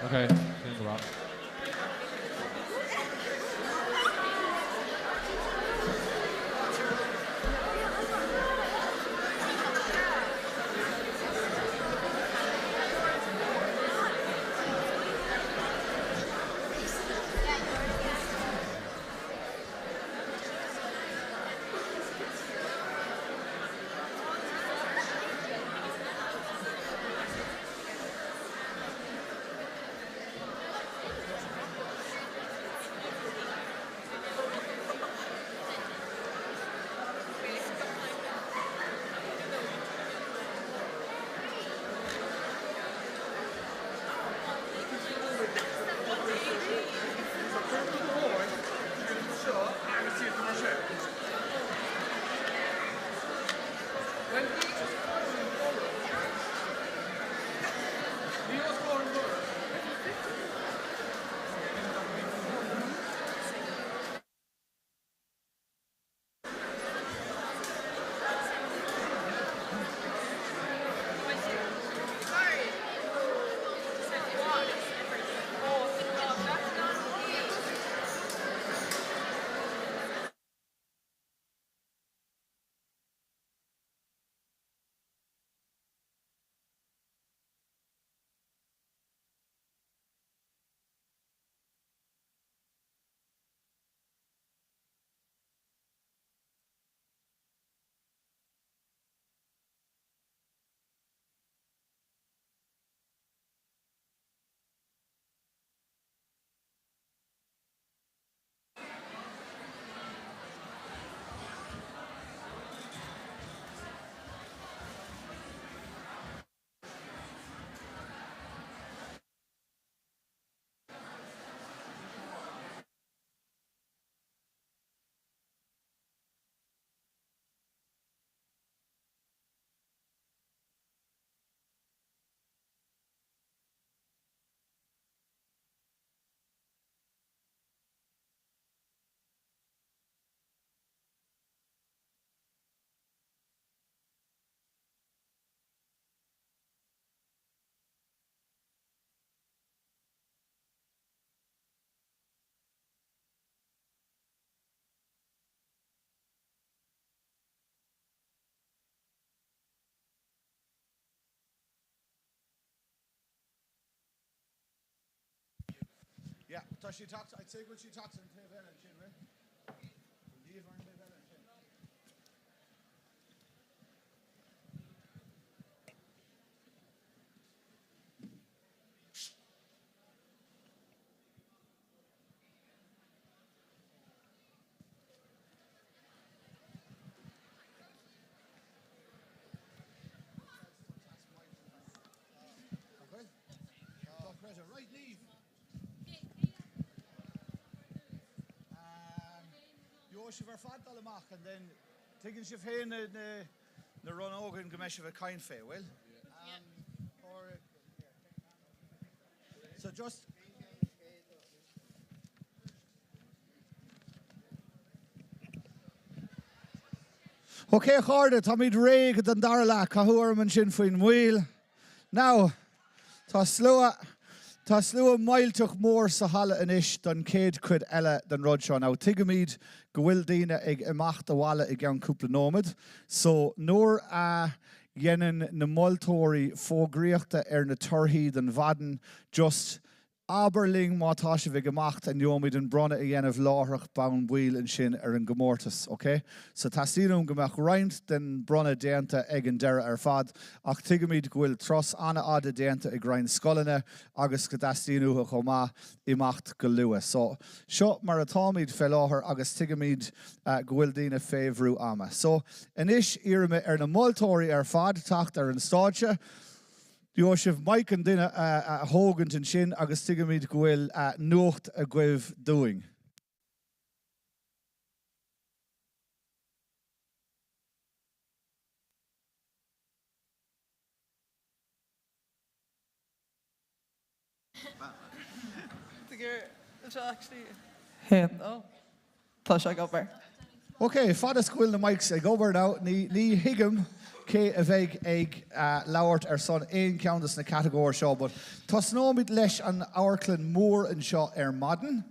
Ok, sin go maith. Yeah, tá sí teacht, I'd say go bhfuil sí teacht ar an taobh eile ansin, right? Leave ar an taobh eile ansin. Gheobhaidh sibh ar fad dul amach and then tuigeann sibh féin na rannóga go mbeidh sibh ag caint fé, bhfuil? So just Ok a chairde, táimid réidh don dara leath. Cathú orm ansin faoin moill. Now, tá slua, tá slua millteach mór sa halla anois don chéad chuid eile den rud seo. Now, tuigimid go bhfuil daoine ag imeacht abhaile i gceann cúpla nóiméad, so nuair a dhéanann na moltóirí fógraíochta ar na torthaí don mhaidin, just Abair linn má tá sibh ag imeacht and gheobhaimid an bronnadh a dhéanamh láithreach bonn baill ansin ar an gcomórtas, ok? So teastaíonn uaim go mbeadh roinnt den bronnadh déanta ag an deireadh ar fad ach tuigimid go bhfuil turas an-fhada déanta ag roinnt scoileanna agus go dteastaíonn uathu chomh maith imeacht go luath. So seo mar atáimid fé láthair agus tuigimid go bhfuil daoine fé bhrú ama. So anois iarraim ar na moltóirí ar fad teacht ar an stáitse. Gheobhaidh sibh mic an duine a thógaint ansin agus tuigimid go bhfuil nuacht agaibh dúinn. Tá sé ag obair. Ok, fad is go bhfuil na mics ag obair now, ní, ní thuigim cé a bheidh ag labhairt ar son aon cheann de na catagóir seo, but tosnóimid leis an amharclann mór anseo ar maidin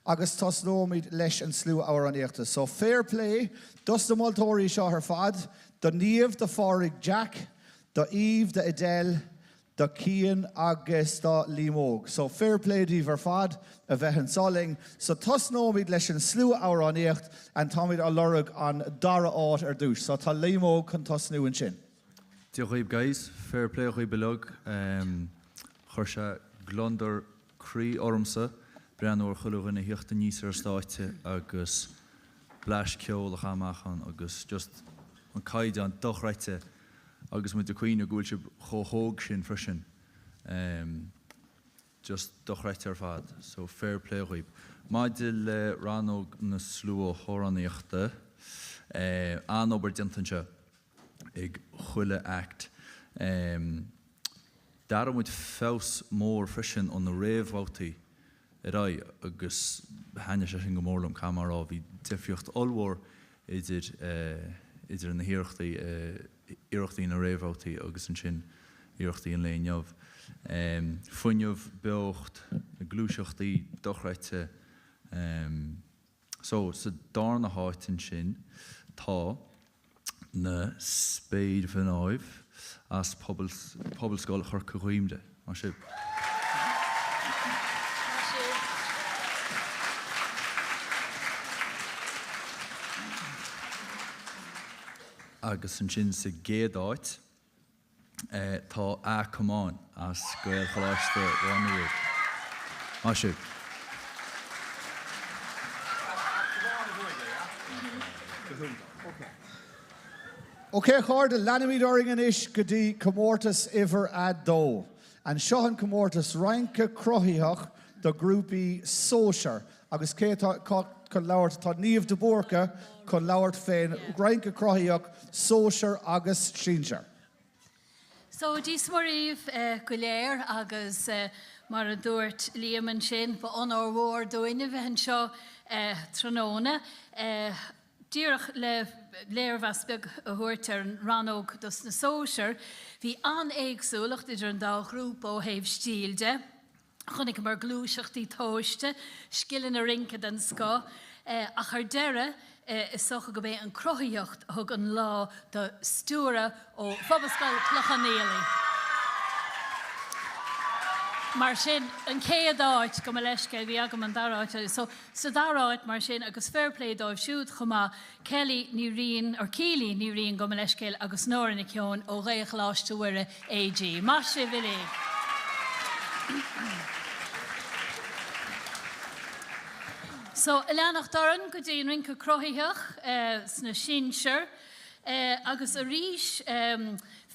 agus tosnóimid leis an slua-amhránaíochta. So fair play dos na moltóirí seo ar fad, do Niamh, do Phádraig Jack, do Eve, do Edel, do Cian agus do Liam Óg. So fair play daoibh ar fad a bheith anseo linn. So tosnóimid leis an slua-amhránaíocht and táimid á lorg an dara áit ar dtús. So tá Liam Óg chun tosnú ansin. Dia dhaoibh guys, fair play dhaoibh uilig. Chuir sé gliondar croí ormsa breathnú ar chuile dhuine a thíocht aníos ar an stáitse agus blast ceoil a chaitheamh amach ann agus just an caighdeán dochreidte agus muid ag cuimhneamh go bhfuil sibh chomh hóg sin freisin. Just dochreidte ar fad. So fair play dhaoibh. Maidir le rannóg na slua-amhránaíochta, an-obair déanta anseo ag chuile act. D'airigh muid feabhas mór freisin ó na réamhbhabhtaí ar aghaidh agus thaitnigh sé sin go mór liom, caithfidh mé a rá. Bhí difríocht ollmhór idir idir na hiarrachtaí, iarrachtaí na réamhbhabhtaí agus ansin iarrachtaí an lae inniu. Fuinneamh, beocht, na gluaiseachtaí dochreidte. So, sa darna háit ansin tá na Spéirmhnáibh as Pobalscoil Chorca Dhuibhne. Maith sibh. Maith sibh. Agus ansin sa gcéad áit. Tá A Comáin as Gaelcholáiste Mhá Nuad. Maith sibh. Ok a chairde, leanfaimid orainn anois go dtí comórtas uimhir a dó. And seo an comórtas rince cruthaitheach do grúpaí sóisear. Agus cé atá chun labhairt? Tá Niamh de Búrca chun labhairt fén rince cruthaitheach sóisear agus sinsear. So, Dia 's Muire dhaoibh go léir agus mar a dúirt Liam ansin, ba onóir mhór dúinn a bheith anseo tráthnóna. Díreach le léirmheas beag a thabhairt ar an rannóg dos na sóisir, bhí an-éagsúlacht idir an dá ghrúpa ó thaobh stíl de. Chonaiceamar gluaiseachtaí tomhaiste, scileanna rince den scoth, ach ar deireadh, is dócha gurb é an cruthaitheacht a thug an lá do Stiúradh ó Phobalscoil Chlochán Fhaola. Mar sin, an chéad áit, gabh mo leithscéal, bhí agam an dara háit, so sa dara háit mar sin, agus fair play dóibh siúd chomh maith, Kelly Ní Riain, or Keely Ní Riain, gabh mo leithscéal, agus Nóra Nic Eoin ó Ghaelcholáiste Mhuire AG. Maith sibh uilig! So, ag leanacht orainn go dtí an rince cruthaitheach sna sinsir, agus arís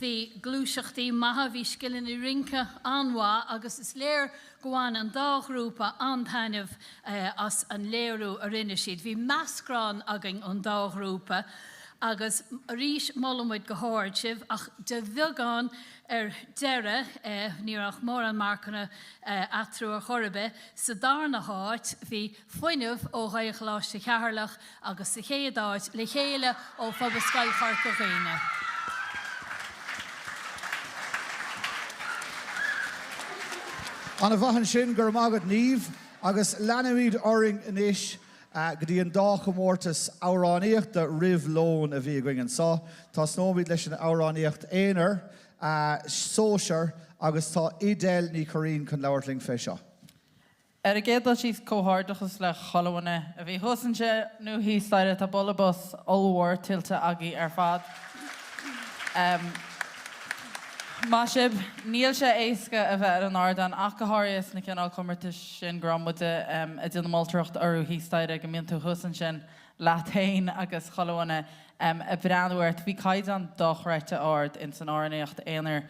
bhí gluaiseachtaí maithe, bhí scileanna rince an-mhaith agus is léir go bhain an dá ghrúpa an-taitneamh as an léiriú a rinne siad. Bhí meascrán againn ón dá ghrúpa agus arís molann muid go hard sibh ach de bheagán ar deireadh, ní raibh mórán marcanna eatarthu ar chor ar bith. Sa darna háit bhí Fuinneamh ó Ghaelcholáiste Cheatharlach agus sa chéad áit, Le Chéile ó Phobalscoil Chorca Dhuibhne. Ana mhaith ansin, go raibh maith agat Niamh. Agus leanfaimid orainn anois go dtí an dá chomórtas amhránaíochta roimh lón a bhí againn anseo. Tosnóimid leis an amhránaíocht aonair, sóisear, agus tá Edel Ní Churraoin chun labhairt linn fé seo. Ar an gcéad dul síos, comhghairdeachas le chuile dhuine a bhí thuas anseo nó thíos staighre, tá bualadh bos ollmhór tuillte agaibh ar fad. Maith sibh. Níl sé éasca a bheith ar an ardán ach go háirithe sna cineál comórtais sin go raibh muide ag déanamh moltóireacht orthu thíos staighre go mbíonn tú thuas ansin leat féin agus chuile dhuine ag breathnú ort. Bhí caighdeán dochreidte ard ins an amhránaíocht aonair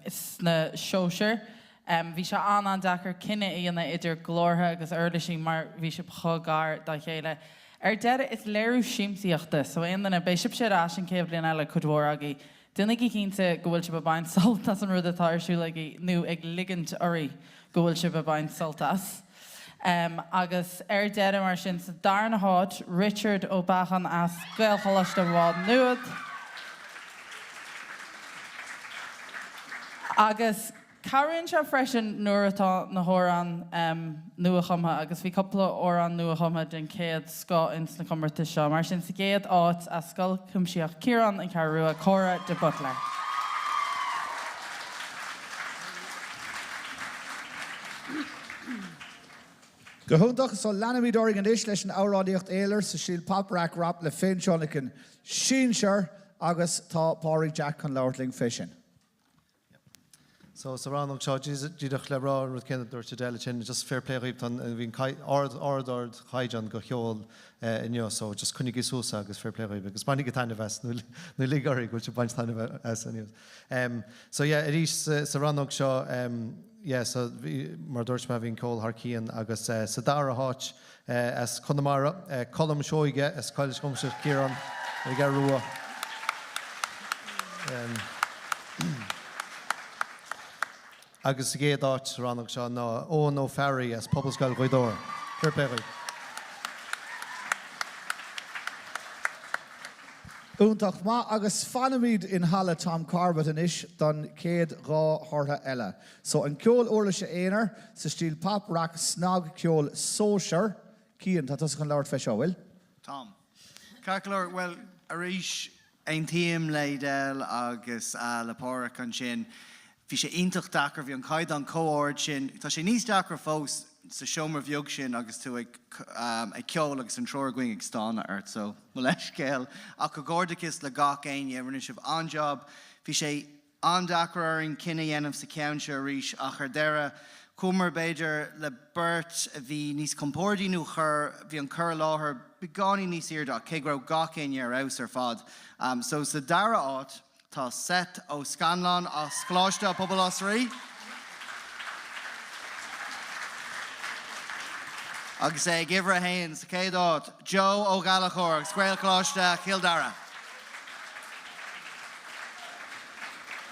sna sóisir. Bhí sé an-an-deacair cinneadh a dhéanamh idir glórtha agus uirlisí mar bhí sibh chomh gar dá chéile. Ar deireadh, is léiriú siamsaíochta, so aon duine, beidh sibhse ar ais an chéad bhliain eile, cuid mhór agaibh. Déanaigí cinnte go bhfuil sibh ag baint sult as an rud atá ar siúl agaibh nó ag ligint oraibh go bhfuil sibh ag baint sult as. Agus ar deireadh, mar sin, sa darna háit, Richard Ó Beacháin as Gaelcholáiste Mhá Nuad. Agus cabhraíonn sé freisin nuair atá na hamhráin nua-chumtha, agus bhí cúpla amhrán nua-chumtha den chéad scoth ins na comórtais seo. Mar sin, sa gcéad áit, as Scoil Chuimsitheach Chiaráin, An Cheathrú Rua, Córa de Buitléar. Go hiontach, so leanfaimid orainn anois leis an amhránaíocht aonair sa stíl pop rac rap le féintionlacan sinsear agus tá Pádraig Jack chun labhairt linn fé sin. So sa rannóg seo, díreach le rá an rud céanna a dúirt Edel ansin, just fair play dhaoibh, tá an, bhí an ard, ard, ard chaighdeán de cheol inniu, so just coinnigí suas é agus fair play dhaoibh agus bainigí taitneamh as, nó lig oraibh go bhfuil sibh ag baint taitneamh as anyways. So yeah, arís sa rannóg seo, yeah, so bhí, mar a dúirt mé, bhí an ceol thar cionn agus sa dara háit as Conamara, Colm Seoige as Scoil Chuimsitheach Chiaráin ar an gCeathrú Rua. Agus sa gcéad áit sa rannóg seo ná Eoin Ó Fearraigh as Pobalscoil Ghaoth Dobhair. Fair play dhaoibh. Iontach maith agus fanfaimid in Halla Tom Corbett anois don chéad dá thortha eile. So an ceol uirlise aonair sa stíl pop rac snagcheol sóisear. Cian, tá tusa chun labhairt fé seo, bhfuil? Táim. Ceart go leor, bhuel, arís, aontaím le Edel agus le Páraic ansin. Bhí sé iontach deacair, bhí an caighdeán chomh ard sin. Tá sé níos deacra fós sa seomra bheag sin agus tú ag ag ceol agus an triúr againn ag stánadh ort, so mo leithscéal. Ach comhghairdeachas le gach éinne, rinne sibh an-jab. Bhí sé an-deacair orainn cinneadh a dhéanamh sa cheann seo arís ach ar deireadh, chuamar b'fhéidir le beirt a bhí níos compordaí nó chuir, bhí an cur i láthair beagáinín níos airde ach cé go raibh gach éinne ar fheabhas ar fad. So sa dara háit, Tá Seth Ó Scanláin as Coláiste Pobail Osraí agus é ag uimhir a haon sa chéad áit, Joe Ó Gallchóir as Gaelcholáiste Chill Dara.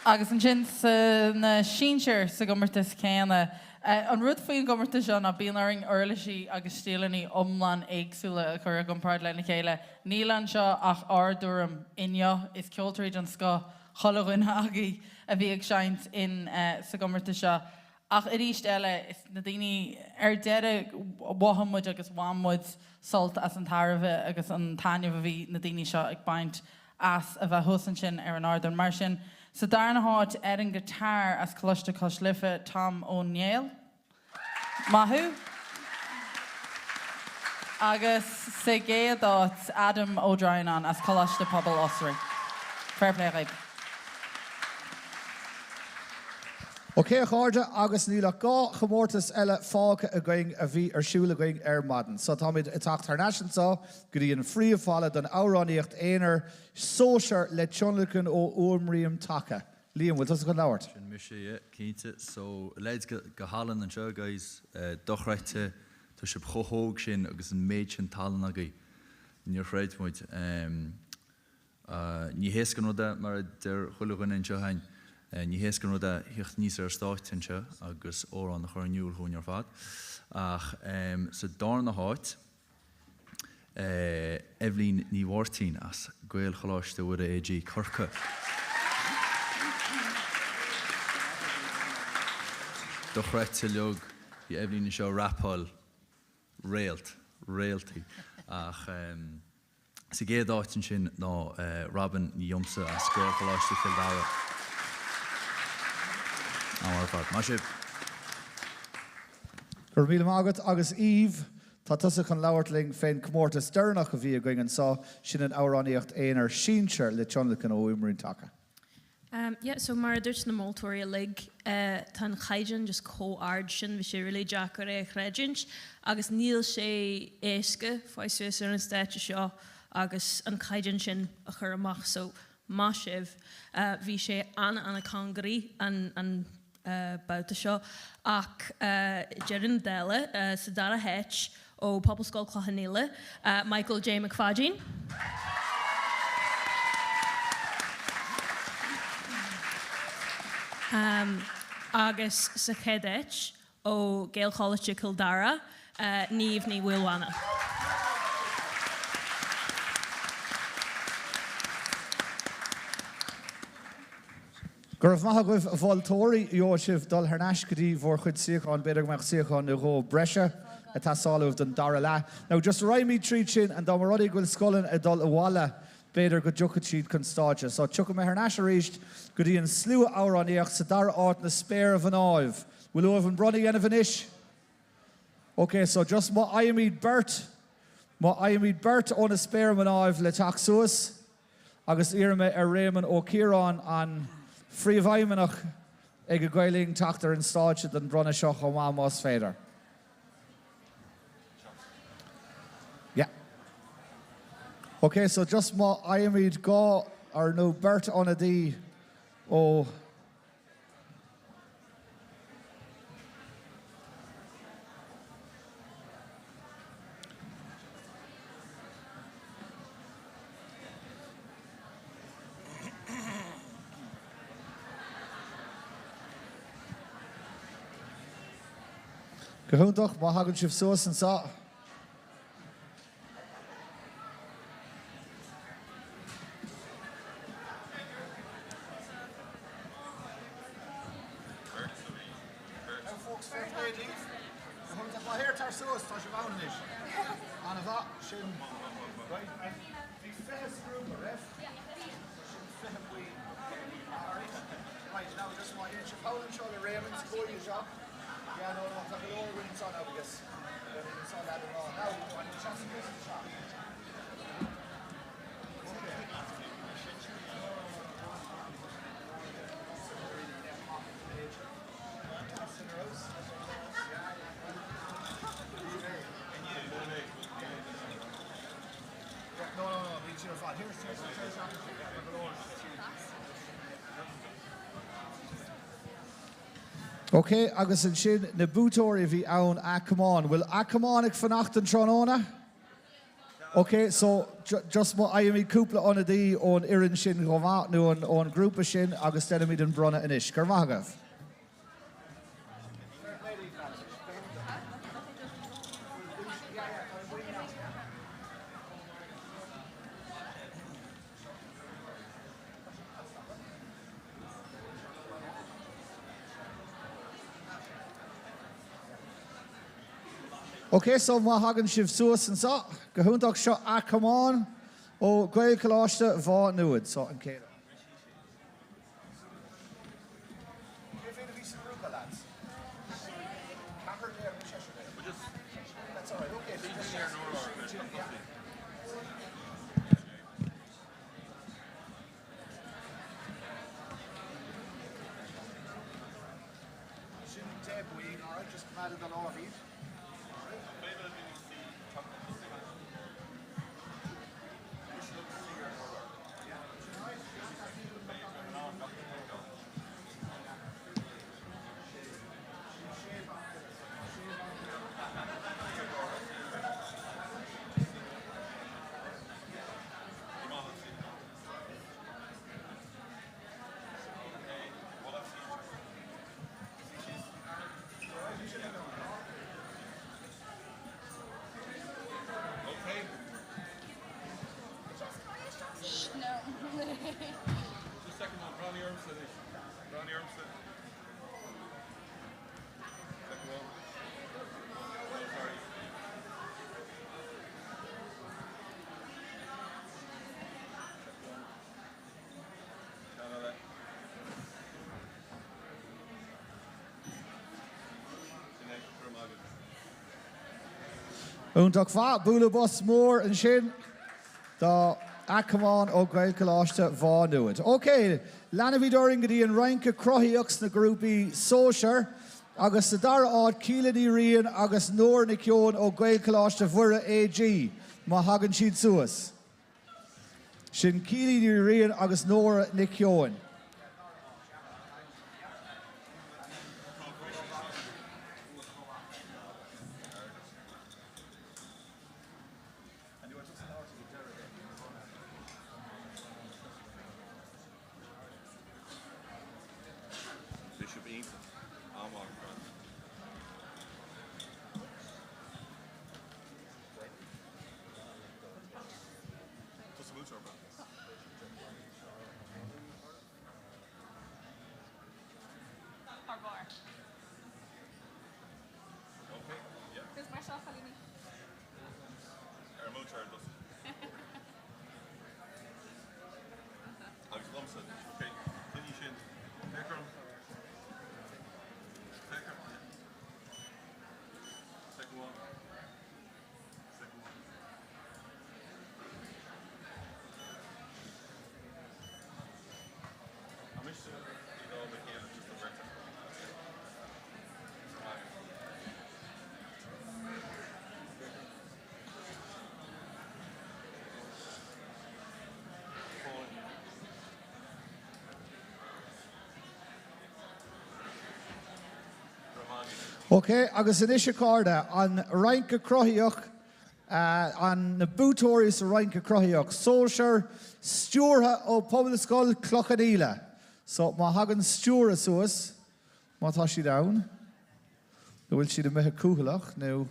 Agus ansin sna sinsir sa gcomórtas céanna. An rud faoin gcomórtas seo ná bíonn orainn uirlisí agus stíleanna iomlán éagsúla a chur i gcomparáid lena chéile. Níl anseo ach ár dtuairim inniu. Is ceoltóirí den scoth chuile dhuine agaibh a bhí ag seinnt in sa gcomórtas seo. Ach arís eile, is na daoine, ar deireadh mhothaigh muid agus bhain muid sult as an tairbhe agus an taitneamh a bhí na daoine seo ag baint as a bheith thuas ansin ar an ardán. Mar sin, sa darna háit ar an guitar as Coláiste Cois Life, Tom Ó Néill. Maith thú. Agus sa gcéad áit, Adam Ó Droighneáin as Coláiste Pobail Osraí. Fair play dhaoibh. Ok a chairde, agus níl ach 2 chomórtas eile fágtha againn a bhí ar siúl againn ar maidin. So táimid ag teacht thar n-ais anseo go dtí an phríomhhalla don amhránaíocht aonair sóisear le tionlacan ó fhuaimrian taca. Liam, bhfuil tusa chun labhairt? Sin mise, yeah, cinnte. So, leaids, go hálainn anseo, guys. Dochreidte, tá sibh chomh hóg sin agus an méid sin tallann agaibh. Níor chreid muid. Ní héasca an rud é, mar a deir chuile dhuine anseo againn, ní héasca an rud é theacht aníos ar an stáitse anseo agus amhrán a chur in iúl dhúinn ar fad. Ach sa darna háit, Eibhlín Ní Mháirtín as Gaelcholáiste Mhuire AG, Corcaigh. Dochreidte uilig, bhí Eibhlín anseo ag rapáil réalt, réaltaí. Ach sa gcéad áit ansin ná Robin Ní Iomsa as Gaelcholáiste Chill Dara. An-mhaith ar fad. Maith sibh! Go raibh míle maith agat agus Eve, tá tusa chun labhairt linn fén comórtas deireanach a bhí againn anseo, sin an amhránaíocht aonair sinsear le tionlacan ó fhuaimrian taca. Um yeah so mar a dúirt na moltóirí uilig eh tá an caighdeán just chomh ard sin bhí sé really deacair é a chreidiúint agus níl sé éasca fáil suas ar an stáitse seo agus an caighdeán sin a chur amach so maith sibh. Eh bhí sé an-an-cóngaraí an an babhta seo ach deireadh na dála, sa dara háit ó Pobalscoil Cloich Cheann Fhaola, Michael J McFadyen. Agus sa chéad áit ó Gaelcholáiste Chill Dara. Niamh Ní Mhaolmhana. Go raibh maith agaibh a mholtóirí. Gheobhaidh sibh dul thar n-ais go dtí bhur chuid suíochán. B'fhéidir go mbeadh suíochán nó dhó breise ag teastáil uaibh don dara leath. Now just raghaimid tríd sin and dá mba rud é go bhfuil scoileanna ag dul abhaile b'fhéidir go dtiocfaidh siad chun stáitse. So tiocfaidh mé thar n-ais arís go dtí an slua-amhránaíocht sa dara áit na Spéirmhnáibh. Bhfuil uaibh an bronnadh a dhéanamh anois? Ok so just má fhaighimid beirt, má fhaighimid beirt ó na Spéirmhnáibh le teacht suas. Agus iarrfaidh mé ar Réamonn Ó Ciaráin, an Phríomhfheidhmeannach ag Gael Linn teacht ar an stáitse don bronnadh seo chomh maith más féidir. Yeah. Ok, so just má fhaighimid dhá or nó beirt ionadaí ó. Go hiontach, má thagann sibh suas anseo. Ok, agus ansin na buaiteoirí a bhí ann, Ath Comáin. Bhfuil Ath Comáin ag fanacht an tráthnóna? Ok, so just má fhaighimid cúpla ionadaí ón fhoireann sin chomh maith, nó ón ghrúpa sin agus déanfaimid an bronnadh anois. Go raibh maith agaibh. Ok, so má thagann sibh suas anseo, go hiontach, seo Ath Comáin ó Ghaelcholáiste Mhá Nuad. So an chéad. Cé mhéad a bhí sa ghrúpa, lads? 14 nó seisear déag? That's alright, ok. So just, yeah. Sin 10 buíon, alright, just coimeád i do lámh iad. Alright. Iontach maith, bualadh bos mór ansin do Ath Comáin ó Ghaelcholáiste Mhá Nuad. Ok, leanfaimid orainn go dtí an rince cruthaitheach sna grúpaí sóisear agus sa dara háit Kíla Ní Riain agus Nóra Nic Eoin ó Ghaelcholáiste Mhuire AG má thagann siad suas. Sin Kíla Ní Riain agus Nóra Nic Eoin. Bhí sibh iontach. An-mhaith ar fad. Ok, agus anois a chairde, an Rince Cruthaitheach, an, na buaiteoirí sa Rince Cruthaitheach Sóisear, stiúrtha ó Pobalscoil Cloich Cheann Fhaola. So, má thagann stiúradh suas, má tá siad ann, nó bhfuil siad imithe cúthaileach, nó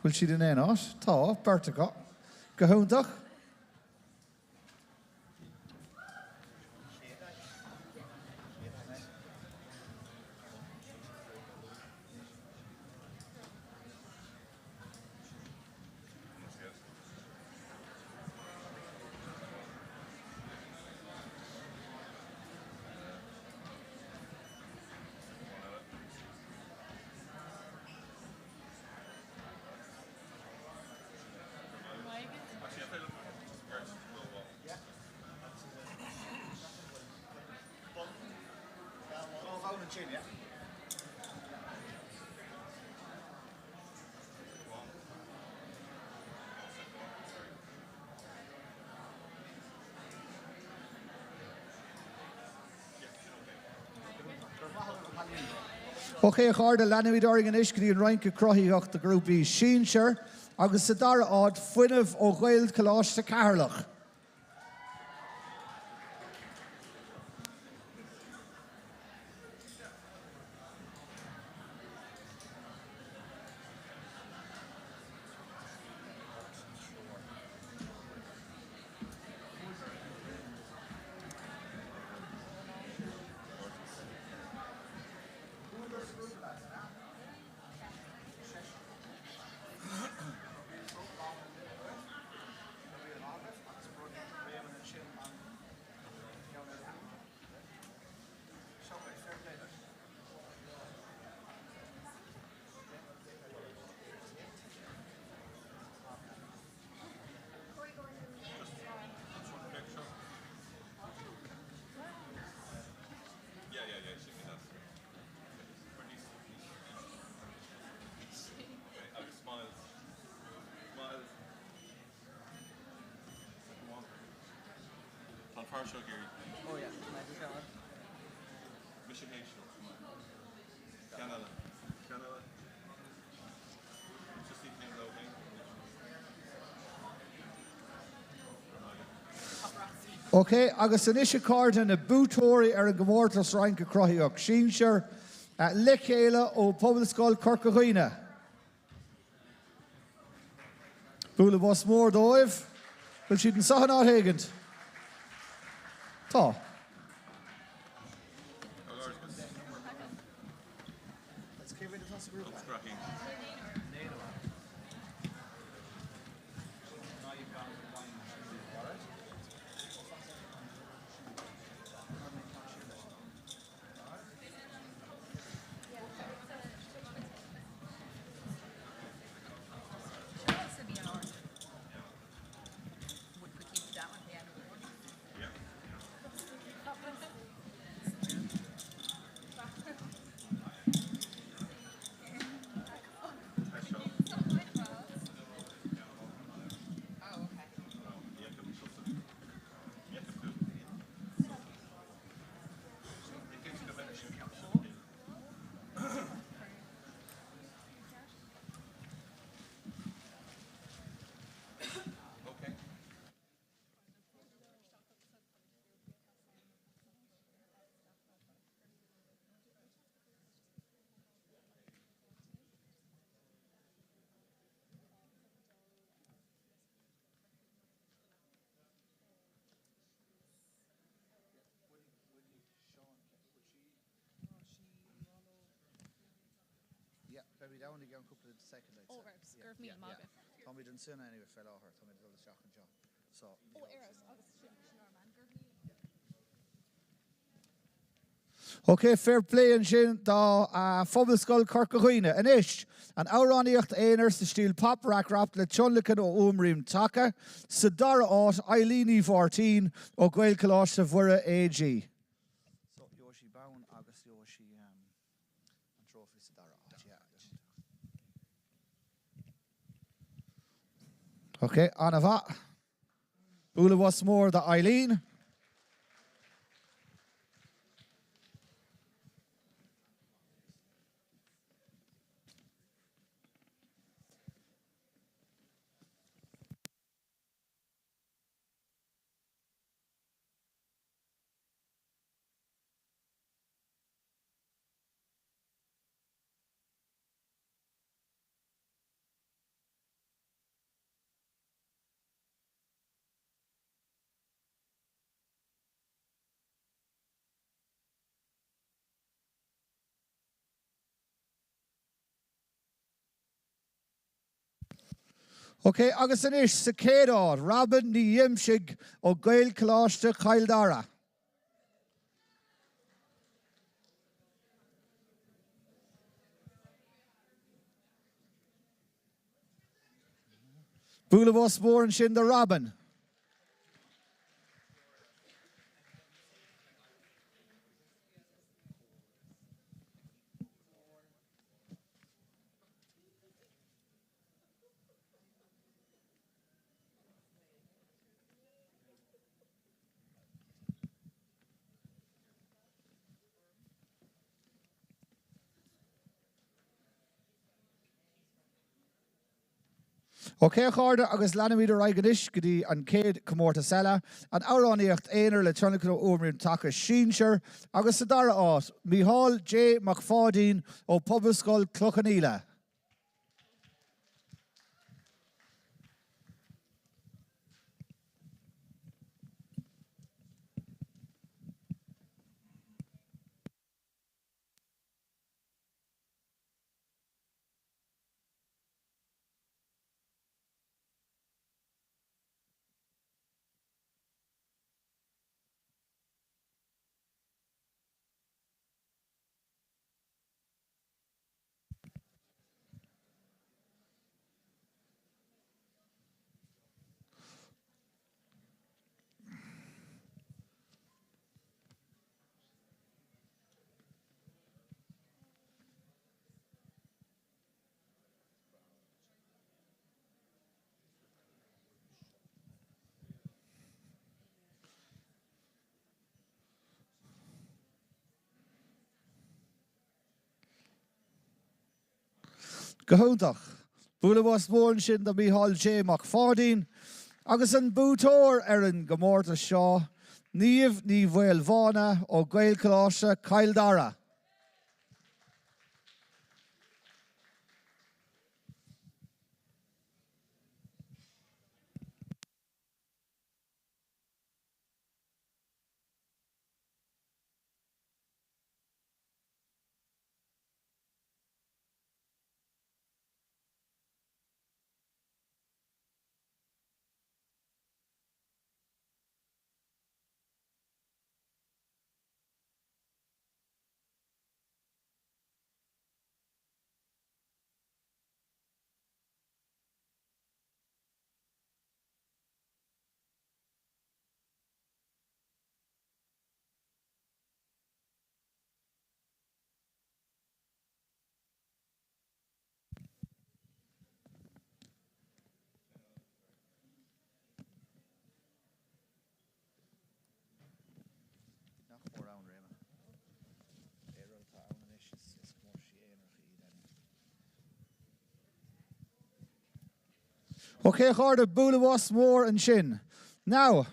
bhfuil siad in aon áit? Tá, beirt acu. Go hiontach. Ok, a chairde, leanfaimid orainn anois go dtí an Rince Cruthaitheach do ghrúpaí sinsir agus sa dara háit, Fuinneamh ó Ghaelcholáiste Cheatharlach. Ok, agus anois a chairde, na buaiteoirí ar an gcomórtas Rince Cruthaitheach Sinsir, Le Chéile ó Pobalscoil Chorca Dhuibhne. Bualadh bos mór dóibh. Bhfuil siad anseo in áit éigint? Tá. Táimid ansin anyway fé láthair, táimid ag dul isteach anseo. So, ní raibh sin ann. Ok, fair play ansin do Phobalscoil Chorca Dhuibhne. Anois, an amhránaíocht aonair sa stíl pop rac rap le tionlacan ó Fhuaimrian Taca. Sa dara háit, Eileen Ní Mháirtín ó Ghaelcholáiste Mhuire AG. So, gheobhaidh sí bonn agus gheobhaidh sí an trófaí sa dara háit, yeah. Ok, an-mhaith. Bualadh bos mór do Eileen. Ok, agus anois sa chéad áit, Robin Ní Dheimsigh ó Gaelcholáiste Chill Dara. Bualadh bos mór ansin do Robin. Ok a chairde agus leanfaimid ar aghaidh anois go dtí an chéad chomórtas eile, an amhránaíocht aonair le tionlacan ó Fhuaimrian Taca Sinsear agus sa dara háit, Mícheál J Mac Pháidín ó Pobalscoil Cloich Chionn Fhaola. Go hiontach. Bualadh bos mór ansin do Mícheál J Mac Pháidín agus an buaiteoir ar an gcomórtas seo, Niamh Ní Mhaolmhána ó Ghaelcholáiste Chill Dara. Nach mór ann, Réama. Pé rud atá ann anois, is comórtaisí aonaracha iad anyway. Ok, a chairde, bualadh bos mór ansin. Now,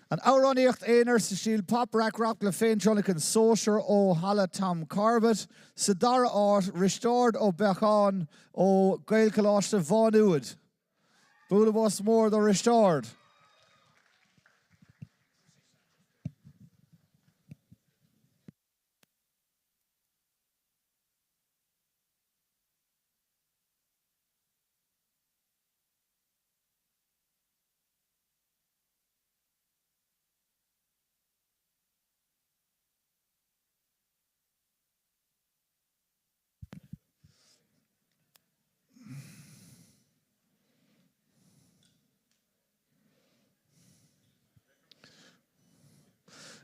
an amhránaíocht aonair sa stíl pop rac rock le féintionlacan sóisir ó Halla Tom Corbett. Sa dara háit, Risteárd Ó Beacháin ó Gaelcholáiste Mhá Nuad. Bualadh bos mór do Risteárd.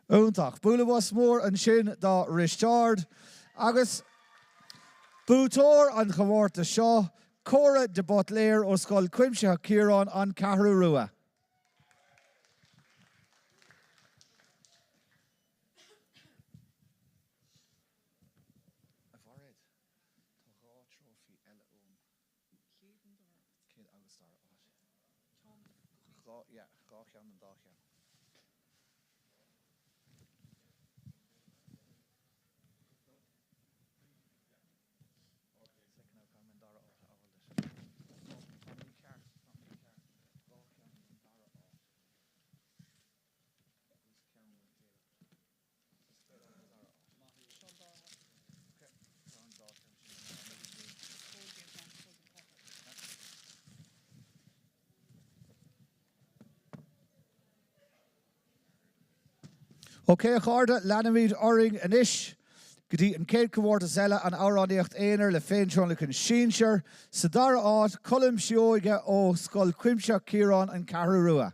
Iontach. Bualadh bos mór ansin do Risteárd. Agus buaiteoir an chomórtais seo, Córa de Buitléir ó Scoil Chuimsitheach Chiaráin, An Cheathrú Rua. A Mhairéad, tá 2 trófaí eile uaim. Chéad an dara áit. Céad agus dara áit. 2, yeah, 2 cheann den dá cheann. Ok, a chairde, leanfaimid orainn anois go dtí an chéad chomórtas eile, an Amhránaíocht Aonair le Féintionlacan Sinsear. Sa dara háit, Colm Seoige ó Scoil Chuimsitheach Chiaráin, An Cheathrú Rua.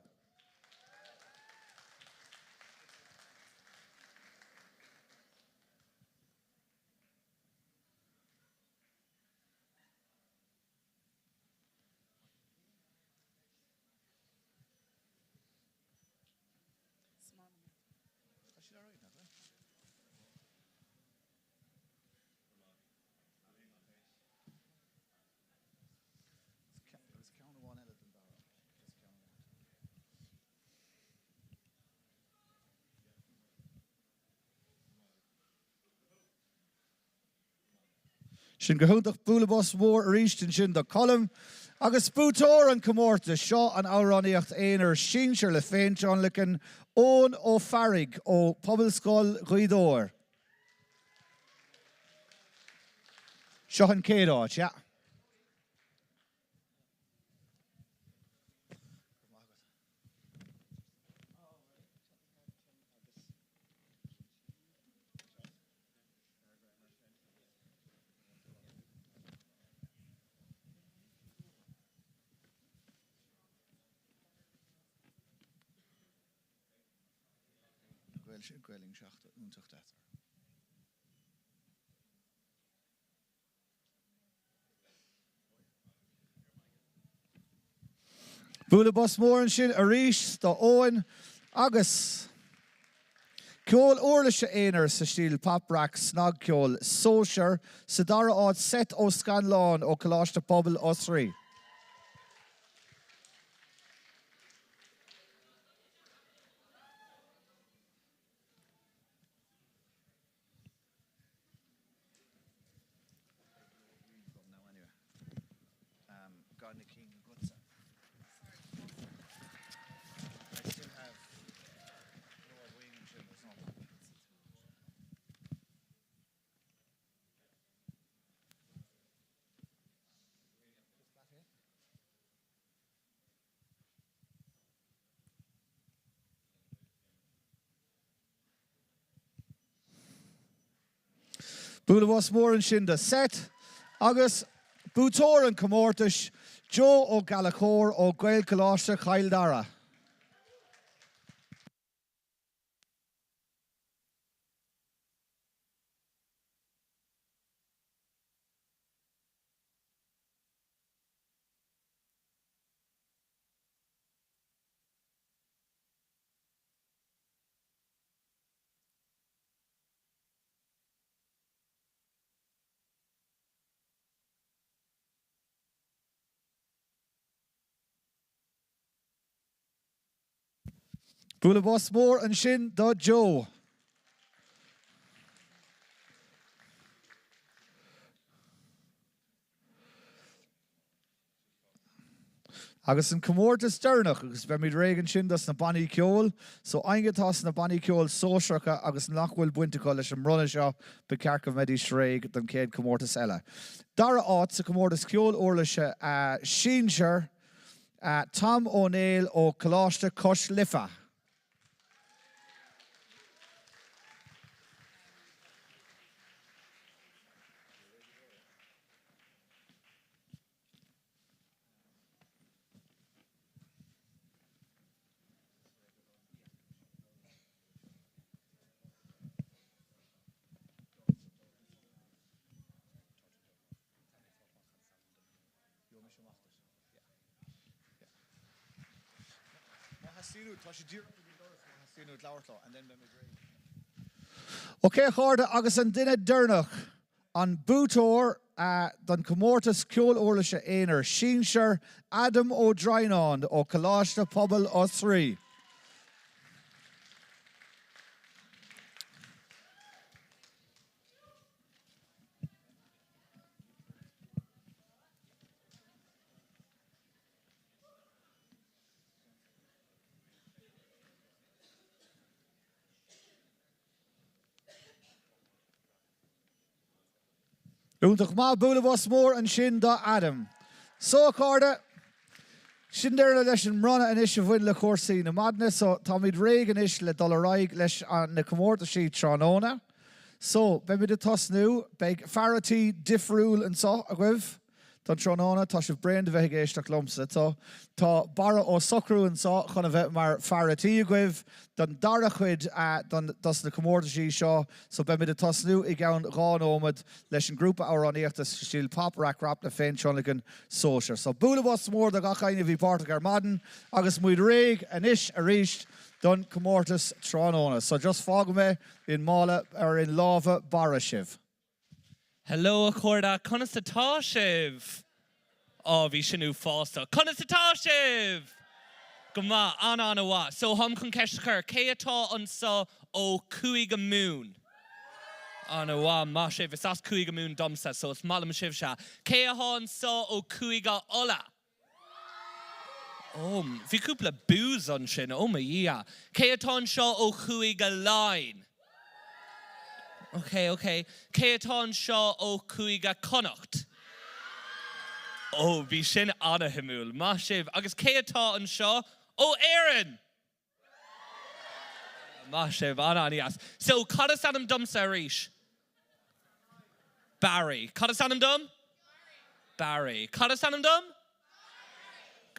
Sin go hiontach. Bualadh bos mhór arís ansin do Colm. Agus buaiteoir an chomórtais seo, an Amhránaíocht Aonair Sinsear le Féintionlacan, Eoin Ó Fearraigh ó Pobalscoil Ghaoth Dobhair. Seo an chéad áit, yeah. Gaelainn 7 iontach deas. Bualadh bos mór ansin arís do Eoin agus ceol uirlise aonair sa stíl pop-rac snagcheol sóisear sa dara háit Seth Ó Scanláin ó Choláiste Pobail Osraí. Bualadh bos mór ansin do Seth agus buaiteoir an chomórtais, Joe Ó Gallchóir ó Ghaelcholáiste Chill Dara. Bualadh bos mór ansin do Joe. Agus an comórtas deireanach, agus beimid réidh ansin dos na bannaí ceoil. So éinne atá sna bannaí ceoil sóisearacha agus nach bhfuil baint acu leis an mbronnadh seo, ba cheart go mbeidís réidh don chéad chomórtas eile. Dara háit sa chomórtas ceol uirlise sinsear, Tom Ó Néill ó Coláiste Cois Life. Theastaíonn uait, tá sé díreach ag an doras má theastaíonn uait labhairt leo and then beimid réidh. Ok a chairde agus an duine deireanach, an buaiteoir don chomórtas ceol uirlise aonair sinsear, Adam Ó Droighneáin ó Coláiste Pobail Osraí. Iontach maith, bualadh bos mór ansin do Adam. So, a chairde, sin deireadh leis an mbronnadh anois a bhain le cúrsaí na maidne, so táimid réidh anois le dul ar aghaidh leis na comórtaisí tráthnóna. So, beimid ag tosnú, beidh fear a' tí difriúil anseo agaibh. Don tráthnóna, tá sibh bréan de bheith ag éisteacht liomsa. Tá tá Barra Ó Sochrú anseo chun a bheith mar fear a' tí agaibh don dara cuid don dos na comórtaisí seo. So beimid ag tosnú i gceann 2 nóiméad leis an grúpa amhránaíochta sa stíl pop, rac, rap le féintionlacan sóisir. So bualadh bos mór do gach éinne a bhí páirteach ar maidin agus muid réidh anois arís don comórtas tráthnóna. So just fágfaidh mé in mála ar in lámha Barra sibh. Hello a chairde, conas atá sibh? Á, bhí sin uafásach. Conas atá sibh? Go maith, an-an-mhaith. So, táim chun ceist a chur, cé atá anseo ó Cúige Mumhan? An-mhaith, maith sibh. Is as Cúige Mumhan domsa, so is maith liom sibhse. Cé atá anseo ó Cúige Uladh? Ó, bhí cúpla boos ansin, ó mo Dhia. Cé atá anseo ó Chúige Laighean? Ok, ok. Cé atá anseo ó Chúige Connacht? Ó, bhí sin an-shuimiúil. Maith sibh. Agus cé atá anseo ó Éirinn? Maith sibh, an-an-dheas. So, cad is ainm domsa arís? Barry. Cad is ainm dom? Barry. Cad is ainm dom?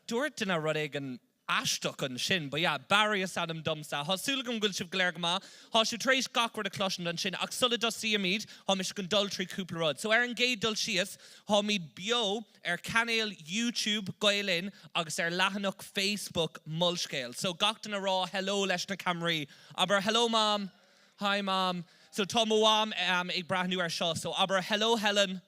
Dúirt duine rud éigin aisteach ansin, but yeah, Barry is ainm domsa. Tá súil agam go bhfuil sibh go léir go maith. Tá sibh tar éis gach rud a chloisint ansin, ach sula dtosaímid, tá mise chun dul trí cúpla rud. So, ar an gcéad dul síos, táimid beo ar chainéal YouTube Gael Linn agus ar leathanach Facebook Molscéal. So gach duine rá hello leis na ceamaraí. Abair hello Mom! Hi Mom! So tá mo mham ag breathnú ar seo so abair hello Helen!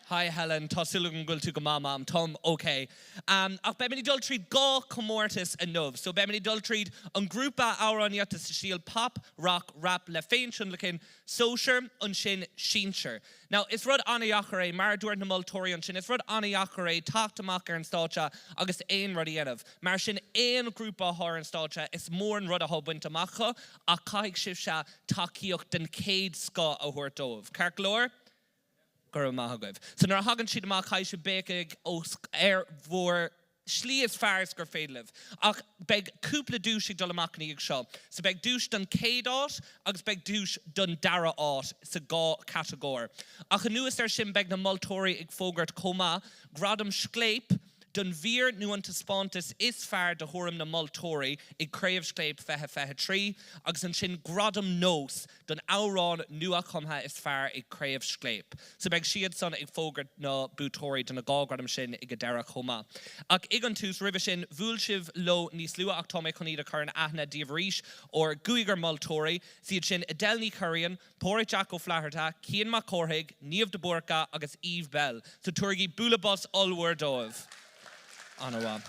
Hi Helen! Tá súil agam go bhfuil tú go maith Mom. Táim ok. Ach beimid ag dul tríd 2 chomórtas inniu. So beimid ag dul tríd an grúpa amhránaíochta sa stíl pop, rock, rap le féintionlacan sóisear, ansin sinsear. Now, is rud an-dheacair é, mar a dúirt na moltóirí ansin, is rud an-dheacair é teacht amach ar an stáitse agus aon rud a dhéanamh. Mar sin, aon ghrúpa atá ar an stáitse, is mór an rud atá bainte amach acu, ach caithfidh sibhse tacaíocht den chéad scoth a thabhairt dóibh. Ceart go leor? Go raibh maith agaibh. So nuair a thagann siad amach, caithfidh sibh béiceadh os ar bhur slí is fearr is gur féidir libh. Ach beidh cúpla duais ag dul amach ina dhiaidh seo. So beidh duais don chéad áit agus beidh duais don dara áit sa dhá chatagóir. Ach anuas air sin beidh na moltóirí ag fógairt chomh maith Gradam Scléip don mhír nó an taispeántas is fearr de thuairim na moltóirí ag Craobh Scléip 2023 agus ansin Gradam Nós don amhrán nua-chumtha is fearr ag Craobh Scléip. So beidh siadsan ag fógairt na buaiteoirí do na 2 ghradam sin ag an deireadh chomh maith. Ach ag an tús, roimhe sin, bhuail sibh leo níos luaithe ach tá mé chun iad a chur in aithne daoibh arís, ár gcúigear moltóirí. Is iad sin Edel Ní Churraoin, Pádraig Jack Ó Flatharta, Cian Mac Cárthaigh, Niamh de Búrca agus Eve Belle. So tabhairigí bualadh bos ollmhór dóibh. An-mhaith.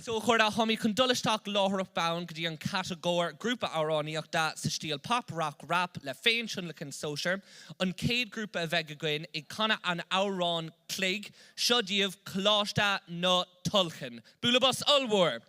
So a chairde, táimid chun dul isteach láithreach bonn go dtí an catagóir Grúpa Amhránaíochta sa stíl Pop, Rock, Rap le féintionlacan sóisir. An chéad ghrúpa a bheidh againn ag canadh an amhráin Cloig, seo daoibh Coláiste na Tulchann. Bualadh bos ollmhór!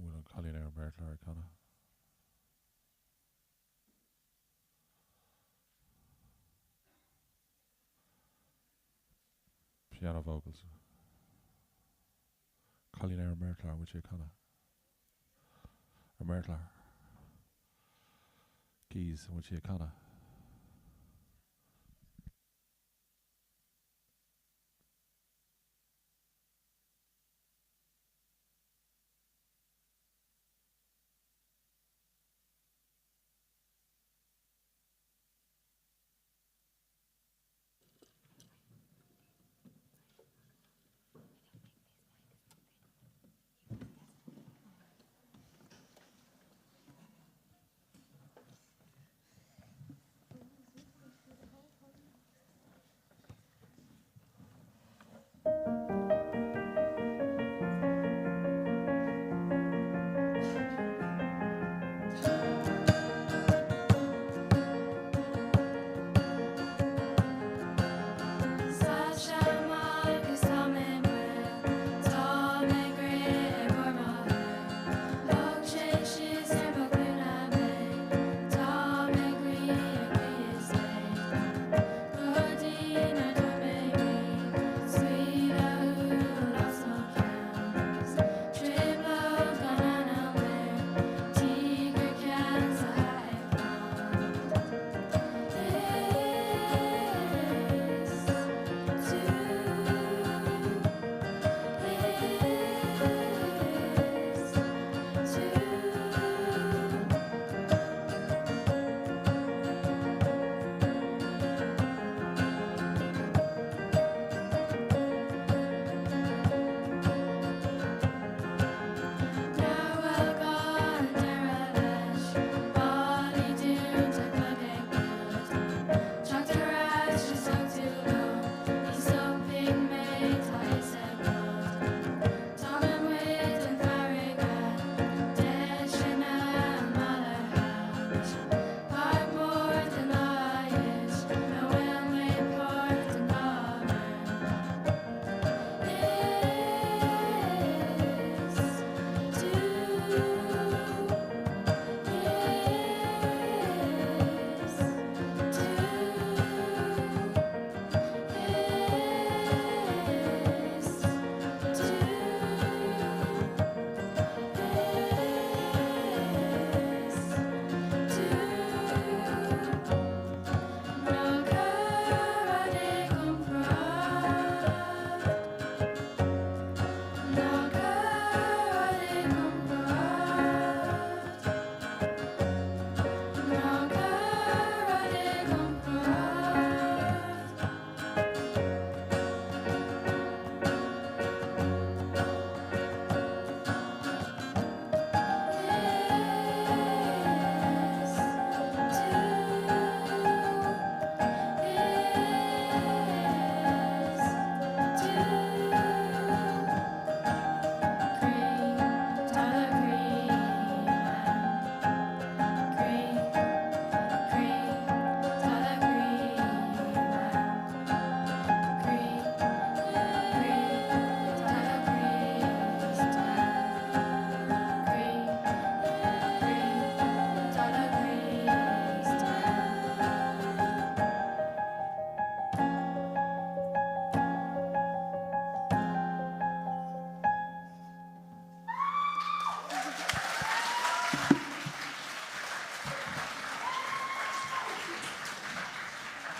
An bhfuil an cailín ar an méarchlár ag canadh? Piano vocals. Cailín ar an méarchlár, an bhfuil sí ag canadh? Ar méarchlár. Keys, an bhfuil sí ag canadh?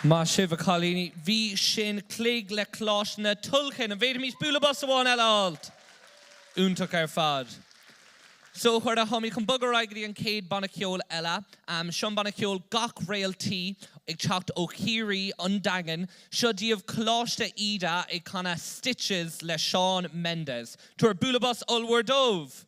Maith sibh, a chailíní. Bhí sin Cloig le Coláiste na Tulchann. An bhféadfaimis bualadh bos amháin eile a fháilt? Iontach ar fad. So, a chairde, táimid chun bogadh ar aghaidh go dtí an chéad banna ceoil eile. Seo an banna ceoil Gach Réaltaí ag teacht ó Chiarraí, an Daingean. Seo daoibh Coláiste Íde ag canadh Stitches le Shawn Mendes. Tabhair bualadh bos ollmhór dóibh!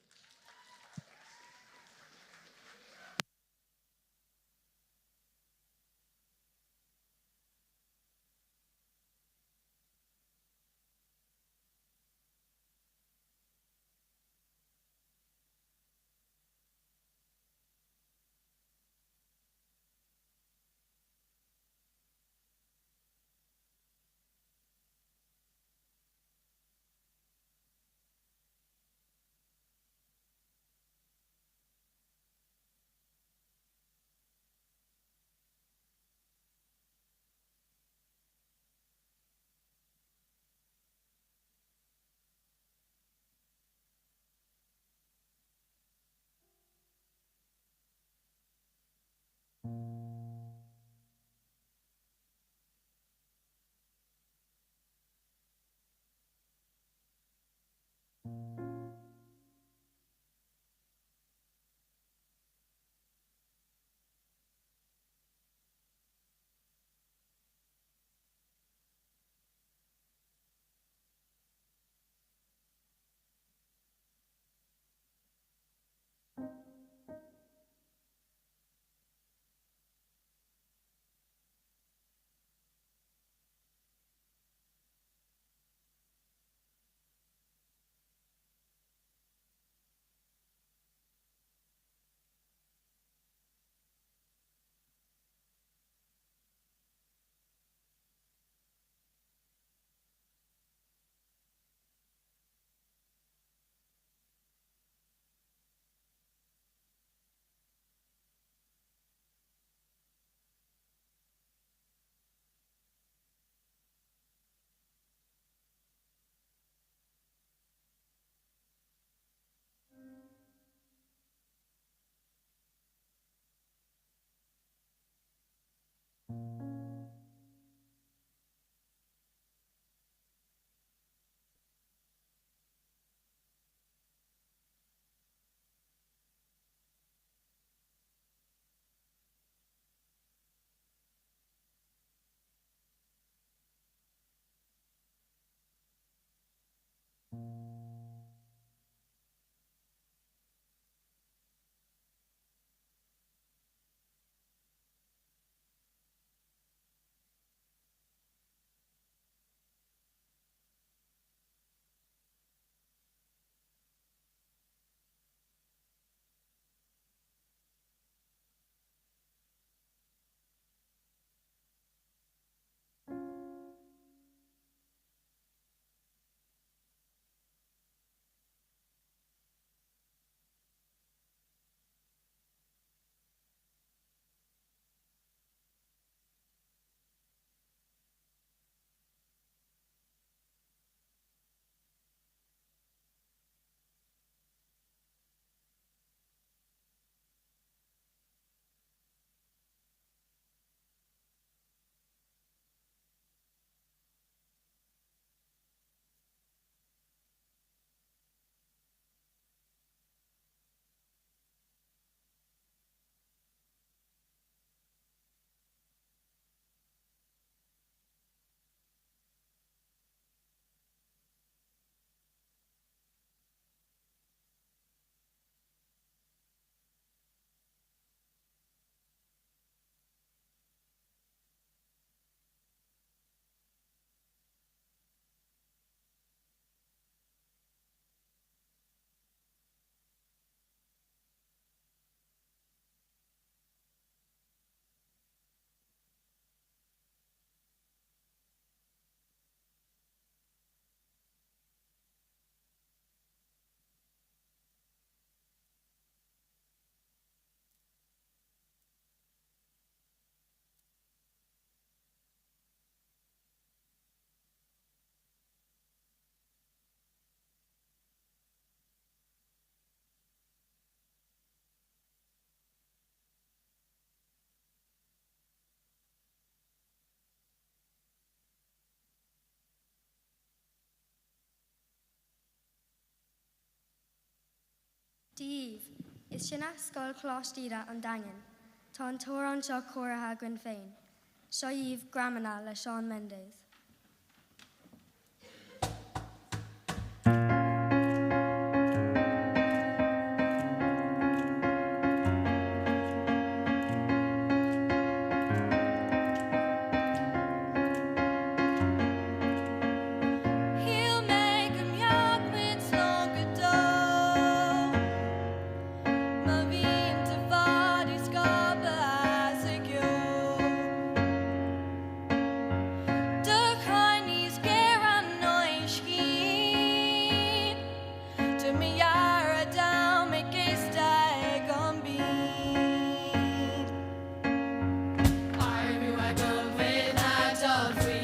Dia dhaoibh. Is sinne Scoil Choláiste Íde, An Daingean. Tá an t-amhrán seo cóirithe againn féin. Seo dhaoibh Greamanna le Shawn Mendes. Shíl mé go mbeadh muid slán go deo Má bhíonn do bhádh scaipthe as a gceo. Do chroí níos géire ná aon scian Do mo dheartháir dom ag giosta ag an bpian. Airigh mé uaidh go bhfuil na dul faoi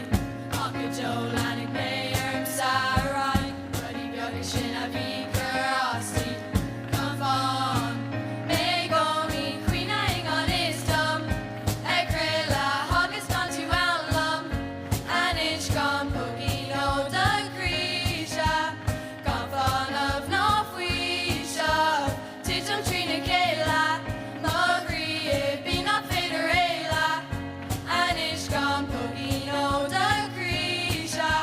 Ach go deo leanfaidh mé ormsa ar aghaidh Rudaí beaga sin a bhí cur asti Gan fán mé i gcónaí caoineadh i ngan fhios dom Ag craoladh agus gan tú ann liom Anois gan póigín ó do chroíse Gan fánamh ná faoiseamh Titim trína chéile, mo chroí i bpian nach féidir éalú anois gan póigín ó do chroíse,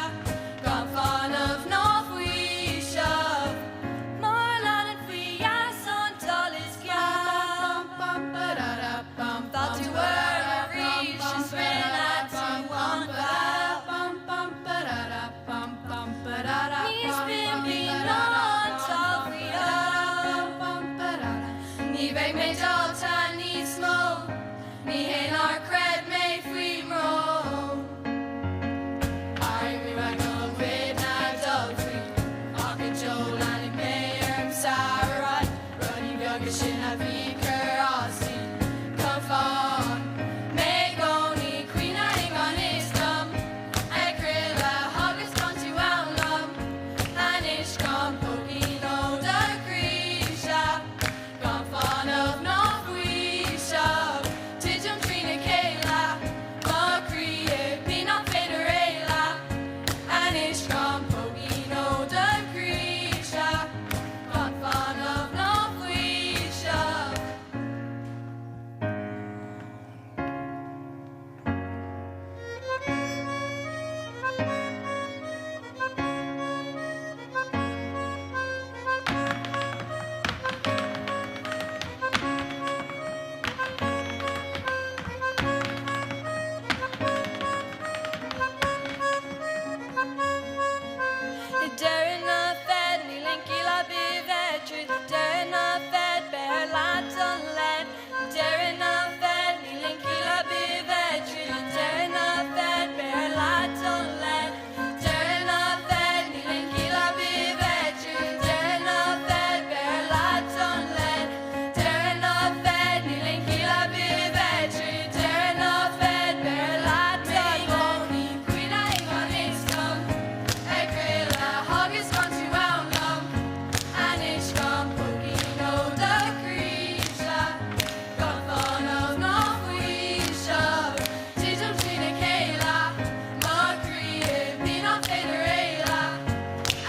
gan fánamh ná faoiseamh, mar leanann faoi gheasa an dul is geall. Fáiltiú arís is rinne tú an-mhaith. Níos bimí ná an talmhaíocht. Ní bheidh mé dallta níos mó, ní hé nár chreid mé faoi mbrón. Airigh mé uaidh go bhfuil na dul faoi, ach go deo leanfaidh mé ormsa ar aghaidh, rudaí beaga sin a bhí cur as di. Chun fán mé i gcónaí caoineadh i ngan fhios dom. Ag craoladh agus gan tú ann liom anois gan póigín ó do chroíse gan fánamh ná faoiseamh titim trína chéile mo chroí i bpian nach féidir éalú anois gan póigín ó do chroíse gan fánamh ná faoiseamh. Deireadh na fead ní linky la bibhetrid Deireadh na fead beir leat an leid Deireadh na bhfead ní linky la bibhetrid Deireadh na bhfead beir leat an leid Deireadh na bhfead ní linky la bibhetrid Deireadh na bhfead beir leat an leid Deireadh na bhfead ní linky la bibhetrid Deireadh na bhfead beir leat an leid Ní cuimhin i ngan fhios dom ag craoladh agus gan tú ann liom anois gan póigín ó do chroíse gan fánamh ná faoiseamh titim trína chéile mo chroí i bpian nach féidir éalú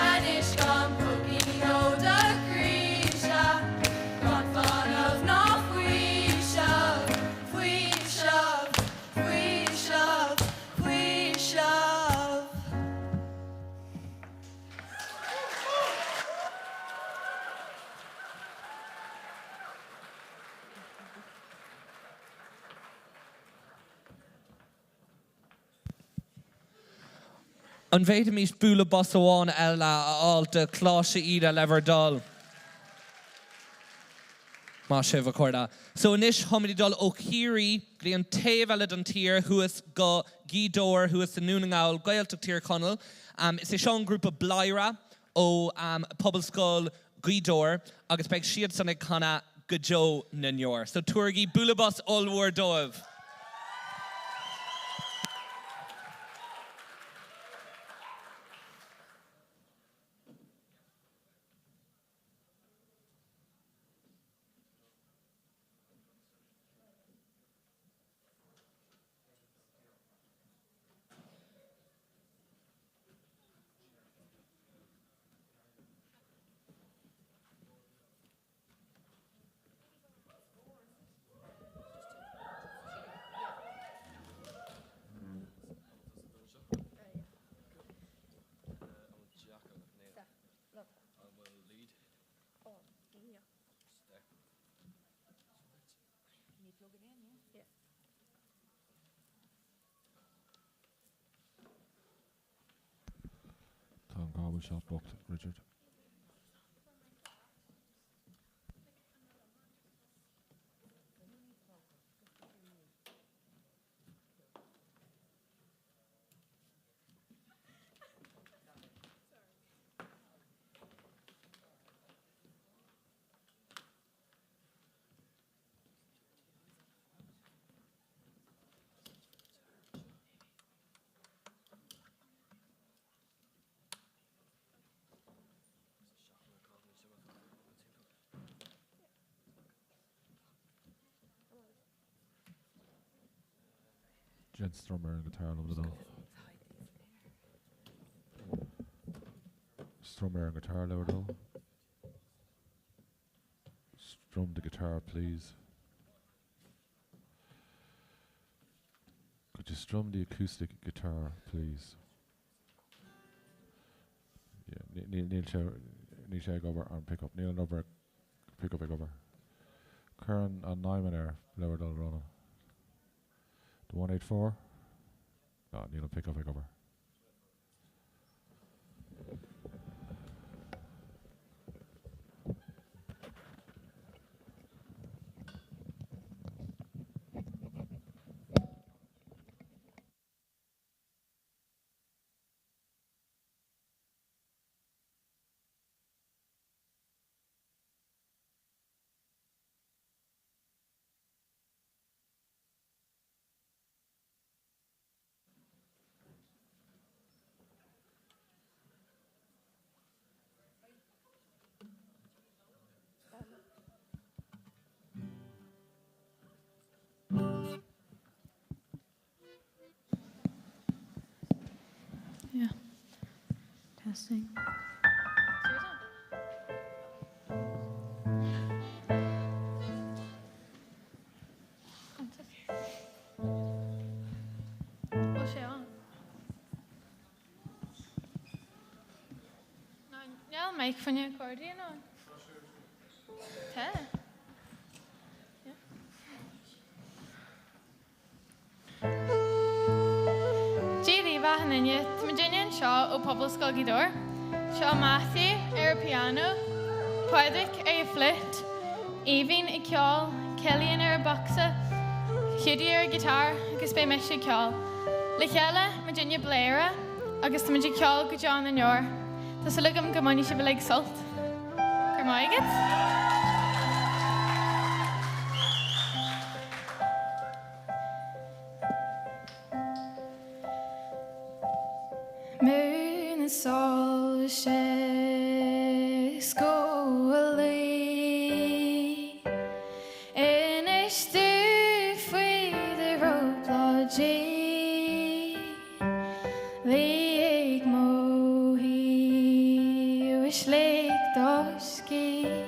anois gan póigín ó do chroíse gan fánamh ná faoiseamh faoiseamh faoiseamh faoiseamh. An bhféadfaimis bualadh bos amháin eile a fháil do Choláiste Íde le bhur dtoil? Maith sibh, a chairde. So anois táimid ag dul ó Chiarraí go dtí an taobh eile den tír, thuas go Gaoth Dobhair, thuas i nDún na nGall, Gaeltacht Thír Chonaill. Is é seo an grúpa Bladhaire ó Pobalscoil Ghaoth Dobhair agus beidh siadsan ag canadh Go Deo na nDeor. So tabhairigí bualadh bos ollmhór dóibh! plug it in, yeah? Yeah. Tá an cábla seo bocht, Richard. Déan strum ar an guitar liom le do thoil. Strum ar an guitar le do thoil. Strum the guitar please. Could you strum the acoustic guitar please? Yeah, níl sé níl sé ag obair an pickup. Níl an obair pickup ag obair. Cuir an Neumann air le do thoil Ronan. The 184? No, níl an pickup ag obair. Yeah. Testing. Bhfuil sé ann? Níl mic faoin accordion ann. Tá. Dia daoibh achan duine, tá muidinne anseo ó Pobalscoil Ghaoth Dobhair. Seo Matthew ar an piano, Pádraig ar an fliúit, Aoibhinn ag ceol, Cillian ar an bocsa, Hiúdaí ar an guitar agus beidh mise ag ceol. Le chéile, muidinne Bladhaire agus tá muid ag ceol go deo na ndeor. Tá súil agam go mbainfidh sibh uilig sult. Go raibh maith agat. Muna soilse is go luí Inis domh faoi do thrioblóidí Lig mo thaobh is lig do scíth.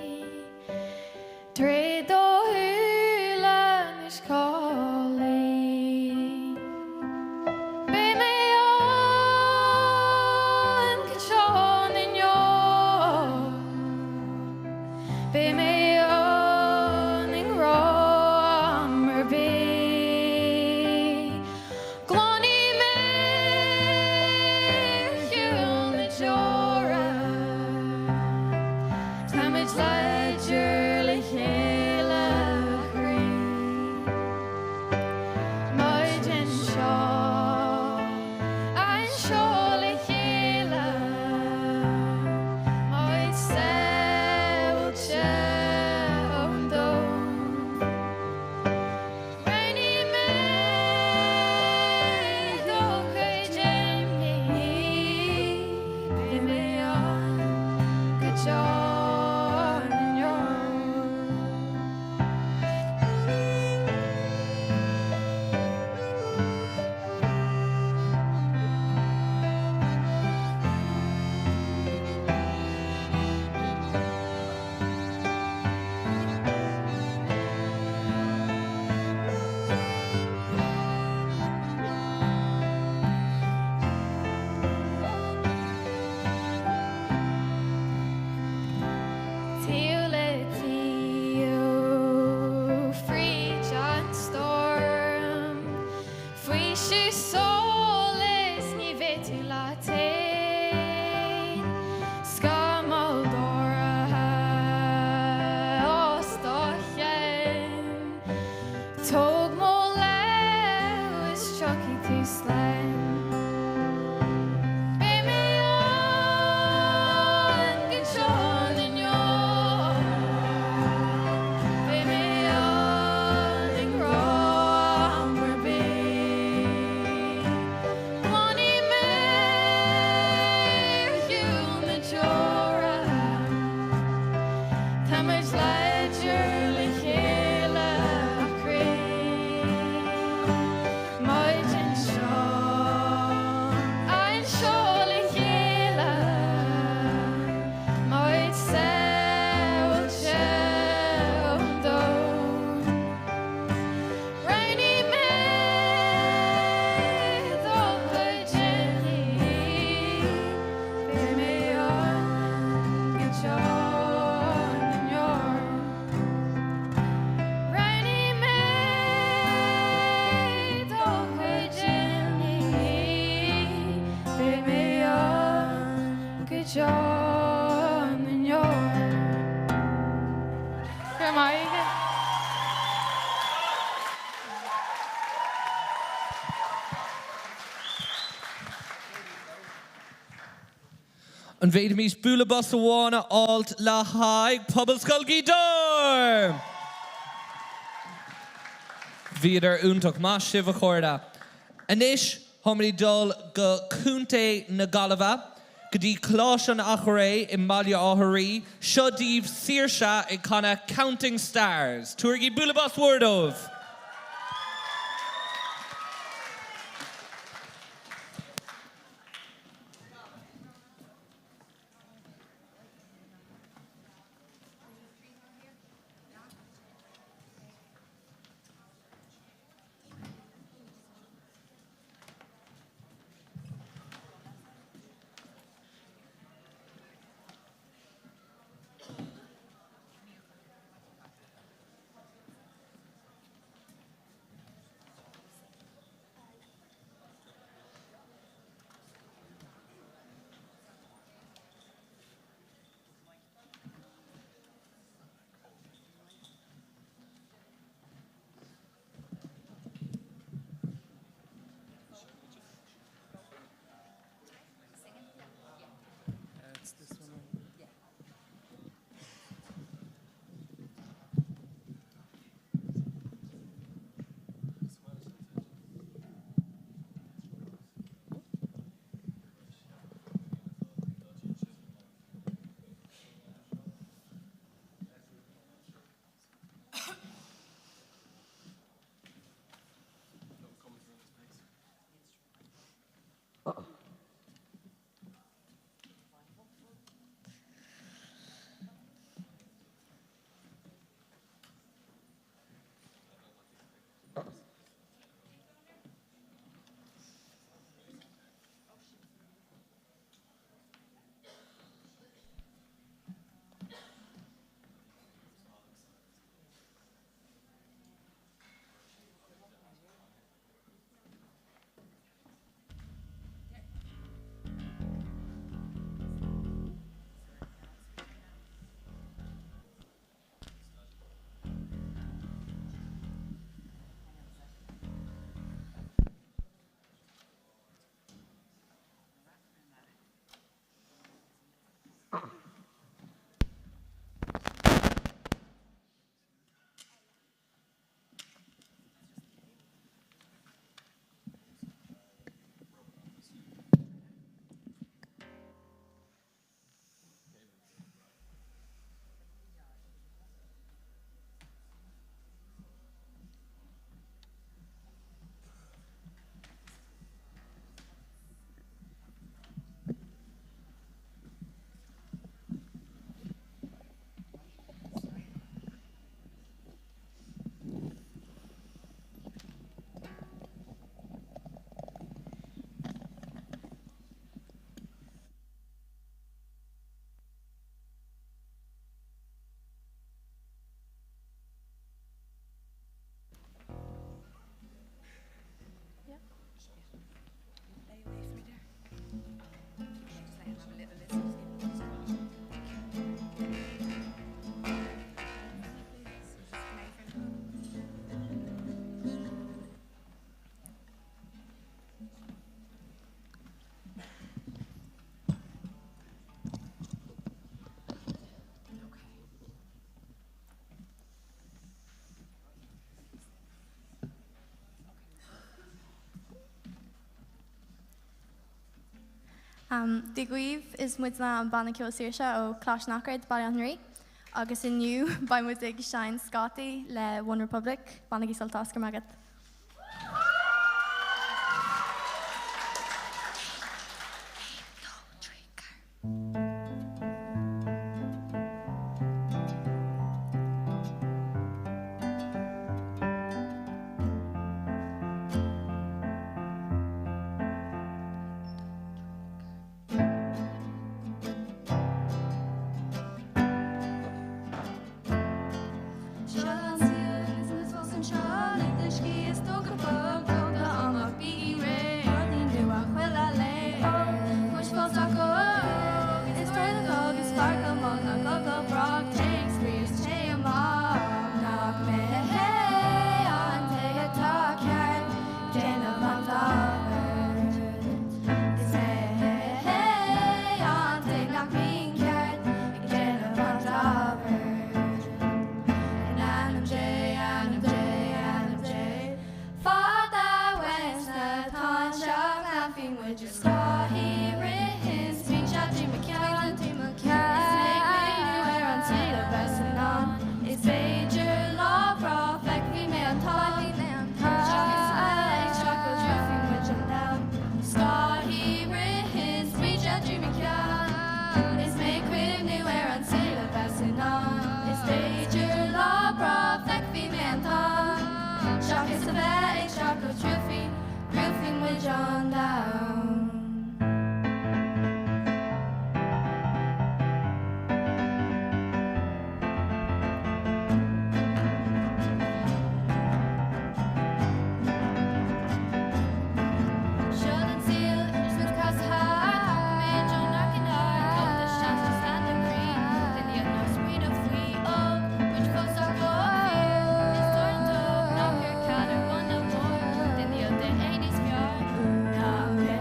deo na ndeor. Go raibh maith agat. An bhféadfaimis bualadh bos amháin a fháilt le haghaidh Pobalscoil Ghaoth Dobhair? Bhíodar iontach. Maith sibh a chairde. Anois táimid ag dul go Contae na Gaillimhe, go dtí Coláiste an Eachréidh i mBaile Átha Rí. Seo daoibh Saoirse ag canadh Counting Stars. Tabhairigí bualadh bos mhór dóibh! Dia dhaoibh, is muidne an banna ceoil Saoirse ó Coláiste an Eachréidh, Baile Átha an Rí, agus inniu beidh muid ag seinnt scátaí le One Republic. Bainigí sult as, go raibh maith agat. Seo an saol is muid fós anseo, lig do scíth is tóg go bog, tóg do am ach bígí réidh, rudaí nua chuile lae, ó, muid fós acu. a bheith ag streachailt triailfidh, thriailfidh muid an domhan. Seo an saol, is muid casadh thart, Táimid ó nach inár dtugtar seans just lean do chroí, Duine ná smaoineamh faoi óg, muid fós ár bhfíor, Is dóigh dóibh nach ar ceal ar bun na mór, Duine de é níos fearr ná pé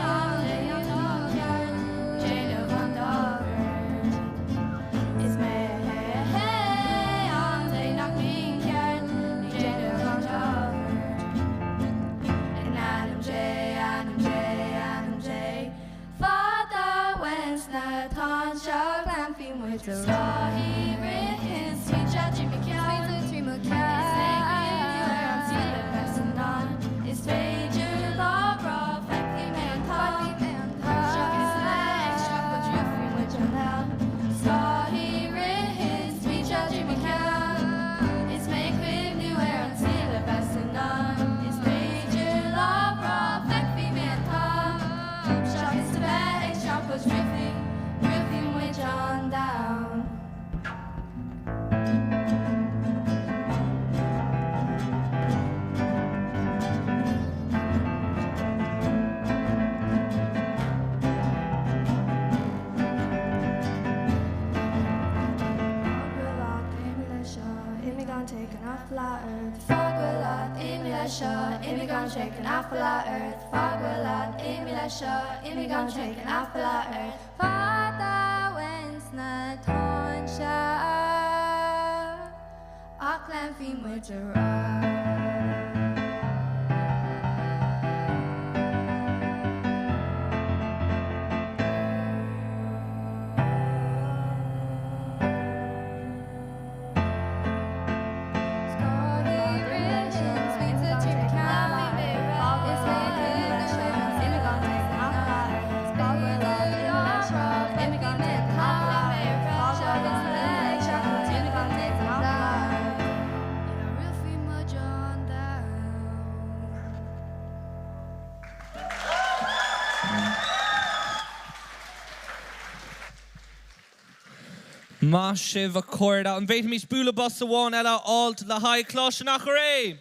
an é atá ceart, déanamh an dá bheart. Is mé an té nach mbíonn ceart, ní déanamh an dá bheart. In ainm Dé, ainm Dé, ainm Dé, fada uainn sna táinte leanfaidh muid ar aghaidh. Ritheann smaointe trí mo cheann, trí mo cheann. Is mé ag cuimhniú ar an saol a bheas i ndán. Is féidir lá breá, feicfidh mé an t-am. Seachas a bheith ag streachailt triailfidh muid an domhan. Scáthaí ritheann smaointe trí mo cheann. Is mé ag cuimhniú ar an saol a bheas i ndán. Is féidir lá breá, feicfidh mé an t-am. Seachas a bheith ag streachailt triailfidh, thriailfidh muid an domhan. Fág go leat, imigh leis seo, imigh gan take an aiféala ort. Fág go leat, imigh leis seo, imigh gan take an aiféala ort. Fág go leat, imigh leis seo, imigh gan take an aiféala ort. Fada uainn sna táinte ach leanfaidh muid ar aghaidh. Maith sibh a chairde. An bhféadfaimis bualadh bos amháin eile a fháilt le haghaidh Coláiste an Eachréidh?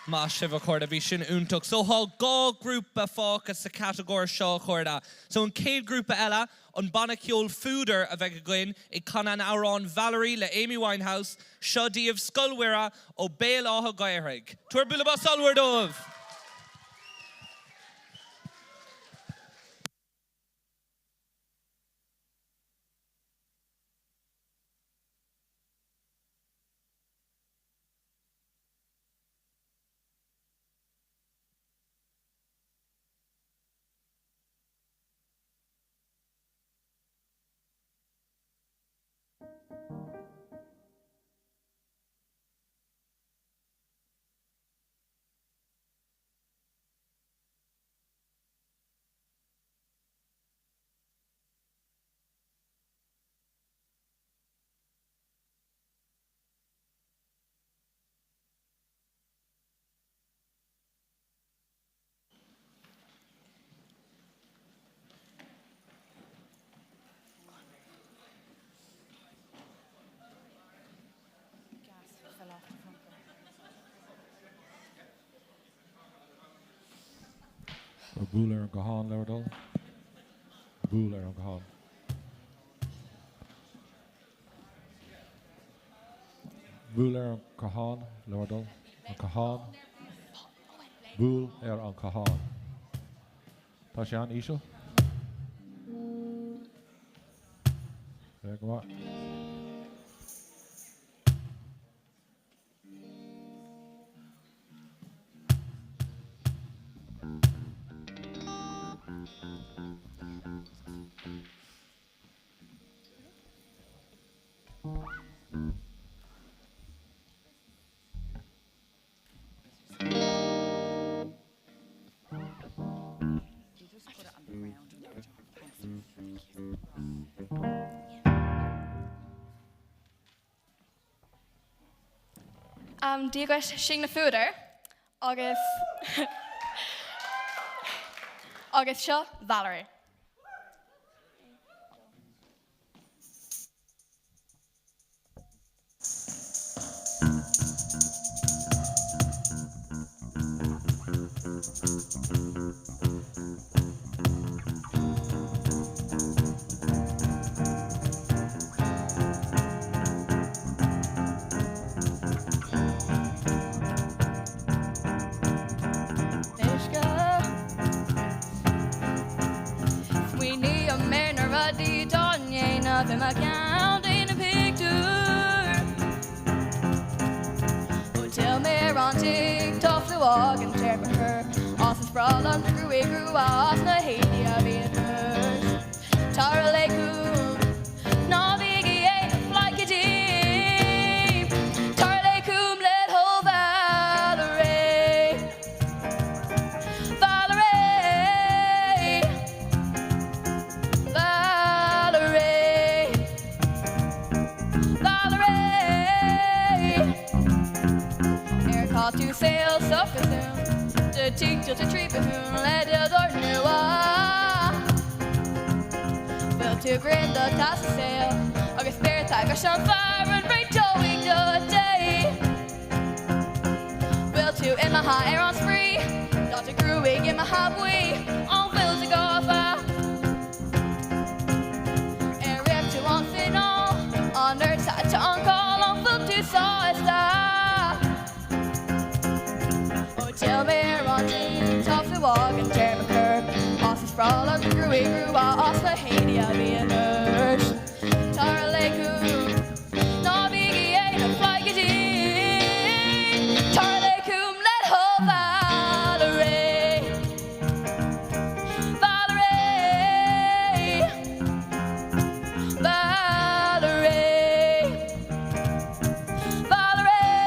Maith sibh a chairde, bhí sin iontach. So thá dhá ghrúpa fágtha sa chatagóir seo a chairde. So an chéad ghrúpa eile, an banna ceoil Fuadar a bheidh againn ag canadh an amhráin Valerie le Amy Winehouse. Seo daoibh Scoil Mhuire ó Béal Átha Ghaorthaidh. Tabhair bualadh bos ollmhór dóibh! Buail ar an guthán le bhur dtoil. Buail ar an guthán. Buail ar an guthán le bhur dtoil. An guthán. Buail ar an guthán. Tá sé an-íseal. Go maith. Dia dhuit, Sin Fuadar agus agus seo Valerie. Uisce. Smaoiním ar na rudaí atá á ndéanamh i mo cheann, déanaim pictiúr. Ó d'fhill mé ar an tigh, tá fliú an téarma chur as is breá liom do ghruaig rua as na héadaí a bhí anois. Tar le chugam, ná bígí ag pleidhcídí. Tar léi chugam le do thoil Valerie. Valerie. Valerie. Valerie. Ar chaith tú saol socair do tigh do tríbhún le do dord nua? Bhfuil tú grinn do tá sa saol agus beirt agus an fear an réiteoidh do dé? Bhfuil tú imithe ar an spraoi? Tá do ghruaig imithe buí, an bhfuil tú gafa? Ar shroich tú an fineál? An ortsa atá an cáil? An bhfuil tú sásta? Ó d'fhill mé ar an tigh, tá fliú an téarma chur as is breá liom do ghruaig rua as na héadaí a bhí anois. Tar le chugam, ná bígí ag pleidhcídí. Tar le chugam le do thoil Valerie. Valerie. Valerie. Valerie.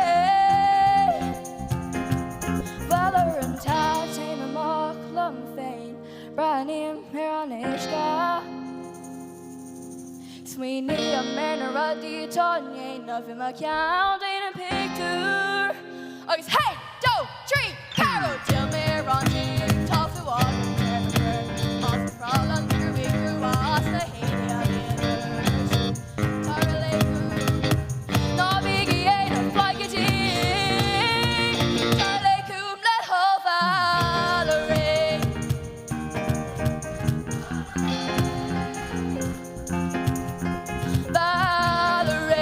Bhuel uaireanta téim amach liom féin, breathnaím ar an uisce. Smaoiním ar na rudaí atá á ndéanamh i mo cheann, déanaim pictiúr agus haon, dó, trí, ceathair! Ó d'fhill mé ar an tigh, tá fliú an téarma chur as is breá liom do ghruaig rua as na héadaí a bhí anois. Tar le chugam, ná bígí ag pleidhcídí. Tar le chugam le do thoil Valerie. Valerie.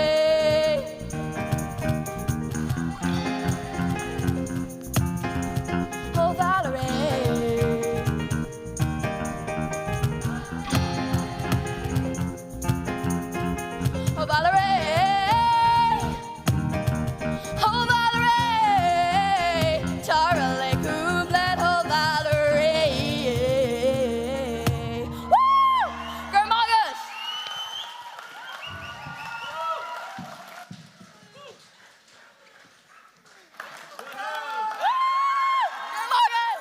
Oh Valerie. Oh Valerie. Oh Valerie. Tar le chugam le do thoil Valerie. Woo! Go raibh maith agat! Go raibh maith agat!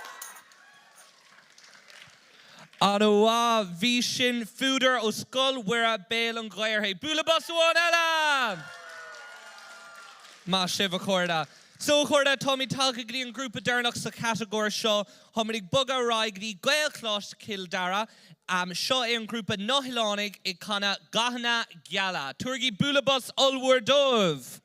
An-mhaith, bhí sin Fuadar ó Scoil Mhuire Béal an Ghaorthaidh. Bualadh bos amháin eile! Maith sibh a chairde. So a chairde, táimid tagtha go dtí an grúpa deireanach sa chatagóir seo. Táimid ag bogadh ar aghaidh go dtí Gaelcholáiste Chill Dara. Seo é an grúpa Na hOileánaigh ag canadh Gathanna Geala. Tabhairigí bualadh bos ollmhór dóibh!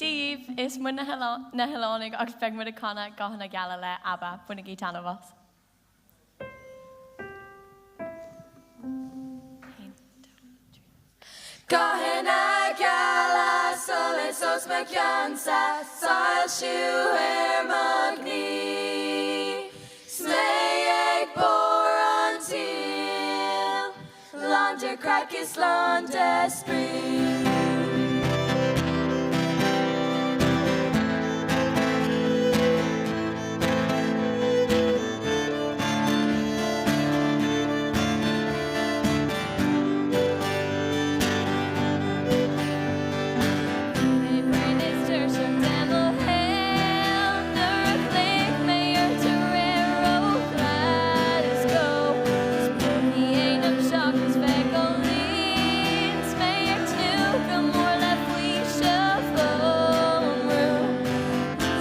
Dia dhaoibh, is muid na hOileánaigh agus beidh muid ag canadh Gathanna Geala le ABBA. Bainigí taitneamh as. Gathanna geala, solas os mo chionn-sa, soilsiú ar mo ghnaoi. 'S mé ag barr an tsaoil, lán de chraic is lán de spraoi. Bhí mé bréan is tuirseach de mo shaol nuair a ghlaoigh mé ort aréir ó Glasgow. Is ní dhéanaim seachas bheith ag ól 's mé ag tnúth go mór le faoiseamh ón mbrú.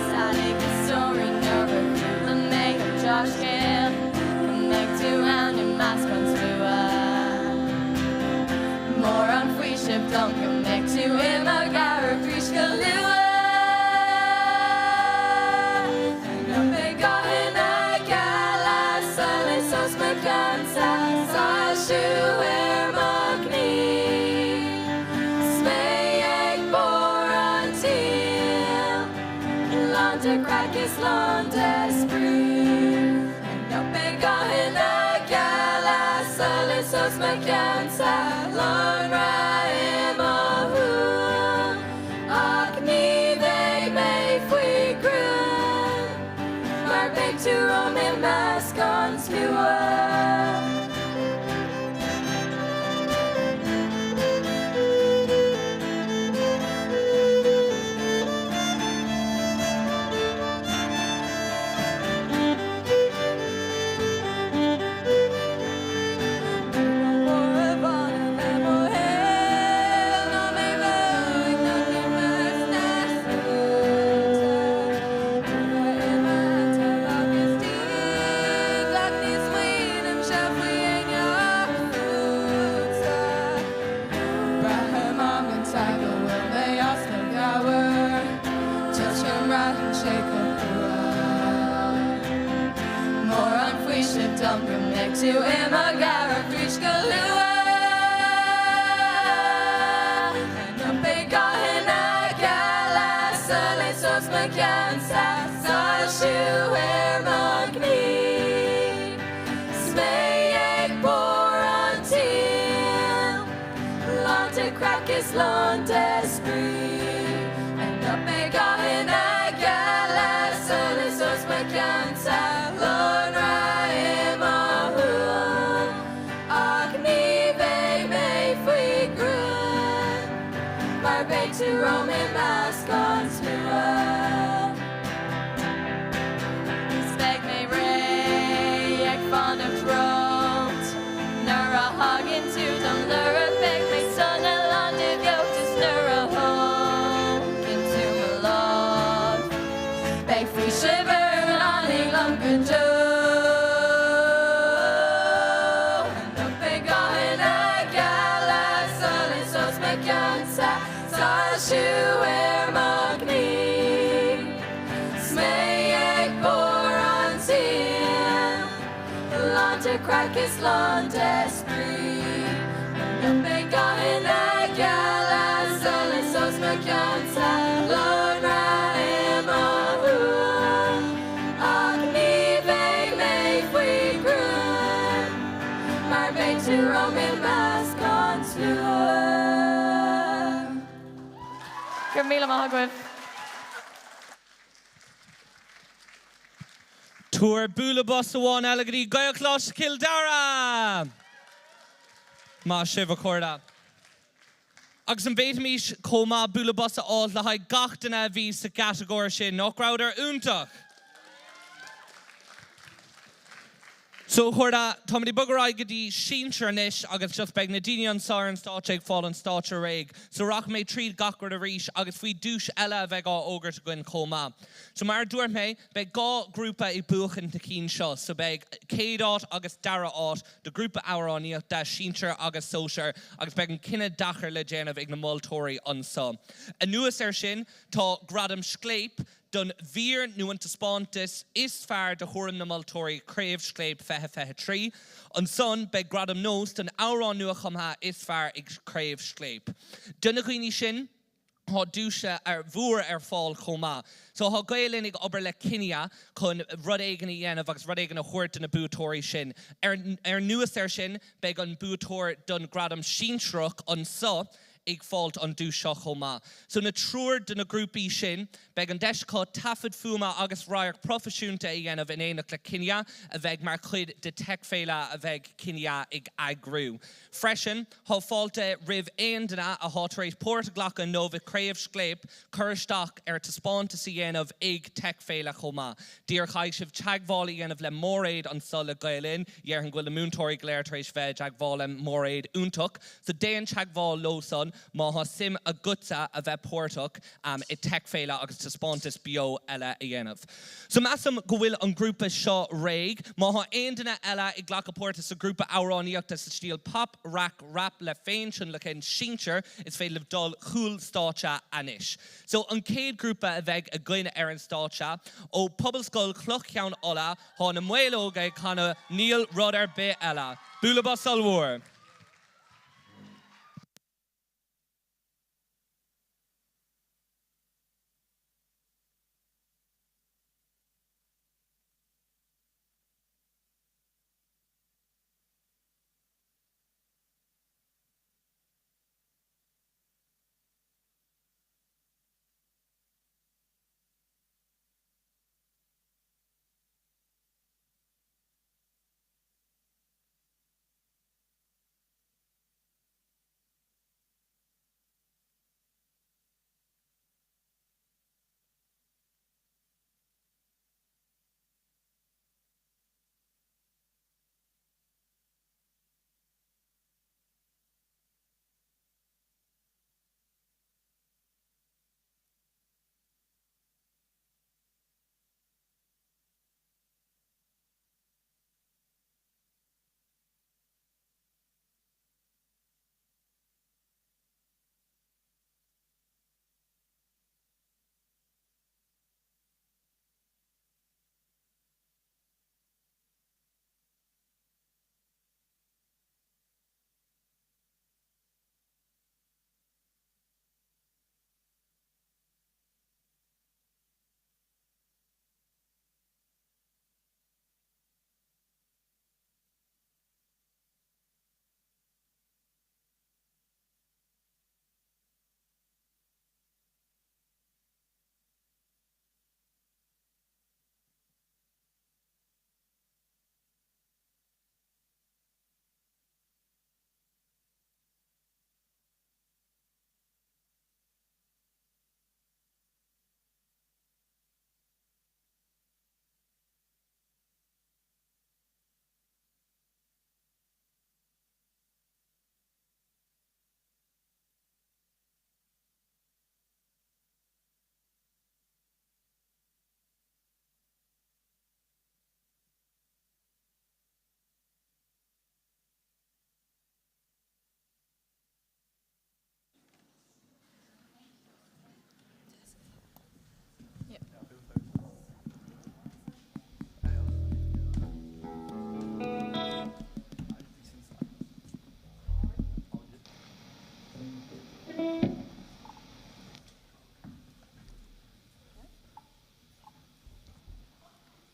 Stadig a stóirín nuair a chuala mé an drochscéal go mbeidh tú ann i measc an tslua. Mór an faoiseamh dom go mbeidh tú i mo chabhair arís go luath. Anocht beidh gathanna geala, solas os mo chionn-sa, soilsiú ar mo ghnaoi. 'S mé ag barr an tsaoil. Lán de chraic is lán de spraoi. Anocht beidh gathanna geala, solas os mo chionn-sa, lonradh i mo shúil. Ach ní bheidh mé faoi ghruaim, mar beidh tú romham i measc an tslua. Braithim amanta go bhfuil mé as mo mheabhair Toisc go mbraitheann sé chomh crua Mór an faoiseamh dom go mbeidh tú i mo chabhair arís go luath. Anocht beidh gathanna geala, solas os mo chionn-sa, soilsiú ar mo ghnaoi. 'S mé ag barr an tsaoil, lán de chraic is lán de spraoi. Anocht beidh gathanna geala, solas os mo chionn-sa, lonradh i mo shúil. Ach ní bheidh mé faoi ghruaim, mar beidh tú romham i measc an tslua. Is beidh mé réidh ag fanacht romhat nuair a thagann tú dom lorg beidh mé sona lán de bheocht is nuair a thógann tú mo lámh. lán de spraoi. Dá mbeadh mé gathanna geala solas os mo chionn sa lónra i mo shúil. Ach ní bheidh mé faoi ghruaim mar beidh tú romham i measc an tslua. Go raibh míle maith agaibh. Tabhair bualadh bos amháin eile go dtí Gaelcholáiste Chill Dara! Maith sibh, a chairde. Agus an bhféadfaimis chomh maith bualadh bos a fháil le haghaidh gach duine a bhí sa gcatagóir sin, nach rabhadar iontach? So, a chairde, táimid ag bogadh ar aghaidh go dtí sinsir anois agus just beidh na daoine anseo ar an stáitse ag fáil an stáitse réidh. So rachaidh mé tríd gach rud arís agus faoi duais eile a bheidh á fhógairt againn chomh maith. So mar a dúirt mé, beidh 2 ghrúpa ag buachaint na cinn seo. So beidh céad áit agus dara áit do ghrúpa amhránaíochta, sinsir agus sóisear, agus beidh an cinneadh deacair le déanamh ag na moltóirí anseo. Anuas air sin, tá Gradam Scléip don mhír nó an taispeántas is fearr de thuairim na moltóirí Craobh Scléip 2023. Ansan beidh Gradam Nós don amhrán nua-chumtha is fearr ag Craobh Scléip. Do na dhaoine sin, tá duais mhór ar fáil chomh maith. So tá Gael Linn ag obair le Kinia chun rud éigin a dhéanamh agus rud éigin a thabhairt do na buaiteoirí sin. Ar anuas air sin, beidh an buaiteoir don Gradam Sinsearach anso ag fáilt an duais seo chomh maith. So na triúr de na grúpaí sin, beidh an deis acu taifead fuaime agus radhairc proifisiúnta a dhéanamh in éineacht le Kinia, a bheidh mar chuid de Tech Féile a bheidh Kinia ag eagrú. Freisin, thá fáilte roimh aon duine athá tar éis páirt a ghlacadh inniu i Craobh Scléip cur isteach ar taispeántas a dhéanamh ag Tech Féile chomh maith. Díreach caithfidh sibh teagmháil a dhéanamh le Máiréad anso le Gael Linn. Dhéarfainn go bhfuil na múinteoirí go léir tar éis bheith i dteagmháil le Máiréad iontach. So déan teagmháil leo san má thá suim agatsa a bheith páirteach i Tech Féile agus taispeántas beo eile a dhéanamh. So measaim go bhfuil an grúpa seo réidh. Má thá aon duine eile ag glacadh páirte sa grúpa amhránaíochta sa stíl pop, rac, rap le féintionlacan sinsir, is féidir libh dul chúl stáitse anois. So an chéad grúpa a bheidh againn ar an stáitse, ó Pobalscoil Chloich Cheann Fhaola, thá na Maológa ag canadh Níl Rud Ar Bith Eile. Bualadh bos ollmhór!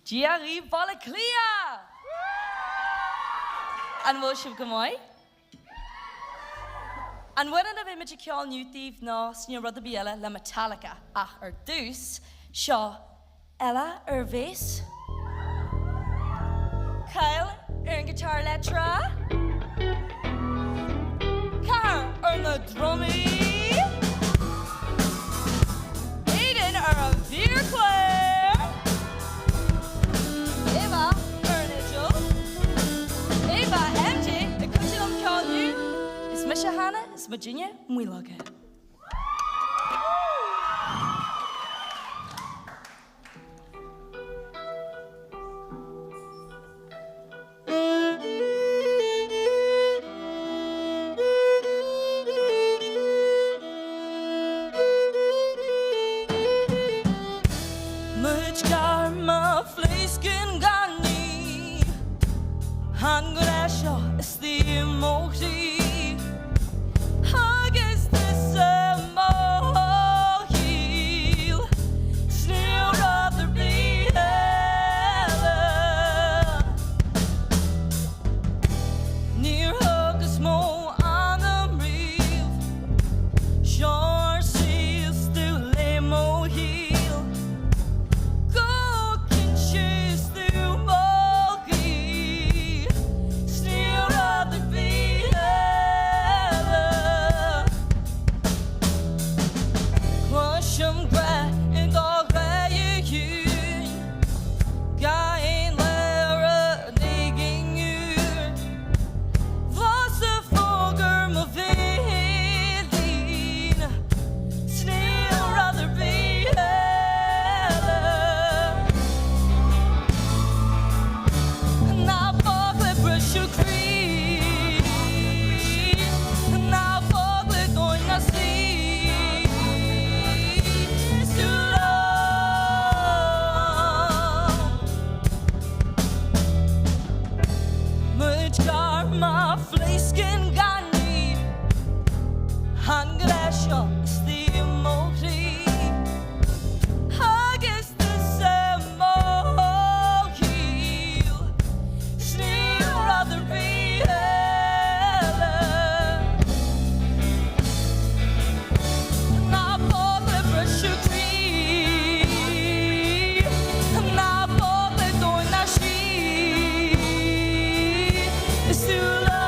Dia dhaoibh Baile Átha Cliath! An bhfuil sibh go maith? An amhrán a bheidh muid ag ceol inniu daoibh ná 'S Níl Rud Ar Bith Eile le Metallica ach ar dtús, seo Ella ar bhéas, Kyle ar an guitar leictreach, Cathal ar na drumaí, Aidan ar an bhfíorchlár, Eva ar an fhidil, Eva MJ ag cuidiú liom ceol inniu, is mise Hannah is muidinne Maológa. Muid gar má phléascann gan ní An grá seo istigh i mo chroí Agus tusa mo shaol 'S níl rud ar bith eile Níor thugas mo anam riamh Seo ár saol 's tú le mo shaol Go cinnte is tú mo ghaoth 'S níl rud ar bith eile. Cloisim grá i do ghaoth chiúin Gan aon rud éigin úr Blas a fógair mo bhéilín 'S níl rud ar bith eile. Ná fág le briseadh croí Ná fág le tóin ná slí Is tú liom Muid gar má phléascann gan ní An grá seo istigh i mo chroí Agus tusa mo shaol 's níl rud ar bith eile. Ná fág le briseadh croí, ná fág le tóin ná slí, is tú liom.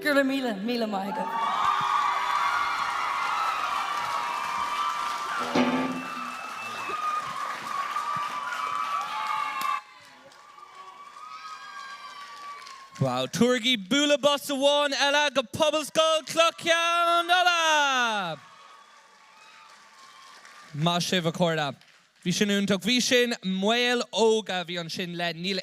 Go raibh míle, míle maith agaibh. Wow, tabhairigí bualadh bos amháin eile go Pobalscoil Chloich Cheann Fhaola! Maith sibh, a chairde. Bhí sin iontach. Bhí sin Maol Óga a bhí ansin le Níl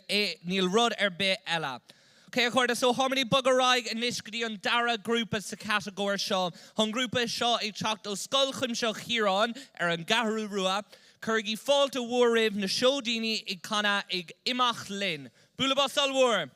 Níl Rud Ar Bith Eile. Ok, a chairde, so táimid ag bogadh ar aghaidh anois go dtí an dara grúpa sa chatagóir seo. Tá an grúpa seo ag teacht ó Scoil Chuimsitheach Chiaráin ar an gCeathrú Rua. Cuirigí fáilte mhór roimh na Seoidíní ag canadh Ag Imeacht Linn. Bualadh bos ollmhór!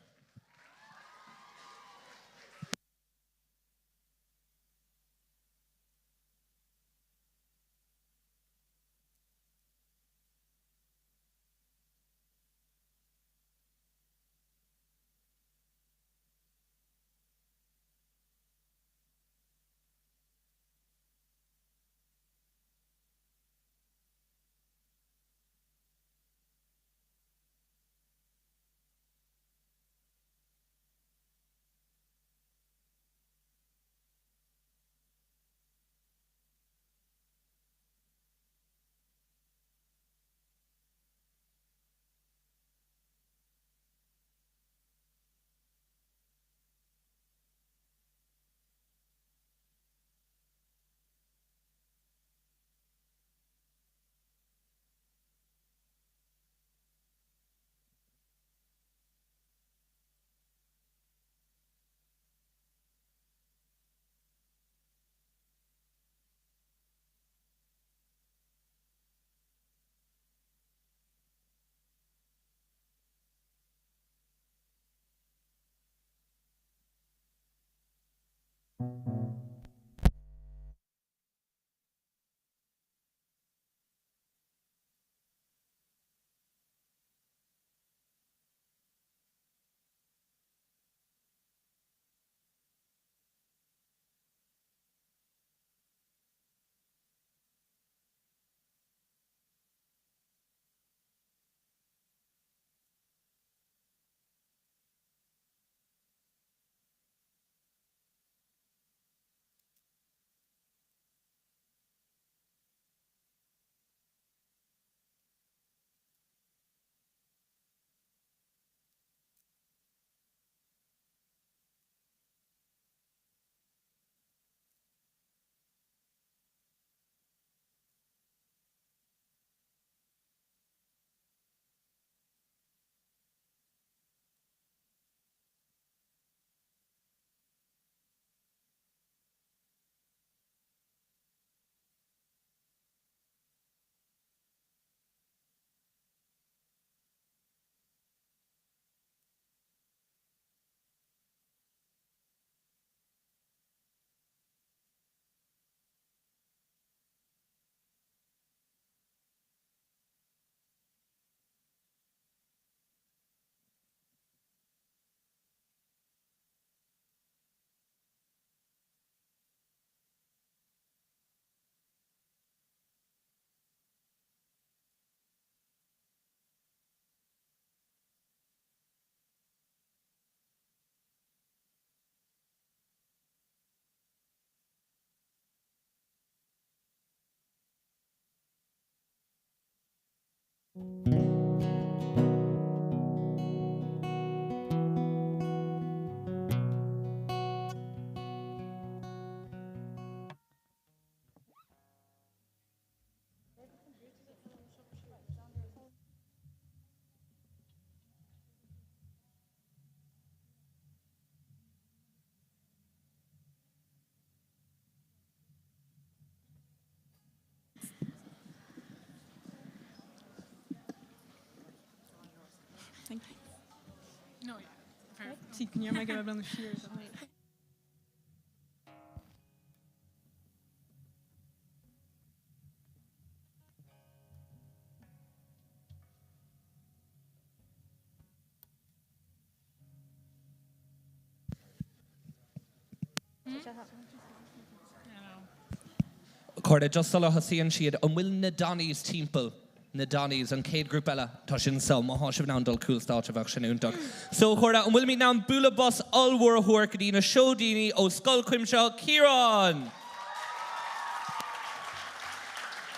A chairde, just sula thosaíonn siad, an bhfuil na Donnies timpeall? Na Donnies, an chéad ghrúpa eile, tá sin so, má thá sibh in ann dul cúl stáitse bheadh sin iontach. So a chairde, an bhfuilimid in ann bualadh bos ollmhór a thabhairt go dtí na Seoidíní ó Scoil Chuimsitheach Chiaráin!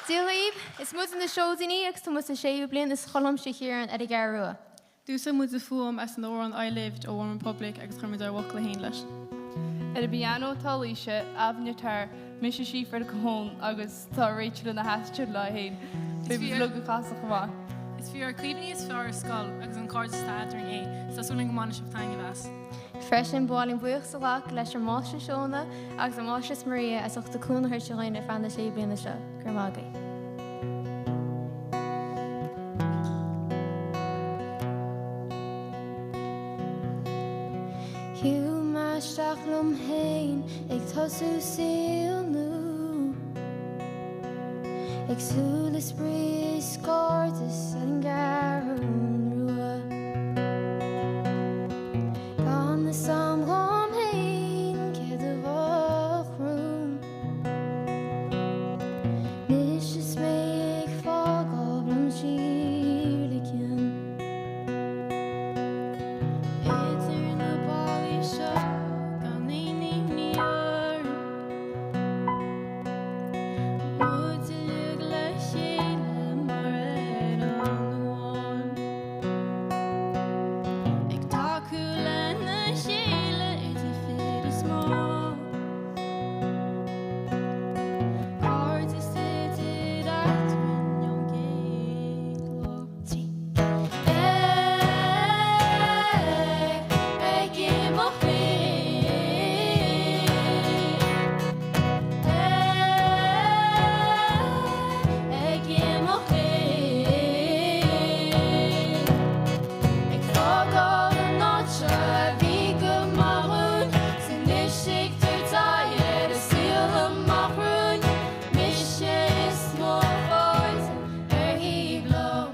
Dia dhaoibh, is muide na Seoidíní agus tá muid sa séú bliain i Scoil Chuimsitheach Chiaráin ar an gCeathrú Rua. D'úsáid muid fuaim as an amhrán I Lived ó OneRepublic agus chuir muid ár bhfocla féin leis. Ar an bpianó tá Laoise, Aoibhinn ar ghiotár, mise Síofra ar an cajón agus tá Rachel ina haisteoir léi féin. Beidh muid uilig ag casadh chomh maith. Is faoi ár cuimhní is fearr ar scoil agus an cairdeas atá eadrainn é, so tá súil againn go mbainfidh sibh taitneamh as. Freisin, ba mhaith linn buíochas a ghlacadh leis ár Máistreas Shóna agus ár Máistreas Maria as ucht a cúnamh a thabhairt dhúinn ar feadh na sé bliana seo. Go raibh maith agaibh. Shiúil mé isteach liom féin ag tosú saol nua Ag súil le spraoi is cairdeas ar an gCeathrú Rua Gan fhios a'm dhom féin céard a bheadh romham Anois is mé ag fágáil liom siar le cion. Idir na ballaí seo gan aon imní orainn Muid uilig le chéile mar fhoireann amháin Ag tacú lena chéile idir fir is mná. Cairdeas idir eadrainn ón gcéad lá. Ag imeacht linn. Ag imeacht linn. Ag fágáil an áit seo a bhí go maith dhúinn. 'S anois ag tabhairt aghaidh ar an saol amach romhainn, mise is mo chairde ar thaobh liom.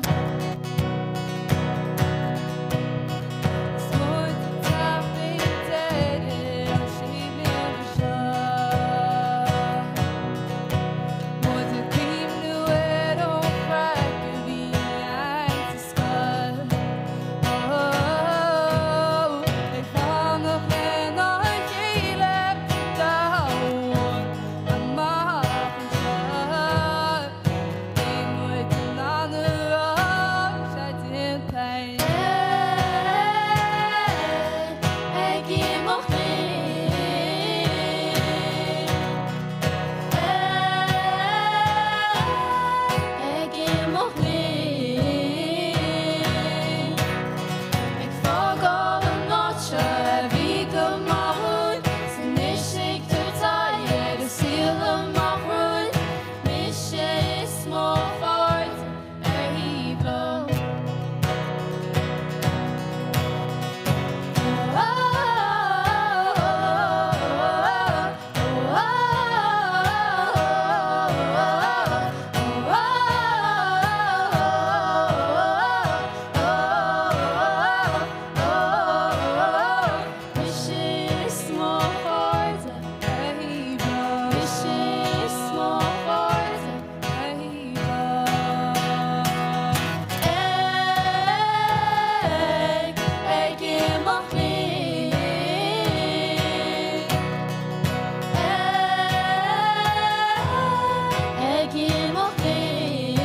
Is muid ag teacht chuig deireadh an sé bliana seo. Muid ag cuimhniú ar an chraic a bhí againn sa scoil. Ag fanacht lena chéile domhan amach anseo. Beidh muid in ann a rá sé déanta Ag imeacht linn. Ag imeacht linn. Ag fágáil an áit seo a bhí go maith dhúinn, 's anois ag tabhairt aghaidh ar an saol amach romhainn, mise is mo chairde ar thaobh liom. Mise is mo chairde ar thaobh liom. Mise is mo chairde ar thaobh liom. Ag, ag imeacht linn. Ag imeacht linn.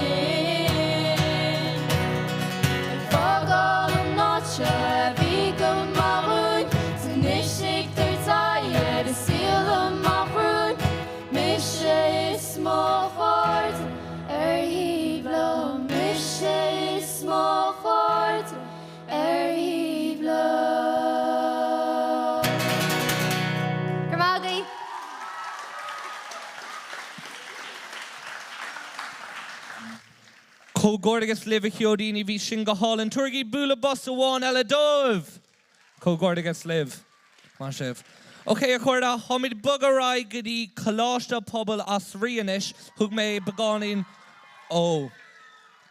Ag fágáil an áit seo a bhí go maith dhúinn, 's anois ag tabhairt aghaidh ar an saol amach romhainn, mise is mo chairde ar thaobh liom, mise is mo chairde ar thaobh liom. Go raibh maith agaibh! Comhghairdeas libh a Sheoidíní, bhí sin go hálainn. Tabhairigí bualadh bos amháin eile dóibh! Comhghairdeas libh. Maith sibh. Ok, a chairde, táimid ag bogadh ar aghaidh go dtí Coláiste Pobail Osraí anois. Thug mé beagáinín, ó,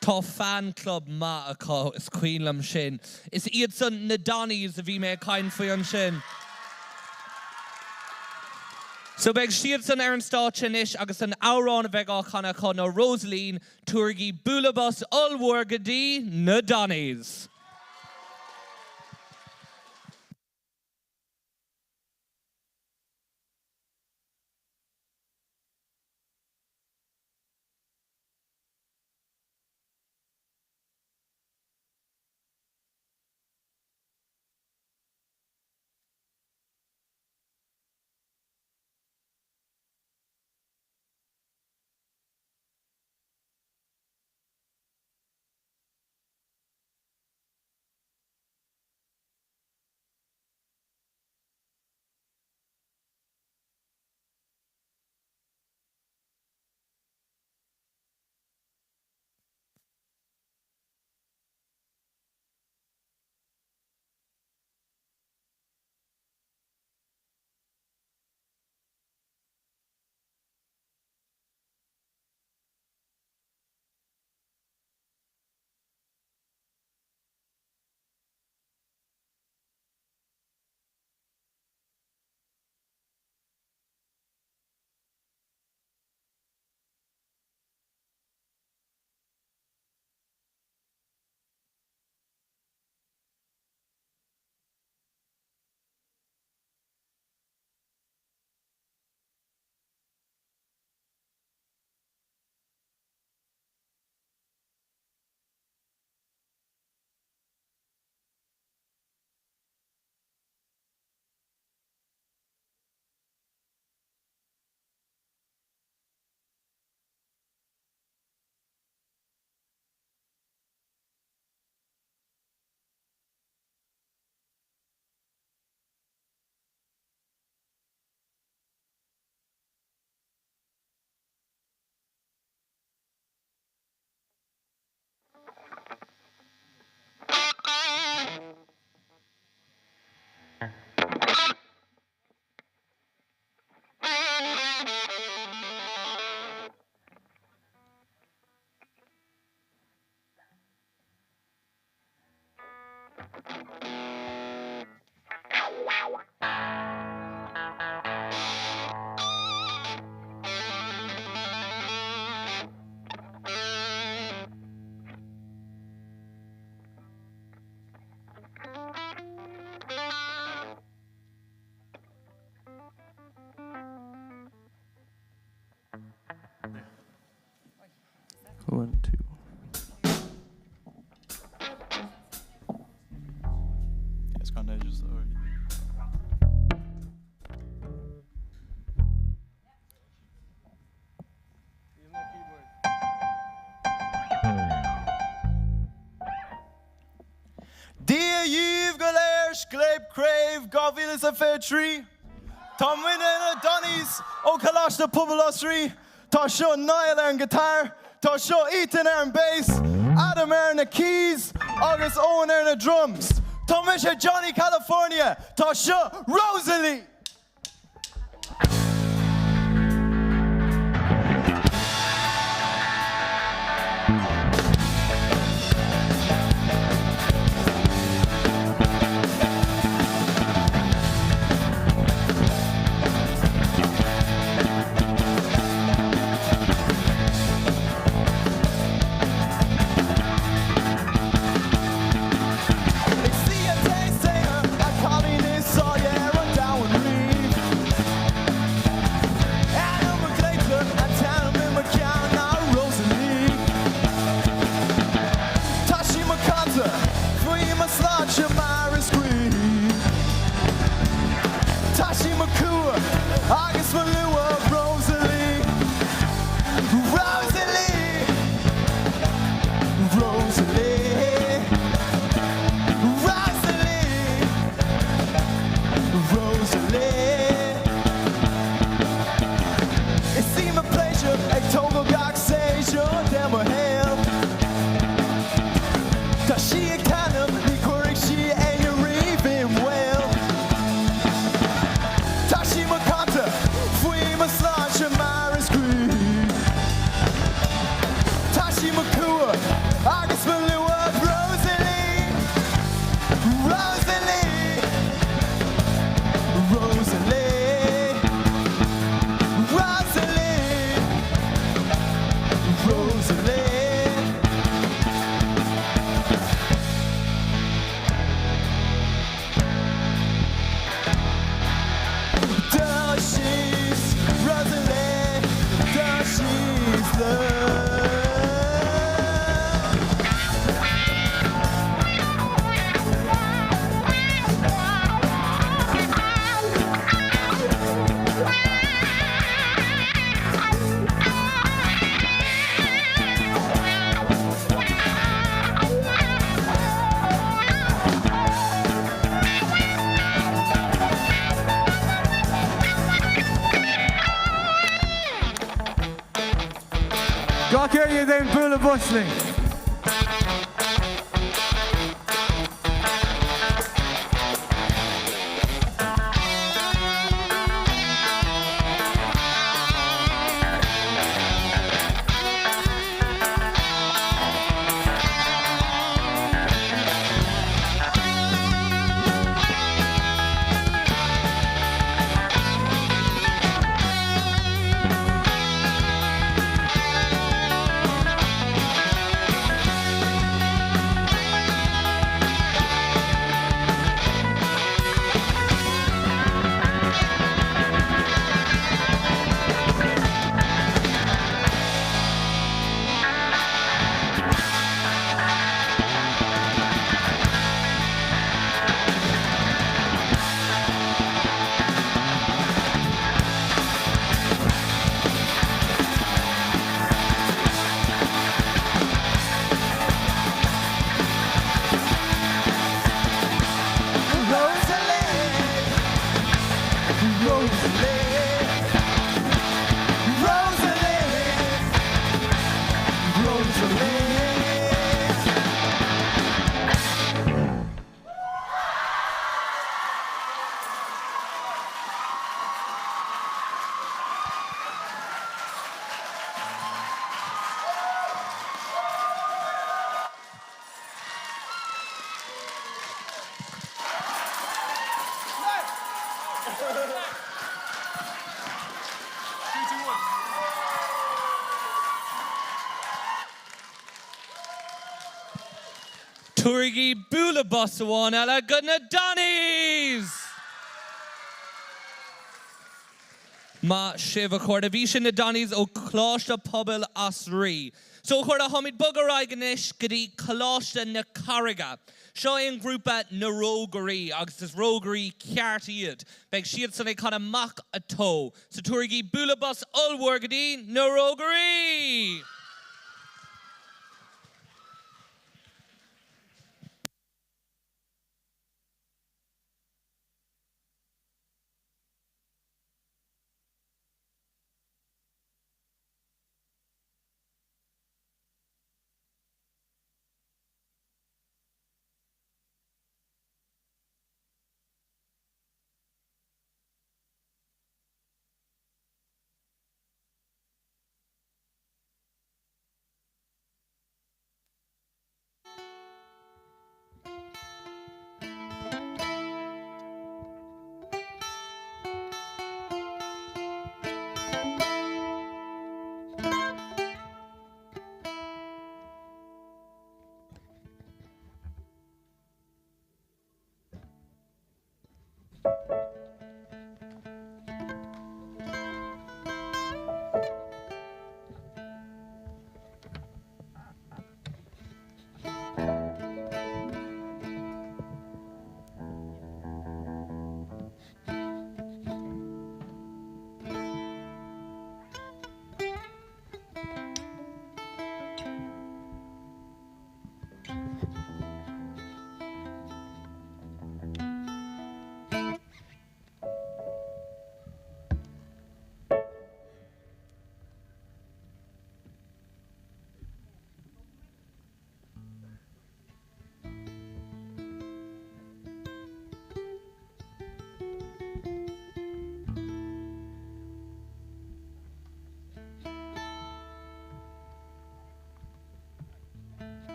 tá fan club maith acu, is cuimhin liom sin. Is iadsan na Donnies a bhí mé ag caint faoi ansin. So beidh siadsan ar an stáitse anois agus an amhrán a bheidh á chanadh acu ná Rosaleen, tabhairigí bualadh bos ollmhór go dtí na Donnies! One, two. It's gone ages already. Dia dhíbh go léir, Scléip Craobh 2023. Tá muidne na Donnies ó Choláiste Pobail Osraí. Tá seo Niall ar an guitar, tá seo Ethan ar an bass, Adam ar na keys agus Owen ar na drums. Tá mise Johnny California, tá seo Rosalie! Is í an té is saoire a cailín is áille ar an domhan riamh. Ainm a glaoitear an t-ainm i mo cheann ná Rosalie. Tá sí macánta faoi mo shláinte mar is cuí. Tá sí mo chumha agus mo luath Rosalie. Rosalie. Rosalie. Rosalie. Rosalie. Is í mo pléisiúr ag tógáil gach séasúr de mo shaol. Tá sí ag taitneamh, ní chuirfidh sí éinne riamh i mbaol. Tá sí macánta faoi Gach éinne ag déanamh bualadh bos linn. Tabhairigí bualadh bos amháin eile go na Donnies! Maith sibh, a chairde. Bhí sin na Donnies ó Choláiste Pobail Osraí. So, a chairde, táimid ag bogadh ar aghaidh anois go dtí Coláiste na Carraige. Seo é an grúpa Na Rógairí agus is rógairí ceart iad. Beidh siadsan ag canadh Mac a' Tó. So tabhairigí bualadh bos ollmhór go dtí Na Rógairí!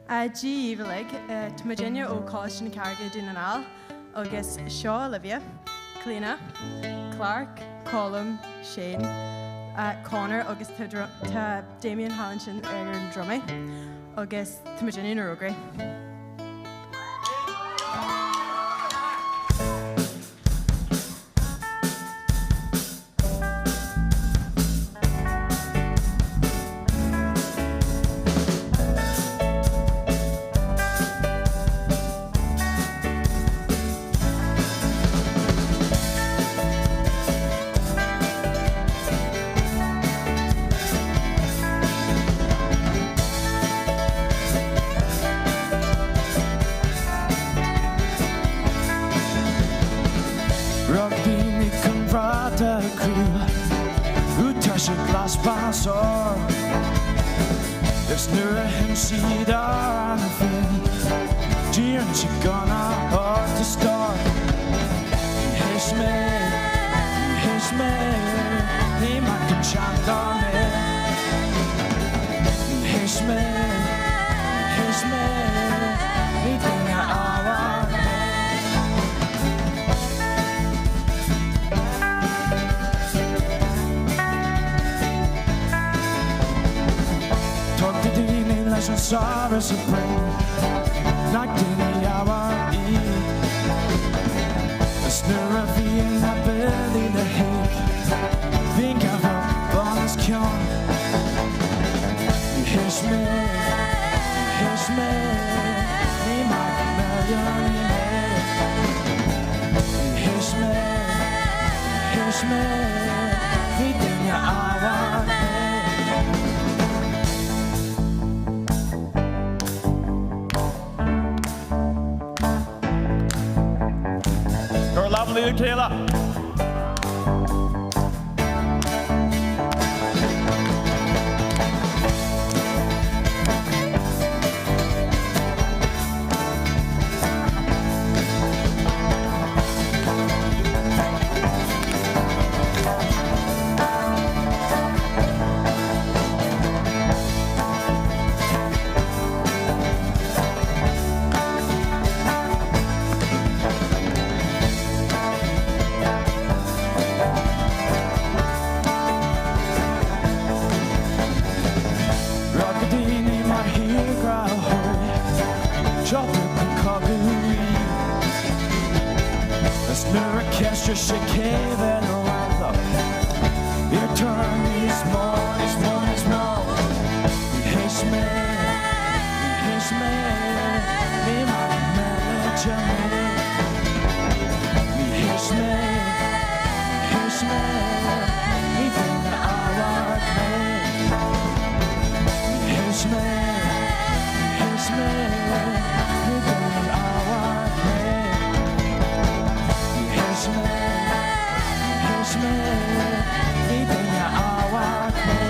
Dia dhaoibh uilig, tá muidinne ó Choláiste na Carraige Dún na nGall agus seo Olivia, Clíona, Clark, Colm, Shane. Conor agus tá Damien thall ansin ar an drumaí agus tá muidinne na Rógairí. Rug daoine chun brat a chraobh Tá sé glas bán sár Is nuair a sheinn siad amhrán an Féin D'iarr sí gunna ort a stór Ní théis mé, ní théis mé Ní mac an tseandár mé Ní théis mé, ní théis mé Ní duine amháin mé. Tugtar daoine leis an saibhreas a broinn nach daoine amháin iad. Is nuair a bhíonn na billí le híoc bíonn ceathrar bun os cionn. Ní théis mé, ní théis mé, ní mac milliúnaí mé. Ní théis mé, ní théis mé, ní duine amháin mé. Gur lovely a chéile. Rug daoine mar thírghráthóirí, Seoltar chun cogaidh iad. Is nuair a cheistigh sé cé bheith nó ann Iarrtar níos mó, níos mó, níos mó. Ní théis mé, ní théis mé, ní mac meilite mé. Ní théis mé, ní théis mé, ní duine amháin mé. Ní théis mé, ní théis mé, ní duine amháin mé. Ní théis mé, ní théis mé, ní duine amháin mé.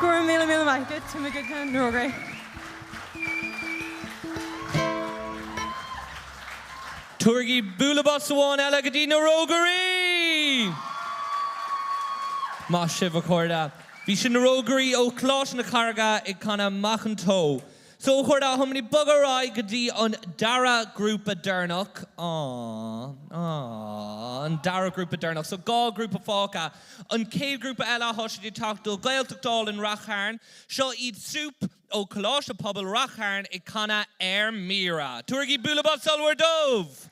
Go raibh míle míle maith agat, tá muid na Rógairí. Tabhairigí bualadh bos amháin eile go dtí na Rógairí! Maith sibh, a chairde. Bhí sin na Rógairí ó Choláiste na Carraige ag canadh Mac an Tó. So, a chairde, táimid ag bogadh ar aghaidh go dtí an dara grúpa deireanach. Aww, aww, an dara grúpa deireanach. So, 2 grúpa fágtha. An chéad ghrúpa eile, tá siad ag teacht ó Ghaeltacht álainn Rath Chairn. Seo iad Súp ó Choláiste Pobail Rath Chairn ag canadh Ar Mire. Tabhairigí bualadh bos ollmhór dóibh!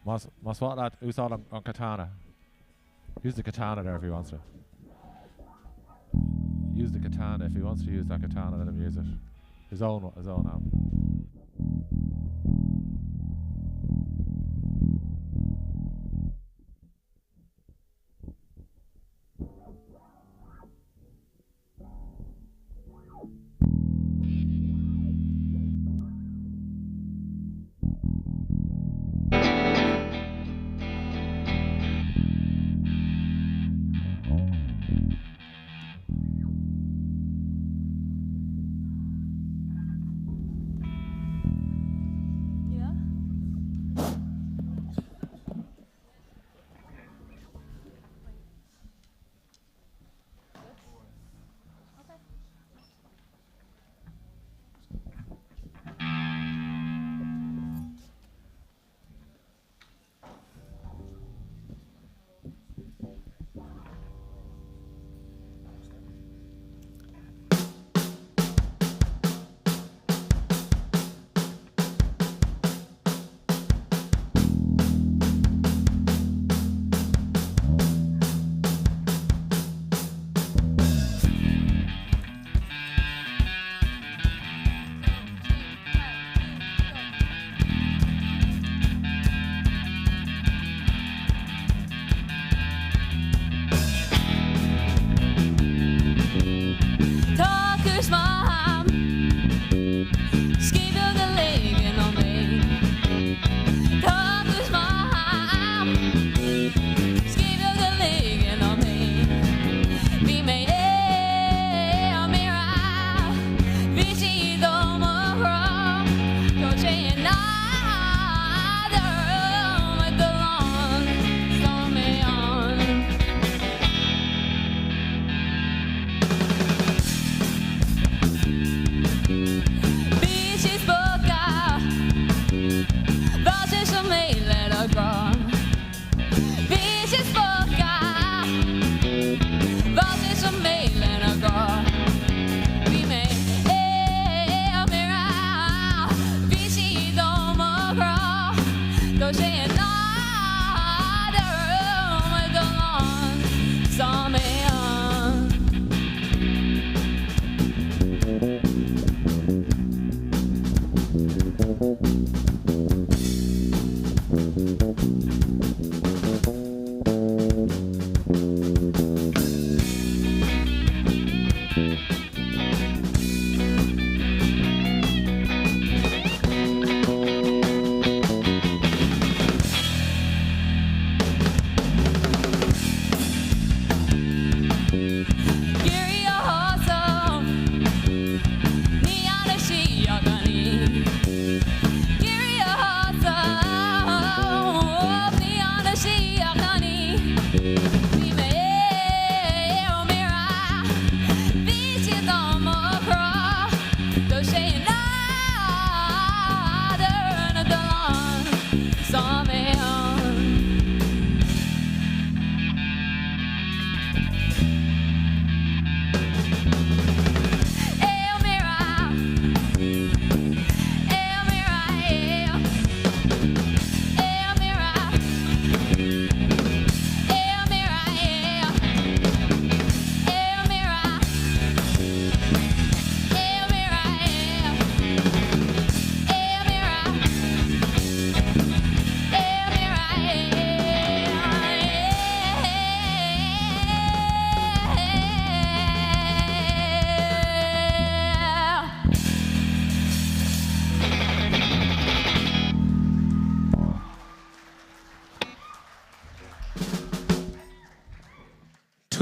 Más más mhaith leat úsáid an katana. Use the katana there if he wants to. Use the katana if he wants to use that katana let him use it. His own his own arm.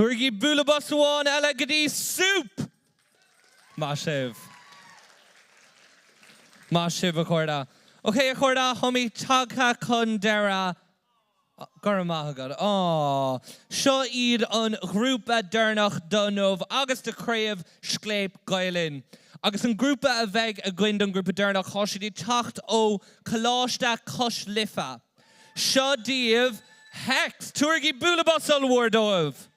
Tabhairigí bualadh bos amháin eile go dtí Soup! Maith sibh. Maith sibh, a chairde. Ok, a chairde, táimid tagtha chun deireadh. Go raibh maith agat. Aww. Seo iad an ghrúpa deireanach d'inniu agus do Chraobh Scléip Gael Linn. Agus an grúpa a bheidh againn don ghrúpa deireanach, tá siad ag teacht ó Choláiste Cois Life. Seo daoibh Hex! Tabhairigí bualadh bos ollmhór dóibh!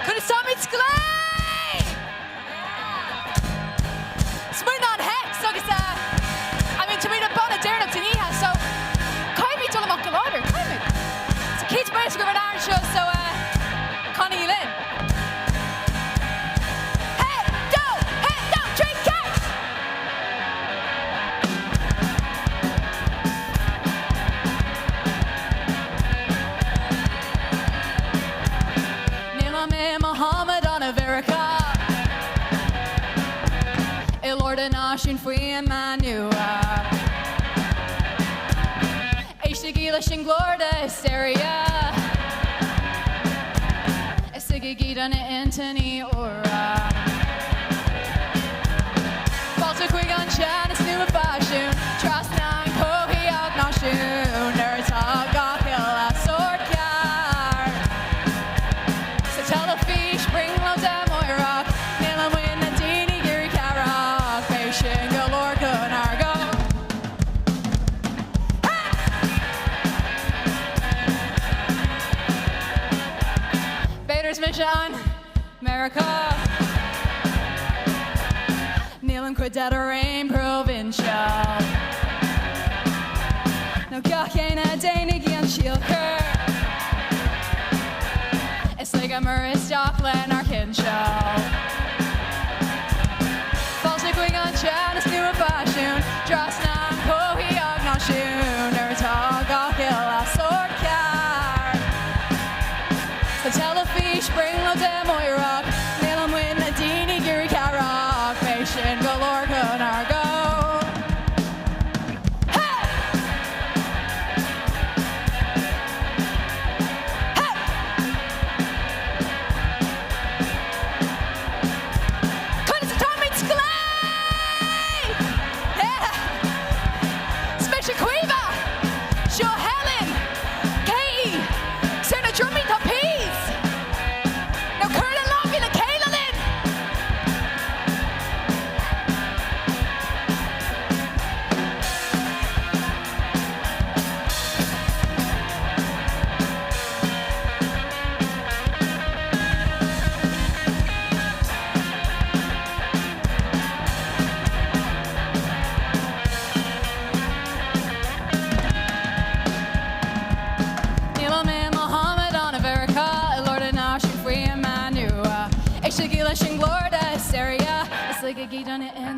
Conas táimid Scléip! Is muid an Hex agus I mean táimid an banna deireanach den oíche so caithfimid dul amach go láidir, caithfimid! So cinnte mé go raibh an fhear anseo so canaigí linn! Haon, dó, haon, dó, trí, ceathair! Nílim i mo amadán a Mheiriceá I lár do náisiúin faoi meath nua Éistigí leis an nglór de hysteria Is tuigigí do na intinní úra. Fáilte chuig an sean is nua faisiún, trasna an chomhthíocht náisiún, nuair atá gach uile sórt ceart. Sa teilifís, brionglóid amárach, níl amuigh na daoine ag iarraidh cabhrach, beidh sin go leor chun argóint. B'fhéidir is mise an Meiriceá. Nílim cuid de do réim provincial. Nó gach éinne déanaigí an síolchur. Is ligeamar isteach lenár chinseal. Fáilte chuig an tsean is nua faisiún, trasna an chomhthíocht náisiún, nuair atá gach uile sórt ceart. Sa teilifís, brionglóid amárach, níl amuigh na daoine ag iarraidh cabhrach, beidh sin go leor chun argóint. Hey!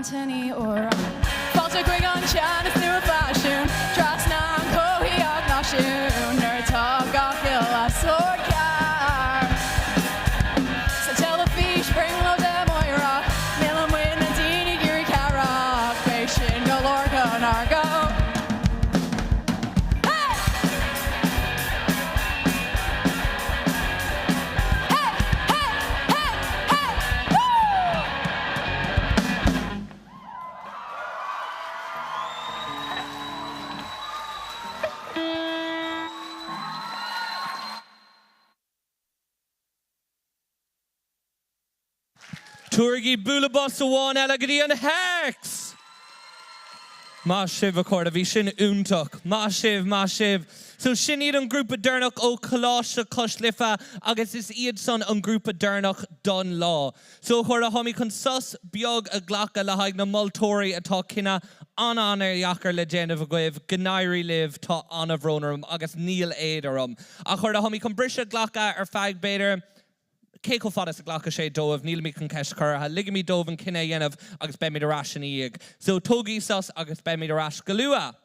Anthony Horan. Fáilte chuig an sean is nua faisiún, trasna an chomhaíocht náisiún, nuair atá gach uile sórt cearr. Sa teilifís, brionglóid Moira, níl amuigh na daoine ag iarraidh cabhrach, beidh sin go leor chun ár gcomh. Hey! Hey! Hey! Hey! Hey! Woo! Tabhairigí bualadh bos amháin eile go dtí an Hex! Maith sibh, a chairde, bhí sin iontach. Maith sibh, maith sibh. So sin iad an grúpa deireanach ó Choláiste Cois Life agus is iad san an grúpa deireanach don lá. So a chairde, táimid chun sos beag a ghlacadh le haghaidh na moltóirí atá cinneadh an-an-dheacair le déanamh agaibh. Go n-éirí libh, tá an-bhrón orm agus níl éad orm. A chairde, táimid chun briseadh a ghlacadh ar feadh b'fhéidir cé chomh fada is a ghlacfaidh sé dóibh, nílimid chun ceist a chur orthu, ligimid dóibh an cinneadh a dhéanamh agus beimid ar ais ina dhiaidh. So tógaigí sos agus beimid ar ais go luath!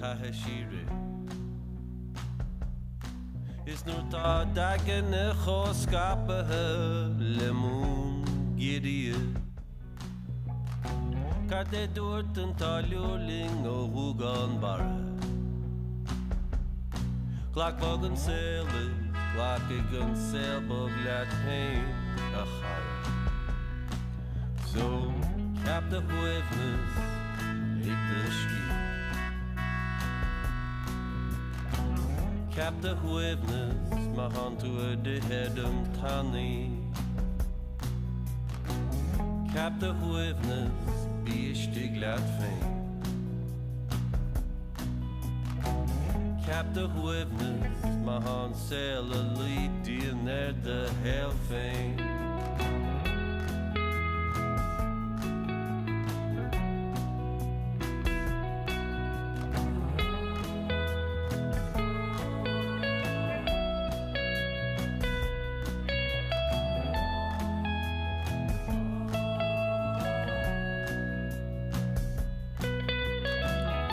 Caithfidh sí rith. Is nuair tá d'aigne chomh scaipthe le mún giorria. Cad é dúirt an táilliúir linn ó Ghuagán Barra? Glac bog an saol is glacfaidh an saol bog leat féin, a chara. So, ceap do shuaimhneas, lig do scíth. Ceap do shuaimhneas má thánn tú ag ithe don tanaí. Ceap do shuaimhneas, bí istigh leat féin. Ceap do shuaimhneas má thá an saol ag luí dian ar do shaol féin.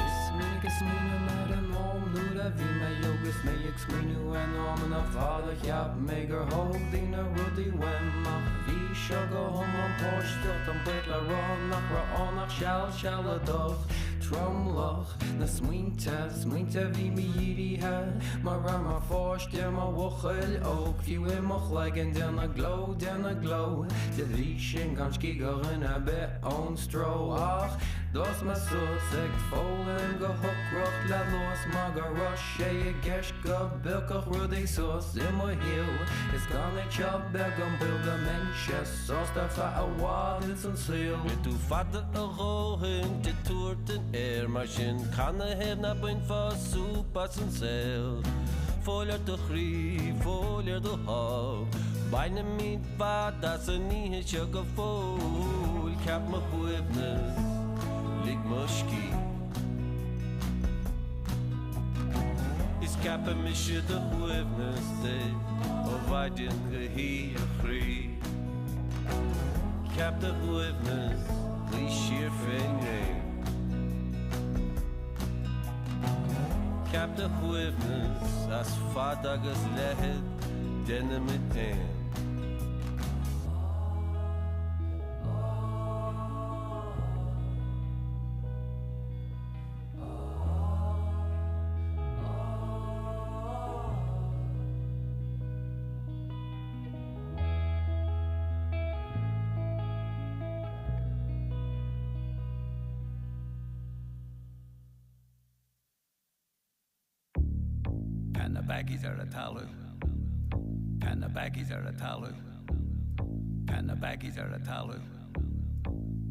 Is minic a smaoiním ar an am nuair a bhí mé óg is mé ag smaoineamh ar na hamanna fada cheap mé gur thóg daoine rudaí uaim ach bhí seo go hiomlán páisteach táim buíoch le rá nach raibh ann ach seal sealadach. tromlach na smaointe, smaointe a bhí mídhírithe mar raibh mar pháiste, mar bhuachaill óg, fiú i mo chloigeann déanamh gleo, déanamh gleo, de bhrí sin gan scíth do dhuine ar bith ón stró ach d'fhás mé suas ag foghlaim go hocrach le luas mar go raibh sé i gceist go bpiocfadh rudaí suas i mo shaol is gan é seo beag an baol go mbeinnse sásta ar feadh i bhfad ins an saol. Beidh tú fada a dhóthain ag tabhairt an aeir mar sin canathaobh ná bainfeá súp as an saol? Fóill ort a chroí, fóill ar do shámh, bainfimid fad as an oíche seo go fóill, ceap mo shuaimhneas, lig mo scíth. Is ceapfaidh mise do shuaimhneas duit ó mhaidin go hoíche a chroí. Ceap do shuaimhneas, luigh siar fén ngréin. Ceap do shuaimhneas as fad agus leithead déanfaimid aon. Tá na baggies ar an talamh. Tá na baggies ar an talamh. Tá na baggies ar an talamh.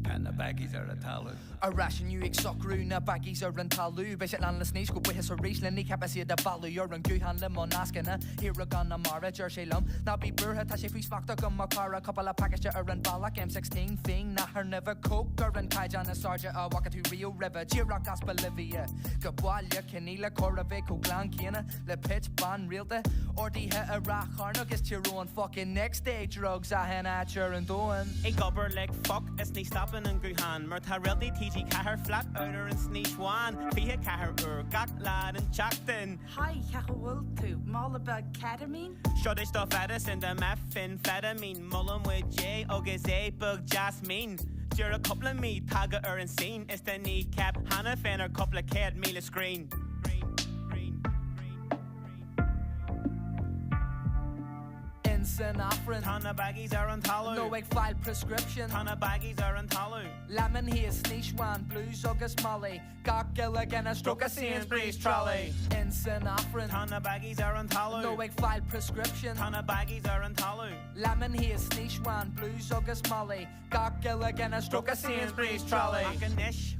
Tá na baggies ar an talamh. Ar ais inniu ag socrú na baggies ar an talamh Beidh siad lán le snaois go buíochas arís le Kneecap is iad a mhealladh ar an guthán le mo nascanna thiar i gConamara Deir sé liom ná bí buartha tá sé faoi smacht agam mo chara Cúpla pacáiste ar an bhealach M16 fíon nathair nimhe Coke ar an caighdeán is airde a bhfaca tú riamh roimhe Díreach as Bolivia go baile Ciníle chóir a bheith chomh glan céanna le pit bean rialta Ordaithe i Ráth Chairn agus Tír Eoghain Fucking next day drugs achan áit ar an domhan. Ag obair like fuck is ní stopann an guthán Mar tá réaltaí TG4 flat out ar an snaois bhán 24 uair gach lá den tseachtain. Hi, cén chaoi a bhfuil tú? Mála beag ketamine? Seo é stuff Edison de methamphetamine Molann muid é agus é beag deas mín Deireadh cúpla mí tagtha ar an scene Is tá Kneecap cheana féin ar cúpla 100,000 screen. In san Aifreann. Tá na baggies ar an talamh. Nó ag fáil prescription. Tá na baggies ar an talamh. Lemon haze, snaois bhán, blues agus molly. Gach uile dhuine stróicthe Sainsbury's trolley. In san Aifreann. Tá na baggies ar an talamh. Nó ag fáil prescription. Tá na baggies ar an talamh. Lemon haze, snaois bhán, blues agus molly. Gach uile dhuine stróicthe Sainsbury's trolley. Ach anois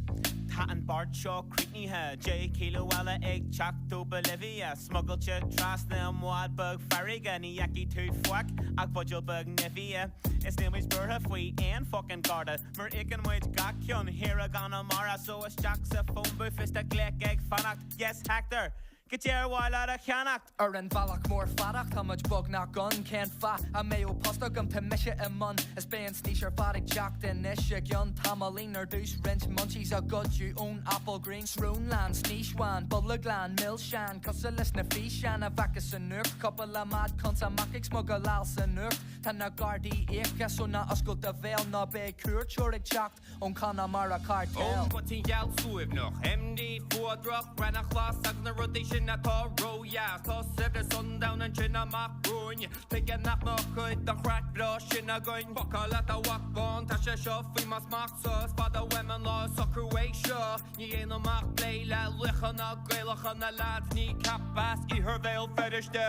tá an beart seo críochnaithe, 10 kilo eile ag teacht ó Bolivia, smugailte trasna i mbád beag farraige, ní fheicfidh tú faic ach buidéal beag Nivea. Is níl muid buartha faoi aon fucking Garda, mar íocann muid gach ceann thiar i gConamara, so isteach sa phone booth is do ghlaoch ag fanacht, yes Hector! Goidé ar mhaith leat a cheannacht? Ar an bhealach mór fada tá muid beagnach ann Cén fáth a mbeadh post agam tá mise i mbun Is beidh an snaois ar fad ag teacht anois i gceann tamaillín Ar dtús roinnt munchies a goideadh ón Applegreen Srón lán, snaois bhán, bolg lán, milseáin Cosúil leis na físeáin a bhfacthas sa nuacht Cúpla mad cunts amach ag smugaláil sa nuacht Tá na Gardaí íoctha so ná oscail do bhéal Ná beidh cuairteoir ag teacht ón Conamara Cartel. Ón bpoitín gheal suaimhneach, MD fuadrach, raithneach ghlas agus na rudaí sin atá ródheas. Tá saibhreas an domhain ansin amach romhainn, tuige nach mbeadh cuid den chraic bhreá sin againn? Focáil leat a mhac bán, tá sé seo faoi mo smachtsa, is fada uaim an lá a socrú é seo. Ní dhéanaim ach plé le laochanna Gaelacha na leaids Kneecap as Iarthar Bhéal Feirste.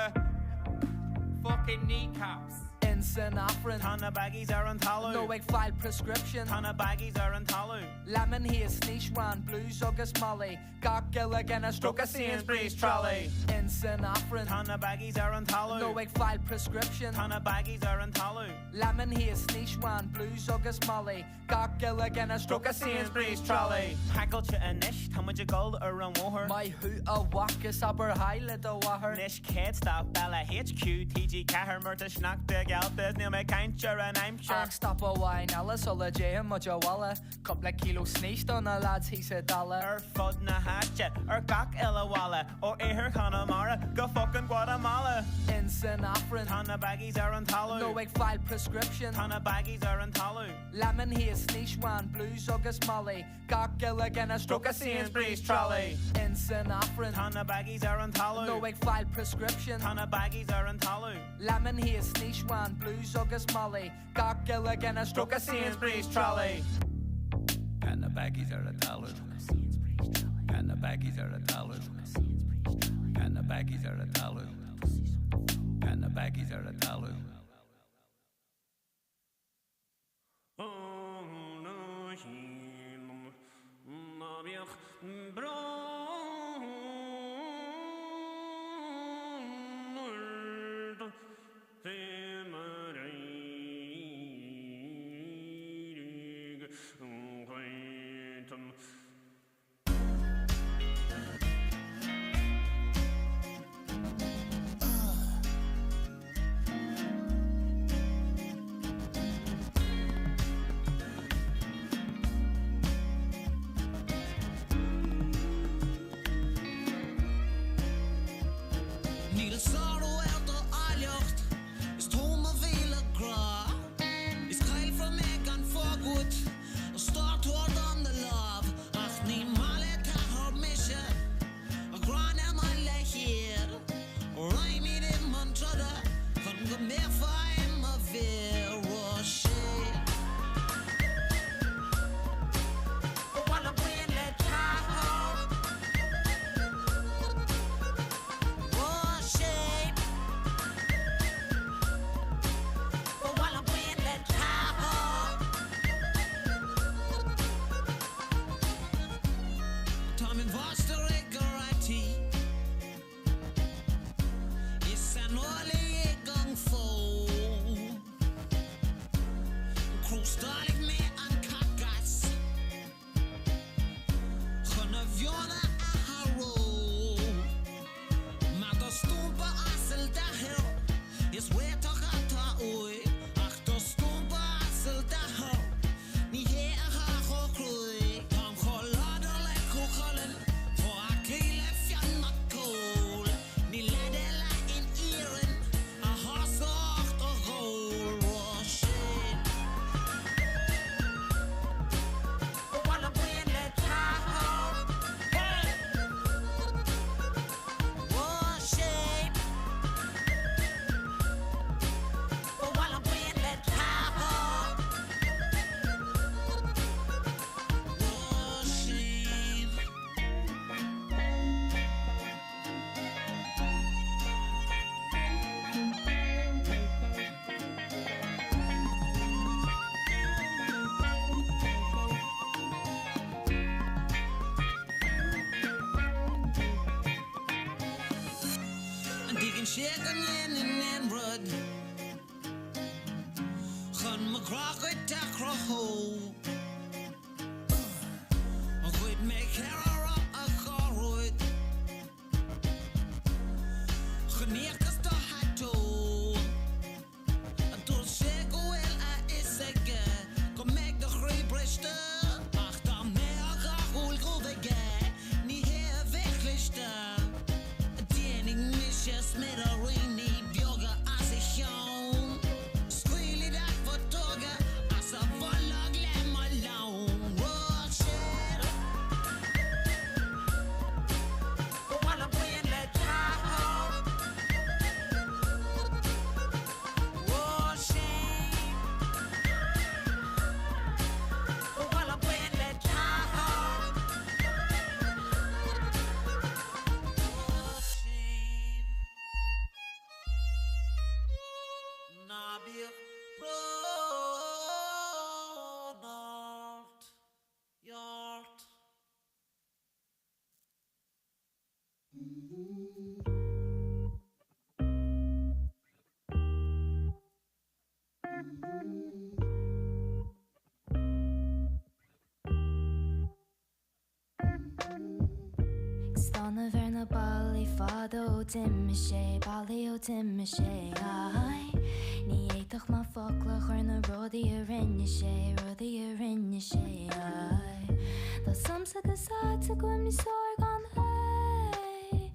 Fucking Kneecaps. In san Aifreann. Tá na baggies ar an talamh. Nó ag fáil prescription. Tá na baggies ar an talamh. Lemon haze, snaois bhán, blues agus molly. Gach uile dhuine stróicthe Sainsbury's trolley. In san Aifreann. Tá na baggies ar an talamh. Nó ag fáil prescription. Tá na baggies ar an talamh. Lemon haze, snaois bhán, blues agus molly. Gach uile dhuine stróicthe Sainsbury's trolley. Pacáilte anois, tá muid ag dul ar an bhóthar. Maith thú a mhac is abair haigh le do mháthair. Anois chéad stop eile HQ TG4 mar tá sneachta geallta is níl mé ag caint ar an aimsir. Ach stop amháin eile. mala sula dtéann muid abhaile. Cúpla kilo snaois do na lads thíos i dTallaght. Ar fud na háite, ar gach uile bhalla, ó iarthar Chonamara go fucking Guatemala. In san Aifreann. Tá na baggies ar an talamh. Nó ag fáil prescription. Tá na baggies ar an talamh. Lemon haze, snaois bhán, blues agus molly. Gach uile dhuine Stroke a Sainsbury's trolley. In san Aifreann. Tá na baggies ar an talamh. Nó ag fáil prescription. Tá na baggies ar an talamh. Lemon haze, snaois bhán, blues agus molly. Gach uile dhuine Stroke a Sainsbury's trolley. Tá na baggies ar an talamh. Tá na baggies ar an talamh. Tá na baggies ar an talamh. Tá na baggies ar an talamh. Ná bíodh brón ort fé mar éirigh an Níl sárú ar do áilleacht, is tú mo mhíle grá. Is caillfear mé gan fág uait, is tabhair dom do lámh, ach ní maith le t'athair mise, a ghráin ar mo leithcheal. Raghaimid i mbun troda chun go mbeifeá i mo bhfear, Róisín. Ba mhaith liom buíon le t'athair, Róisín. Ba mhaith liom buíon le t'athair. Tá im mháistir i gkarate is saineolaí i gcung fú. Crostálfaidh mé an cacas chun a mheon a athrú. Mar do stumpa asail d'athar is réiteach atá uaidh ach do stumpa asail d'athar ní hé atá chomh cruaidh. Táim chomh láidir le Cú Chulainn, chomh aclaí le Fionn Mac Cumhaill, níl leaid eile in Éirinn a shásódh do dhúil, Róisín. Ba mhaith liom buíon le t'athair, hey! Róisín. Ba mhaith liom buíon le t'athair, Róisín. An dtuigeann sé go ndéanfainn aon rud chun mo ghrá dhuit a chruthú? Ghoid mé cheithre roth a charúid chun íoc as do thatú. Dúirt sé go bhfuil a fhios aige go mbeidh do chroí briste, ach dá mbeadh a shúil dhubh aige ní hé a bheadh cliste. Déanfaidh mise smidiríní beaga as a cheann, scaoilfidh a phutóga as a bholg le mo lann, Róisín. Ba mhaith liom buíon le t'athair, Róisín. Ba mhaith liom buíon le t'athair, Róisín. Ná bíodh brón ort, ort. Ag stánadh ar na ballaí fada ó d'imigh sé, ballaí ó d'imigh sé, aye. Ní fhéadfadh mo focla chur na rudaí a rinne sé, agus áit agam níos fearr gan é.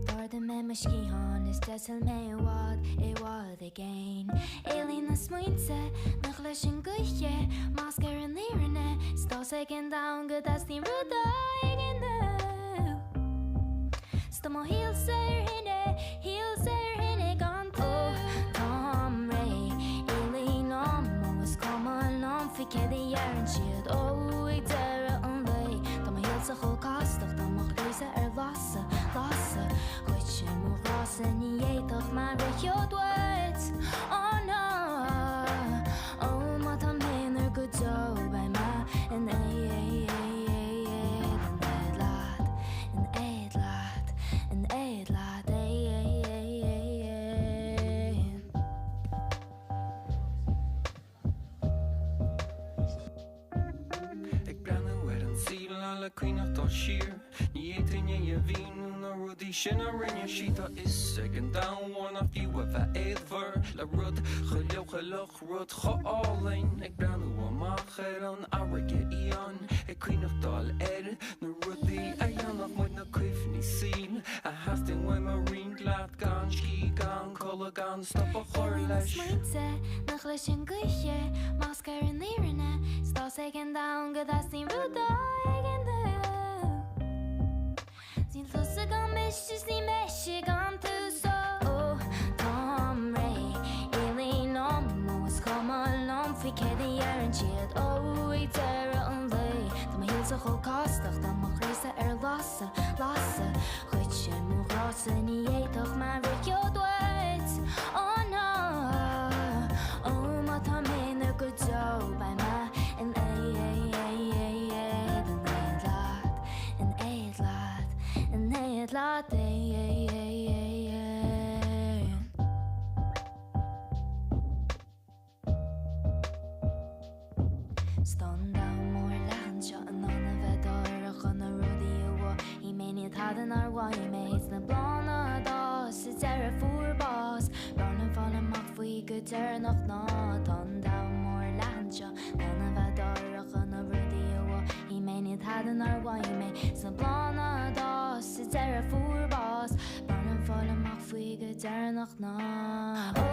D'ardaigh mé mo sciathán is d'eitil mé i bhfad, i bhfad i gcéin. Éalaigh na smaointe nach gcloisfinn choíche, masc ar an fhírinne, 's tá 's ag an domhan go dteastaíonn rud éigin uaim. 'S tá mo shaolsa ar thine, shaolsa ar thine gan tú. Táim réidh, éalaigh liom, ó is cuma liom faoi céard a deireann siad. Ó ag deireadh an lae, tá mo shaolsa chomh castach, tá mo chroísa ar lasadh, lasadh. Dhuitse mo ghrása ní fhéadfadh mé rith uait. Ó no, ó má tá mé aonar go deo beidh mé in éad leat, in éad leat, in éad leat, éad. Ag breathnú ar an saol le cuimhneach dul siar, ní fhéadfainn é a mhíniú na rudaí sin a rinne sí. Tá fhios ag an domhan mór nach fiú a bheith éadmhar le rud chomh leochaileach, rud chomh álainn. Ag breathnú amach ar an fharraige fhiáin, ag cuimhneachtáil ar na rudaí a dhéanfadh muid, na cuimhní saoil a theastaíonn uaim a roinnt leat gan scíth, gan codladh, gan stop a chur Éalaigh na leis. smaointe nach gcloisfinn choíche, masc ar an fhírinne, 's tá 's ag an domhan go dteastaíonn rud éigin uaim. 'S níl tusa gan mise 's ní mise gan tú so táim réidh, éalaigh liom ó is cuma liom faoi céard a deireann siad. Ó ag deireadh an lae tá mo shaolsa chomh castach, tá mo chroísa ar lasadh, lasadh. Dhuitse mo ghrása ní fhéadfadh mé rith uait. Ó no, ó má tá mé aonar go deo beidh mé in éad, in éad leat, in éad leat, in éad leat, éad. 'S tá an domhan mór leathan seo in ann a bheith dáiríre chun na rudaí a mhothaigh mé níl tada nár mhothaigh mé 's na bláthanna a d'fhás sa deireadh fuair bás B'fhearr liom fáil amach faoi go deireanach ná tá an domhan mór leathan seo in ann a bheith dáiríre chun na rudaí a mhothaigh mé níl tada nár mhothaigh mé 's na bláthanna a d'fhás sa deireadh fuair bás B'fhearr liom fáil amach faoi go deireanach ná Ó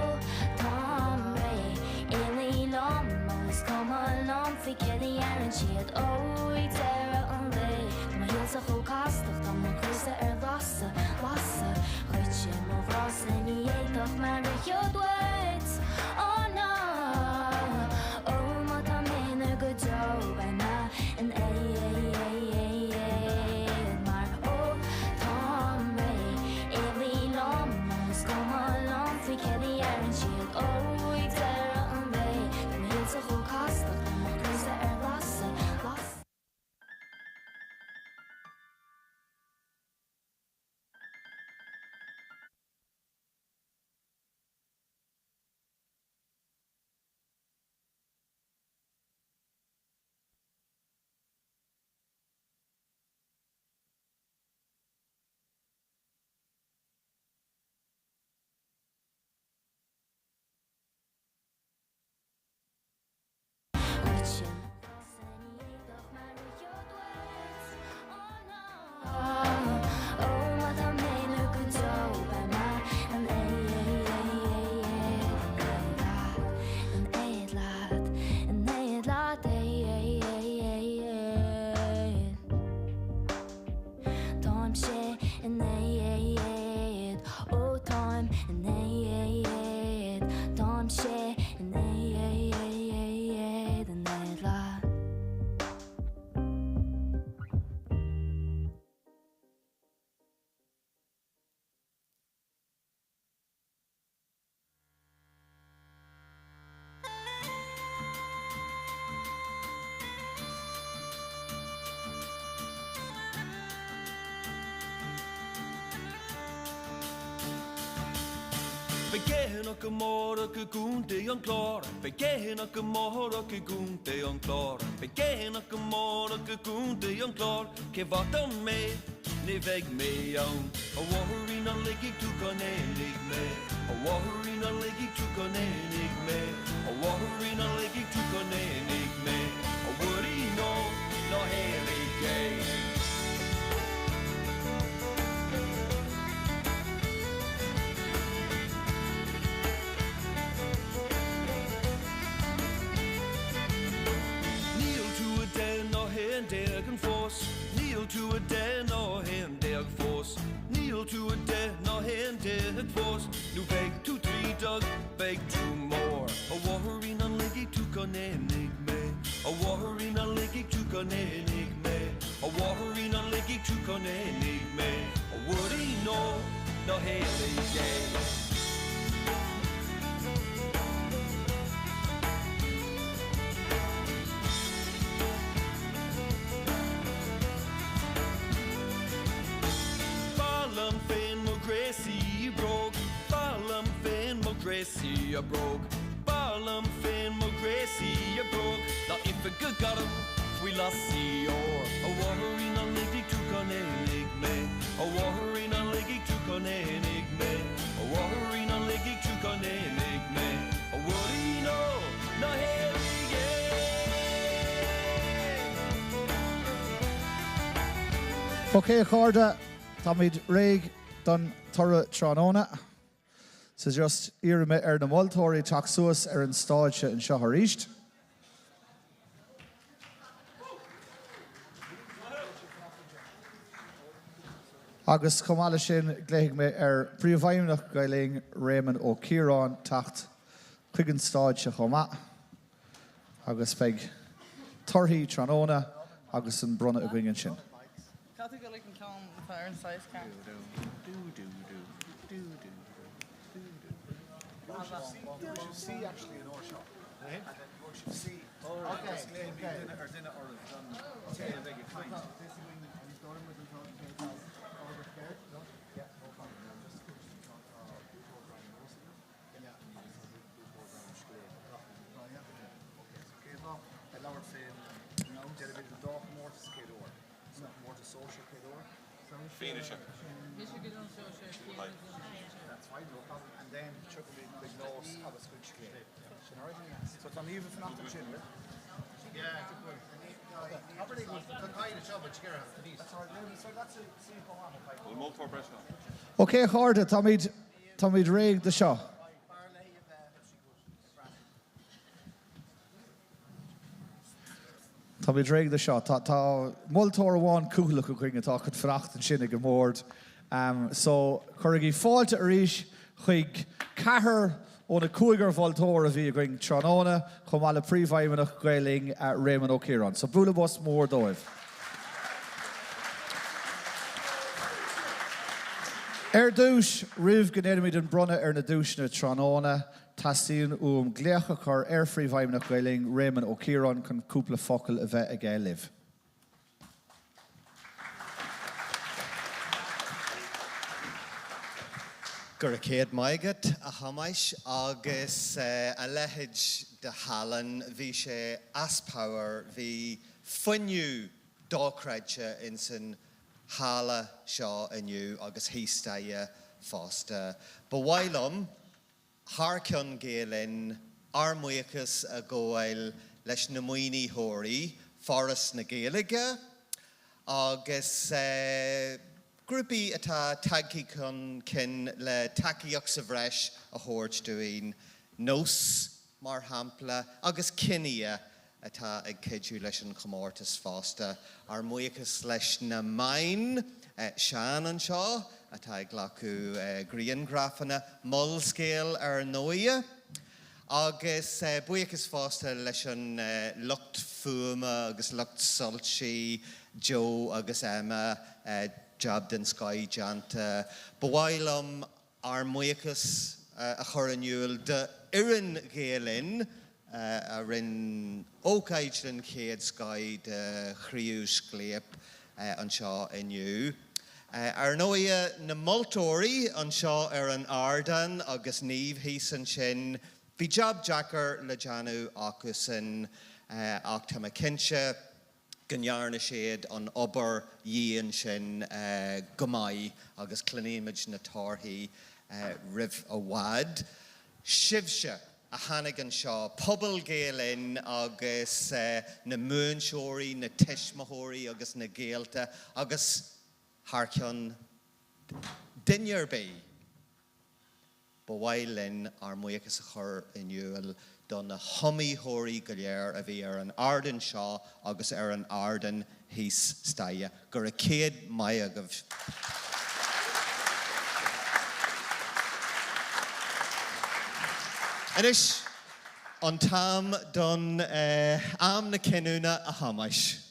táim réidh, éalaigh liom ó is cuma liom faoi céard a deireann siad Ó ag deireadh an lae tá mo shaolsa chomh castach tá mo chroísa ar lasadh, lasadh Dhuitse mo ghrása ní fhéadfadh mé rith uait Ó no, ó má tá mé aonar go deo beidh mé in éad mar Ó táim réidh, éalaigh liom ó is cuma liom faoi céard a deireann siad Ó ag deireadh an lae tá mo shaolsa chomh castach tá mo chroísa ar lasadh, lasadh. Táimse in éad, ó táim in éad, táimse in éad, in éad leat. Beidh aonach amárach i gContae an Chláir, Beidh aonach amárach i gContae an Chláir, Beidh aonach amárach i gContae an Chláir, Cé bhfada mé, ní bheidh mé ann. A mháithrín an ligfidh tú chun aonaigh mé? A mháithrín an ligfidh tú chun aonaigh mé? A mháithrín an ligfidh tú chun aonaigh mé? A mhuirín óg. tú 10 ná 11 fós, nó beidh tú 13, beidh tú mór. A mháithrín an ligfidh tú chun aonaigh mé? A mháithrín an ligfidh tú chun aonaigh mé? A mháithrín an ligfidh tú chun aonaigh mé? A mhuirín ó ná héalaigh é. B'áil liom féin mo ghréasaí bróg, B'áil liom féin mo ghréasaí bróg, B'áil liom féin mo ghréasaí bróg Ná oifig go gairm faoi lasaí óir. A mháithrín an ligfidh tú chun aonaigh mé? A mháithrín an ligfidh tú chun aonaigh mé? A mháithrín an ligfidh tú chun aonaigh mé? A mhuirín ó ná héalaigh é. Ok a chairde, táimid réidh don toradh tráthnóna. So just iarrfaidh mé ar na moltóirí teacht suas ar an stáitse anseo arís. Agus chomh maith leis sin, glaofaidh mé ar Phríomhfheidhmeannach Gael Linn, Réamonn Ó Ciaráin, teacht chuig an stáitse chomh maith agus beidh torthaí tráthnóna agus an bronnadh againn ansin. Fianaise. Ok a chairde, táimid, táimid réidh do seo. Táimid réidh do seo. Tá, tá moltóir amháin cúthaileach againn atá chun fanacht ansin ag an mbord. So, cuirigí fáilte arís chuig ceathrar ó na cúigear mholtóir a bhí againn tráthnóna, chomh maith le Príomhfheidhmeannach Gael Linn, Réamonn Ó Ciaráin. So, bualadh bos mór dóibh. Ar dtús, roimh go ndéanfaimid an bronnadh ar na duaiseanna tráthnóna, Teastaíonn uaim glaoch a chur ar Phríomhfheidhmeannach Ghael Linn, Réamonn Ó Ciaráin, chun cúpla focal a bheith aige libh. Go raibh céad maith agat, a Thomáis, agus a leithéid de thallann, bhí sé as pabhar, bhí fuinneamh dochreidte insan halla seo inniu agus thíos staighre fosta. Ba mhaith liom, thar ceann Gael Linn, ár mbuíochas a ghabháil leis na maoinitheoirí, Foras na Gaeilge agus grúpaí atá tagtha chun cinn le tacaíocht sa bhreis a thabhairt dúinn, Nós, mar shampla, agus Kinia atá ag cuidiú leis an chomórtas fosta. Ár mbuíochas leis na meáin, Seán anseo atá ag glacadh grianghrafanna, Molscéal ar ndóighe, agus buíochas fosta leis an lucht fuaime agus lucht soilsí, Joe agus Emma, jab den scoith déanta. Ba mhaith liom ár mbuíochas a chur in iúl d'fhoireann Ghael Linn a rinne ócáid den chéad scoith de chraobh Scléip anseo inniu. Ar ndóighe, na moltóirí anseo ar an ardán agus Niamh thíos ansin, bhí jab deacair le déanamh acusan ach tá mé cinnte, go ndearna siad an obair dhian sin go maith agus cluinfimid na torthaí roimh i bhfad. Sibhse a tháinig anseo, pobal Gael Linn agus na múinteoirí, na tuismitheoirí agus na gaolta agus thar ceann duine ar bith, Ba mhaith linn ár mbuíochas a chur in iúl do na hiomaitheoirí go léir a bhí ar an ardán seo agus ar an ardán thíos staighre. Go raibh céad maith agaibh. Anois, an t-am don am na cinniúna, a Thomáis.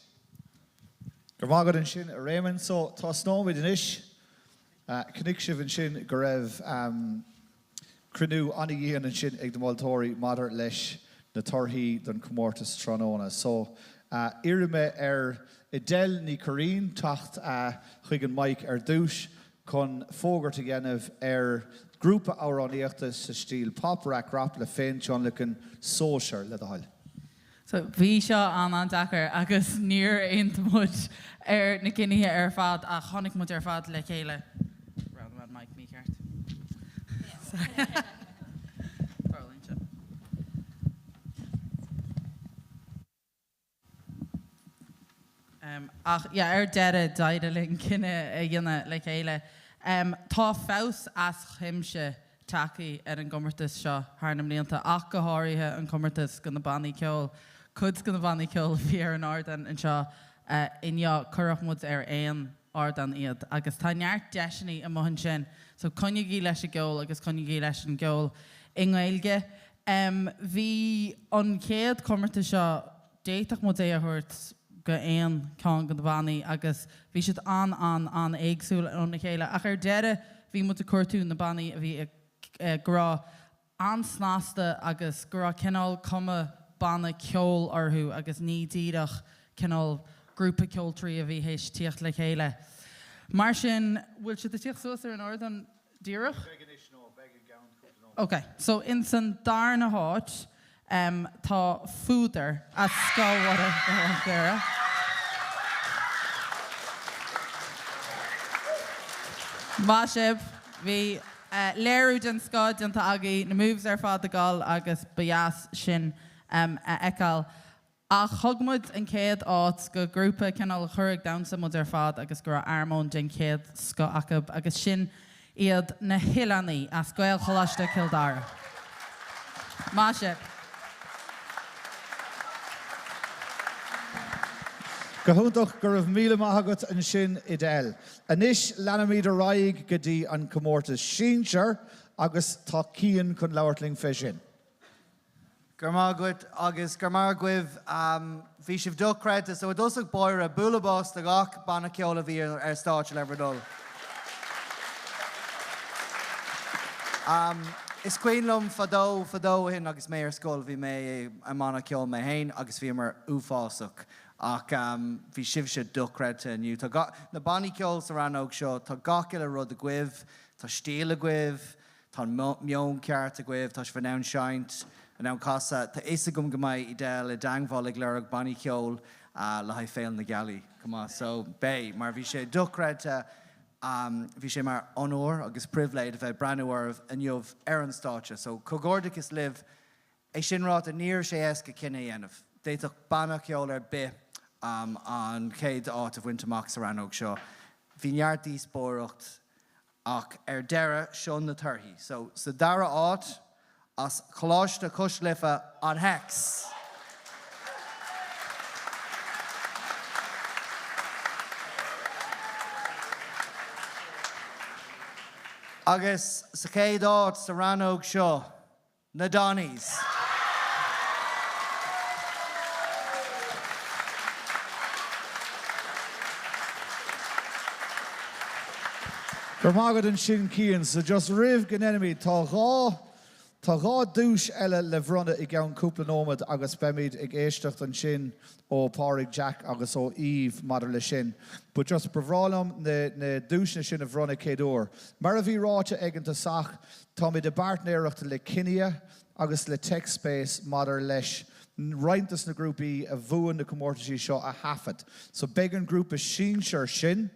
Go raibh maith agat ansin, a Réamoinn. So, tosnóimid anois. Chonaic sibh ansin go raibh cruinniú an-dhian ansin ag na moltóirí maidir leis na torthaí don chomórtas tráthnóna. So, iarrfaidh mé ar Edel Ní Churraoin teacht chuig an mic ar dtús chun fógairt a dhéanamh ar ghrúpa amhránaíochta sa stíl pop, rac, rap le féintionlacan sóisear, le do thoil. So, bhí seo an-an-deacair agus níor aontaigh muid ar na cinnithe ar fad ach tháinig muid ar fad le chéile. Roghnaigh mé an mic mícheart. Sorry. Tarlaíonn sé. Ach yeah, ar deireadh d'éirigh linn cinneadh a dhéanamh le chéile. Tá feabhas as cuimse tagtha ar an gcomórtas seo thar na mblianta, ach go háirithe an comórtas do na bannaí ceoil. Cuid de na bannaí ceoil a bhí ar an ardán anseo inniu, chuirfeadh muid ar aon ardán iad. Agus tá neart deiseanna amuigh ansin, so coinnígí leis an gceol agus coinnígí leis an gceol i nGaeilge. Bhí an chéad chomórtas seo, d'fhéadfadh muid é a thabhairt go aon ceann de na bannaí agus bhí siad an-an-an-éagsúil óna chéile ach ar deireadh bhí muid ag cuartú na bannaí a bhí go raibh an-snasta agus go raibh cineál cuma banna ceoil orthu agus ní díreach cineál grúpa ceoltóirí a bhí théis tíocht le chéile. Mar sin, bhfuil siad ag tíocht suas ar an ardán díreach? Beidh anois nó beidh i gceann cúpla nóiméad. Ok, so ins an darna háit tá Fuadar as Scoil Mhuire Gan Chléire. Maith sibh, bhí léiriú den scoth déanta agaibh, na moves ar fad ag dul agus ba dheas sin a fheiceáil. Ach thug muid an chéad áit go grúpa cineál a chuir ag damhsa muid ar fad agus go raibh armóin den chéad scoth acu agus sin iad na hOileánaigh as Gaelcholáiste Chill Dara. Maith sibh! Go hiontach, go raibh míle maith agat ansin Edel. Anois leanfaimid ar aghaidh go dtí an comórtas sinsear agus tá Cian chun labhairt linn fé sin. Go raibh maith agat agus go raibh maith agaibh. Bhí sibh dochreidte. So i dtosach báire, bualadh bos do gach banna ceoil a bhí ar stáitse le bhur dtoil. Is cuimhin liom fadó, fadó ó shin agus mé ar scoil, bhí mé i mbanna ceoil mé féin agus bhíomar uafásach. Ach bhí sibhse dochreidte inniu. Tá na bannaí ceoil sa rannóg seo, tá gach uile rud agaibh, tá stíl agaibh, Tá an meon ceart agaibh, tá sibh in ann seinnt, in ann casadh. Tá fhios agam go mbeidh Edel i dteangmháil ag lorg bannaí ceoil le haghaidh Féile na Gealaí chomh maith. So, beidh, mar bhí sé dochreidte, bhí sé mar onóir agus pribhléid a bheith ag breathnú oraibh inniu ar an stáitse. So, comhghairdeachas libh. É sin ráite, ní raibh sé éasca cinneadh a dhéanamh. D'fhéadfadh banna ceoil ar bith an chéad áit a bhaint amach sa rannóg seo. Bhí neart díospóireacht Ach ar deireadh, seo na torthaí. So, sa dara háit, as Coláiste Cois Life, An Hex! Agus sa chéad áit sa rannóg seo, Na Donnies. Go raibh maith agat ansin Cian. So just roimh go ndéanaimid, tá 2, tá 2 duais eile le bhronnadh i gceann cúpla nóiméad agus beimid ag éisteacht ansin ó Pádraig Jack agus ó Eve maidir leis sin. But just ba bhreá liom na, na duaiseanna sin a bhronnadh céaduair. Mar a bhí ráite ag an tosach, Táimid i bpairtnéireacht le Kinia agus le TechSpace maidir leis roinnt dos na grúpaí a bhuann na comórtaisí seo a thaifead. So beidh an grúpa sinsear sin,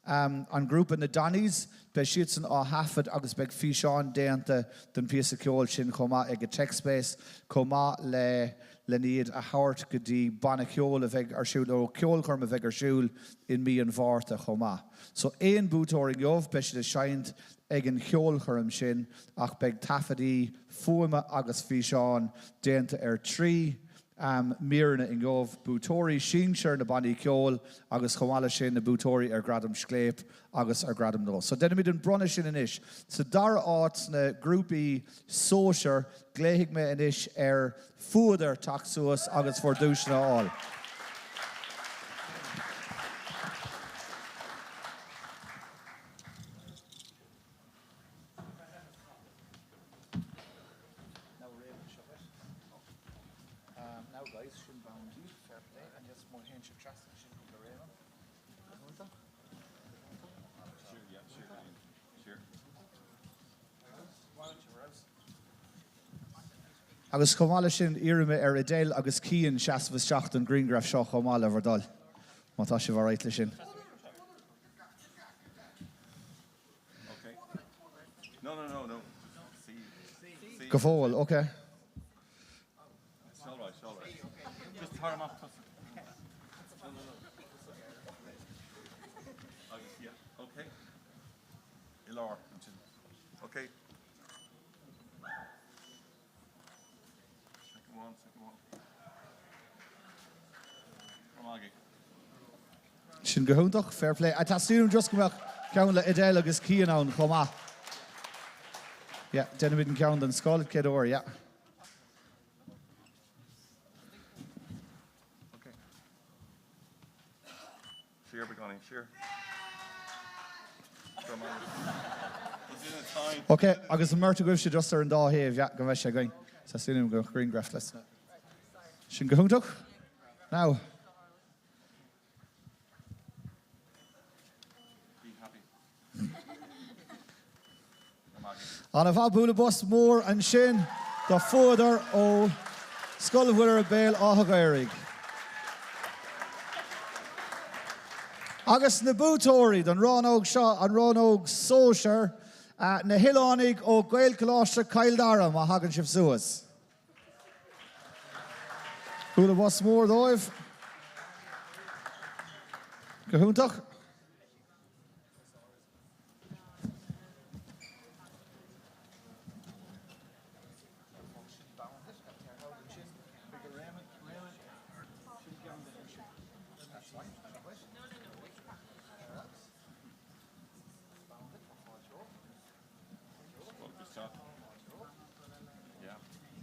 an grúpa na Donnies, beidh siadsan á thaifead agus beidh físeán déanta den phíosa ceoil sin chomh maith ag TechSpace chomh maith le len iad a thabhairt go dtí banna ceoil a bheidh ar siúl, nó ceolchoirm a bheidh ar siúl in mí an Mhárta chomh maith. So aon buaiteoir inniu, beidh siad ag seinnt ag an cheolchoirm sin ach beidh taifeadaí fuaime agus físeáin déanta ar 3. míreanna inniu, buaiteoirí sinsir na bannaí ceoil agus chomh maith leis sin na buaiteoirí ar Ghradam Scléip agus ar Ghradam Nós. So déanfaimid an bronnadh sin anois. Sa dara háit sna grúpaí sóisir, glaofaidh mé anois ar Fuadar teacht suas agus bhur nduaiseanna a fháil. Agus chomh maith leis sin, iarrfaidh mé ar Edel agus Cian seasamh isteach don ghrianghraf seo chomh maith, le bhur dtoil, má tá sibh alright leis sin. Go fóill, ok. Sin go hiontach, fair play. Teastaíonn uaim just go mbeadh ceann le Edel agus Cian ann chomh maith. Yeah, déanfaimid an ceann don scoil, céad uair, yeah. Siar beagáinín, siar. Ok, agus an mbeirt agaibhse just ar an dá thaobh, yeah, go mbeidh sé againn. Teastaíonn uaim go mbeadh grianghraf leis na. Sin go hiontach. Now. Be happy. Ana-mhaith, bualadh bos mór ansin do Fuadar ó Scoil Mhuire Béal Átha Ghaorthaidh. Agus na buaiteoirí don rannóg seo, an rannóg sóisear, na hOileánaigh ó Ghaelcholáiste Chill Dara, má thagann sibh suas. Bualadh bos mór dóibh. Go hiontach.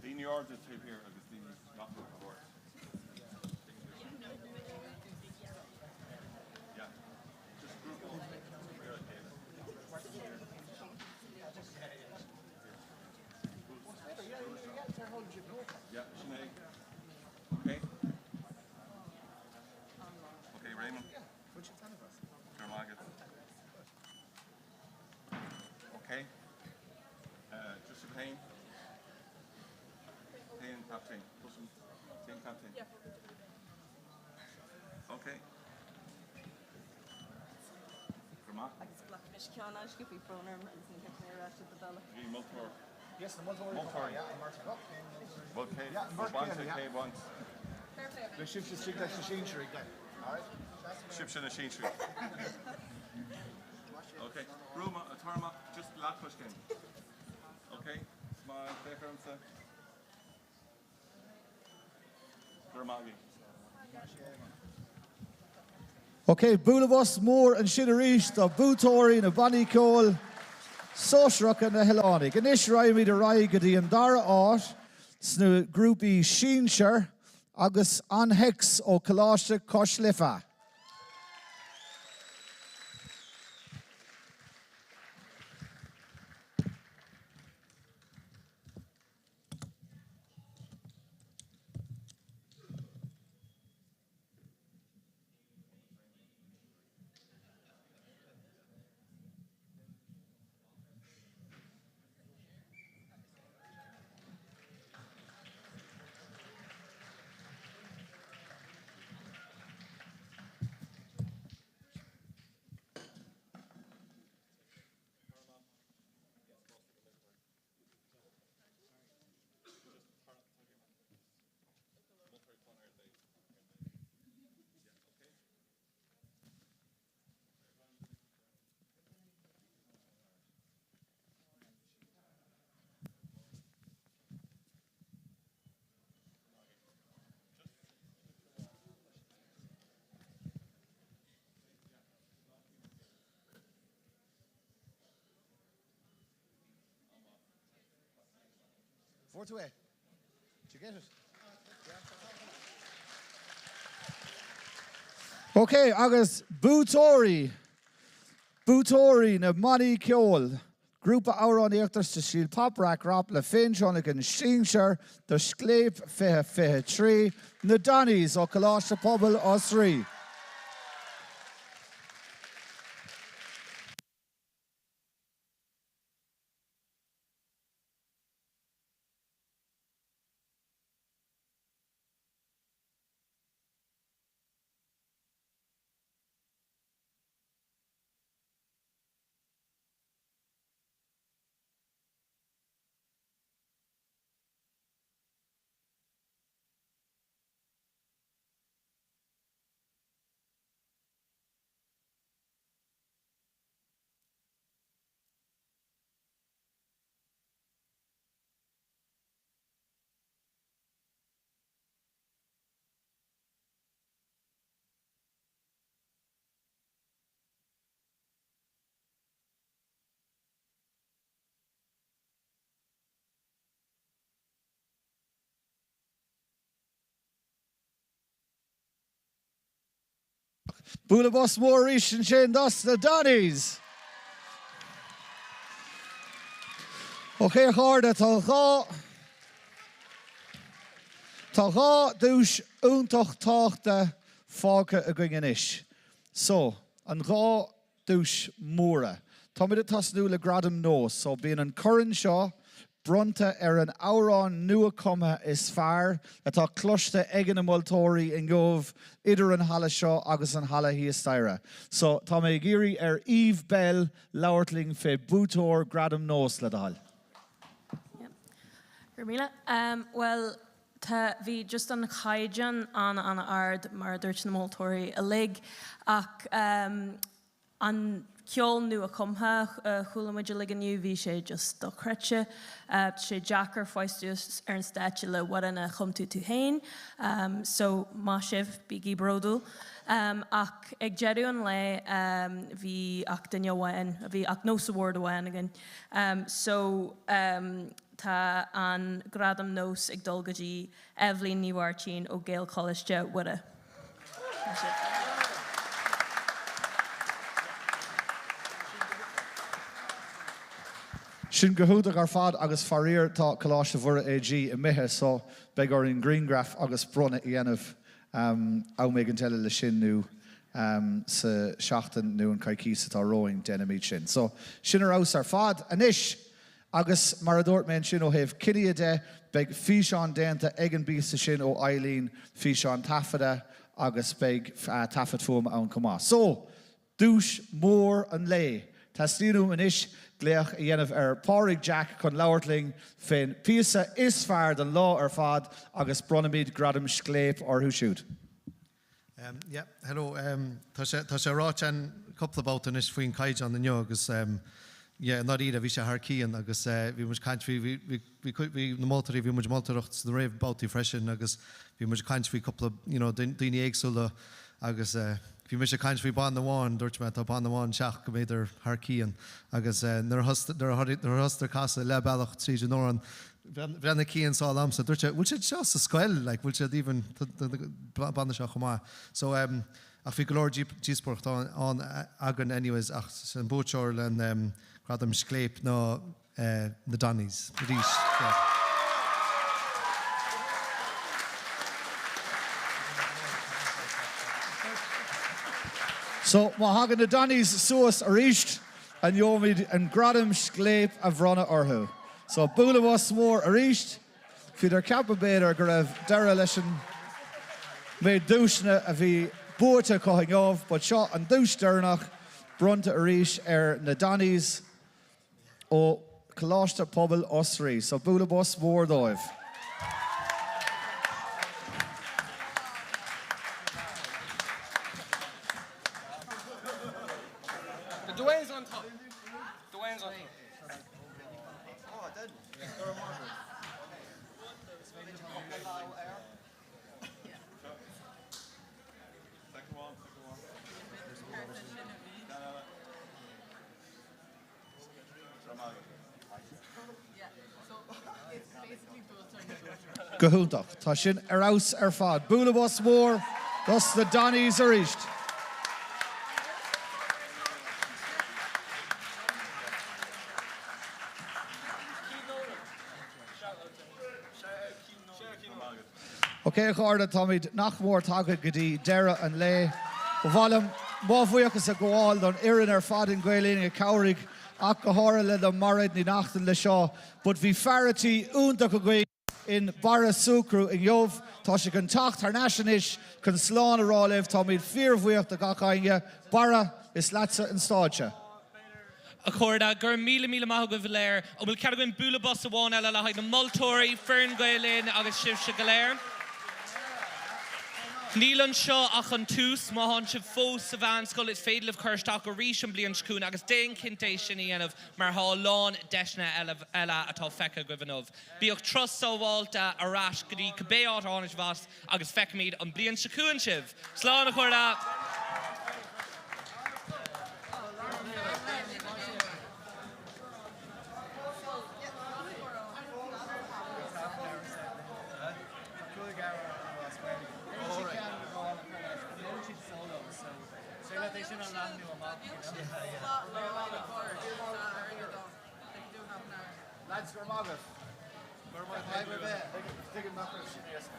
Daoine arda taobh thiar agus daoine nach bhfuil go hard. Okay. Grma. Agus ghlac mise ceann as go bhí brón orm agus ní thiocfaidh mé ar ais ar do bhealach. Bhí moltóir. Yes, na moltóirí. Moltóirí. Yeah, an mbeirt acu. Bhuel, cé Yeah, an mbeirt baint céanna, yeah. cé baint? Beidh sibhse istigh leis na sinsearaigh then. Alright? Sibhse na sinsearaigh. Ok. Brú amach, tar amach, just leathchoiscéim. Ok? Smile, féach ormsa. Ok, bualadh bos mór ansin arís do buaiteoirí na bannaí ceoil sóisearacha na hOileánaigh. Anois raghaimid ar aghaidh go dtí an dara háit sna grúpaí sinsir agus An Hex ó Coláiste Cois Life. Fuair tú é? Did you get it? Ok, agus buaiteoirí, buaiteoirí na mbannaí ceoil, grúpa amhránaíochta sa stíl pop rac rap le féintionlacan sinsear do Scléip 2023, Na Donnies ó Coláiste Pobail Osraí. Bualadh bos mór arís ansin dos na Donnies! Ok a chairde, tá dhá Tá dhá duais iontach tábhachtach fágtha againn anois. So, an dhá duais mhóra. Táimid ag tosnú le Gradam Nós. So bíonn an corn seo bronnta ar an amhrán nua-chumtha is fearr atá cloiste ag na moltóirí inniu idir an halla seo agus an halla thíos staighre. So tá mé ag iarraidh ar Eve Belle labhairt linn fé buaiteoir Gradam Nós, le do thoil. Go raibh míle. Bhuel, tá, bhí just an chaighdeán an-an-ard mar a dúirt na moltóirí uilig ach an ceol nua-chumtha a chuala muid uilig inniu, bhí sé just dochreidte. Tá sé deacair fáil suas ar an stáitse le amhrán a chum tú tú féin so maith sibh, bígí bródúil. Ach ag deireadh an lae bhí ach duine amháin, bhí ach Nós Award amháin againn so tá an Gradam Nós ag dul go dtí Eibhlín Ní Mháirtín ó Gaelcholáiste Mhuire. Sin go hiontach ar fad agus faraor tá Coláiste Mhuire AG imithe so beidh orainn grianghraf agus bronnadh a dhéanamh am éigin eile le sin nó sa seachtain nó an coicíos atá romhainn déanfaimid sin. So sin ar fheabhas ar fad. Anois! Agus mar a dúirt mé ansin ó thaobh cinneadh de, beidh físeán déanta ag an bpíosa sin ó Eileen, físeán taifeadta agus beidh taifead fuaime ann chomh maith. So, duais mhór an lae. Teastaíonn uaim anois glaoch a dhéanamh ar Phádraig Jack chun labhairt linn fén píosa is fearr don lá ar fad agus bronnfaimid Gradam Scléip orthu siúd. Yeah, hello. Tá sé, tá sé ráite againn cúpla babhta anois faoin caighdeán inniu agus yeah, i ndáiríre bhí sé thar cionn agus bhí muid ag caint faoi, bhí, bhí, bhí, bhí na moltóirí, bhí muid ag moltóireacht sna réamhbhabhtaí freisin agus bhí muid ag caint faoi cúpla, you know, daoine éagsúla agus bhí mise ag caint faoi banna amháin, dúirt mé tá banna amháin anseo go mb'fhéidir thar cionn agus nuair a nuair a thosaíodar ag casadh leath bealach tríd an amhrán Bhreathnaigh Cian sall ormsa, dúirt sé, bhfuil siad seo sa scoil, like, bhfuil siad even, banna seo chomh maith. So, um, ach bhí go leor díospóireacht ann againn anyways ach an buaiteoir len um, gradam Scléip ná uh, na Donnies arís. Yeah. So, má thagann na Donnies suas arís, an gheobhaimid an gradam Scléip a bhronnadh orthu. So, bualadh bos mór arís. Bhíodar ag ceapadh b'fhéidir go raibh deireadh leis an méid duaiseanna a bhí buaite acu inniu, but seo an duais deireanach bronnta arís ar na Donnies ó Choláiste Pobail Osraí. So, bualadh bos mór dóibh. Dwayne's on top. Dwayne's on top. Go hiontach. Tá sin ar fheabhas ar fad. Bualadh bos mór dos na Donnies arís. Ok a chairde, táimid nach mór tagtha go dtí deireadh an lae. Ba mhaith liom mo bhuíochas a ghabháil don fhoireann ar fad in Gael Linn a chabhraigh ach go háirithe le Mairéad Ní Neachtain le seo. But bhí fear a' tí iontach againn in Barra Sugrue inniu. Tá sé chun teacht thar n-ais anois chun slán a rá libh. Táimid fíorbhuíoch de gach éinne. Barra, is leatsa an stáitse. A chairde, go raibh míle míle maith agaibh go léir. An bhfuil cead againn bualadh bos amháin eile le haghaidh na moltóirí, foireann Gael Linn agus sibhse go léir? Níl anseo ach an tús. Má thánn sibh fós sa mheánscoil, is féidir libh cur isteach arís an bhliain seo chugainn agus déan cinnte é sin a dhéanamh mar thá a lán deiseanna eile atá feicthe agaibh inniu. Bíodh turas sábháilte ar ais go dtí cibé áit a tháinig sibh as agus feicfimid an bliain seo chugainn sibh! Slán a chairde! Lads, go raibh maith agaibh. Go raibh maith agaibh. Tuigim nach raibh sin éasca.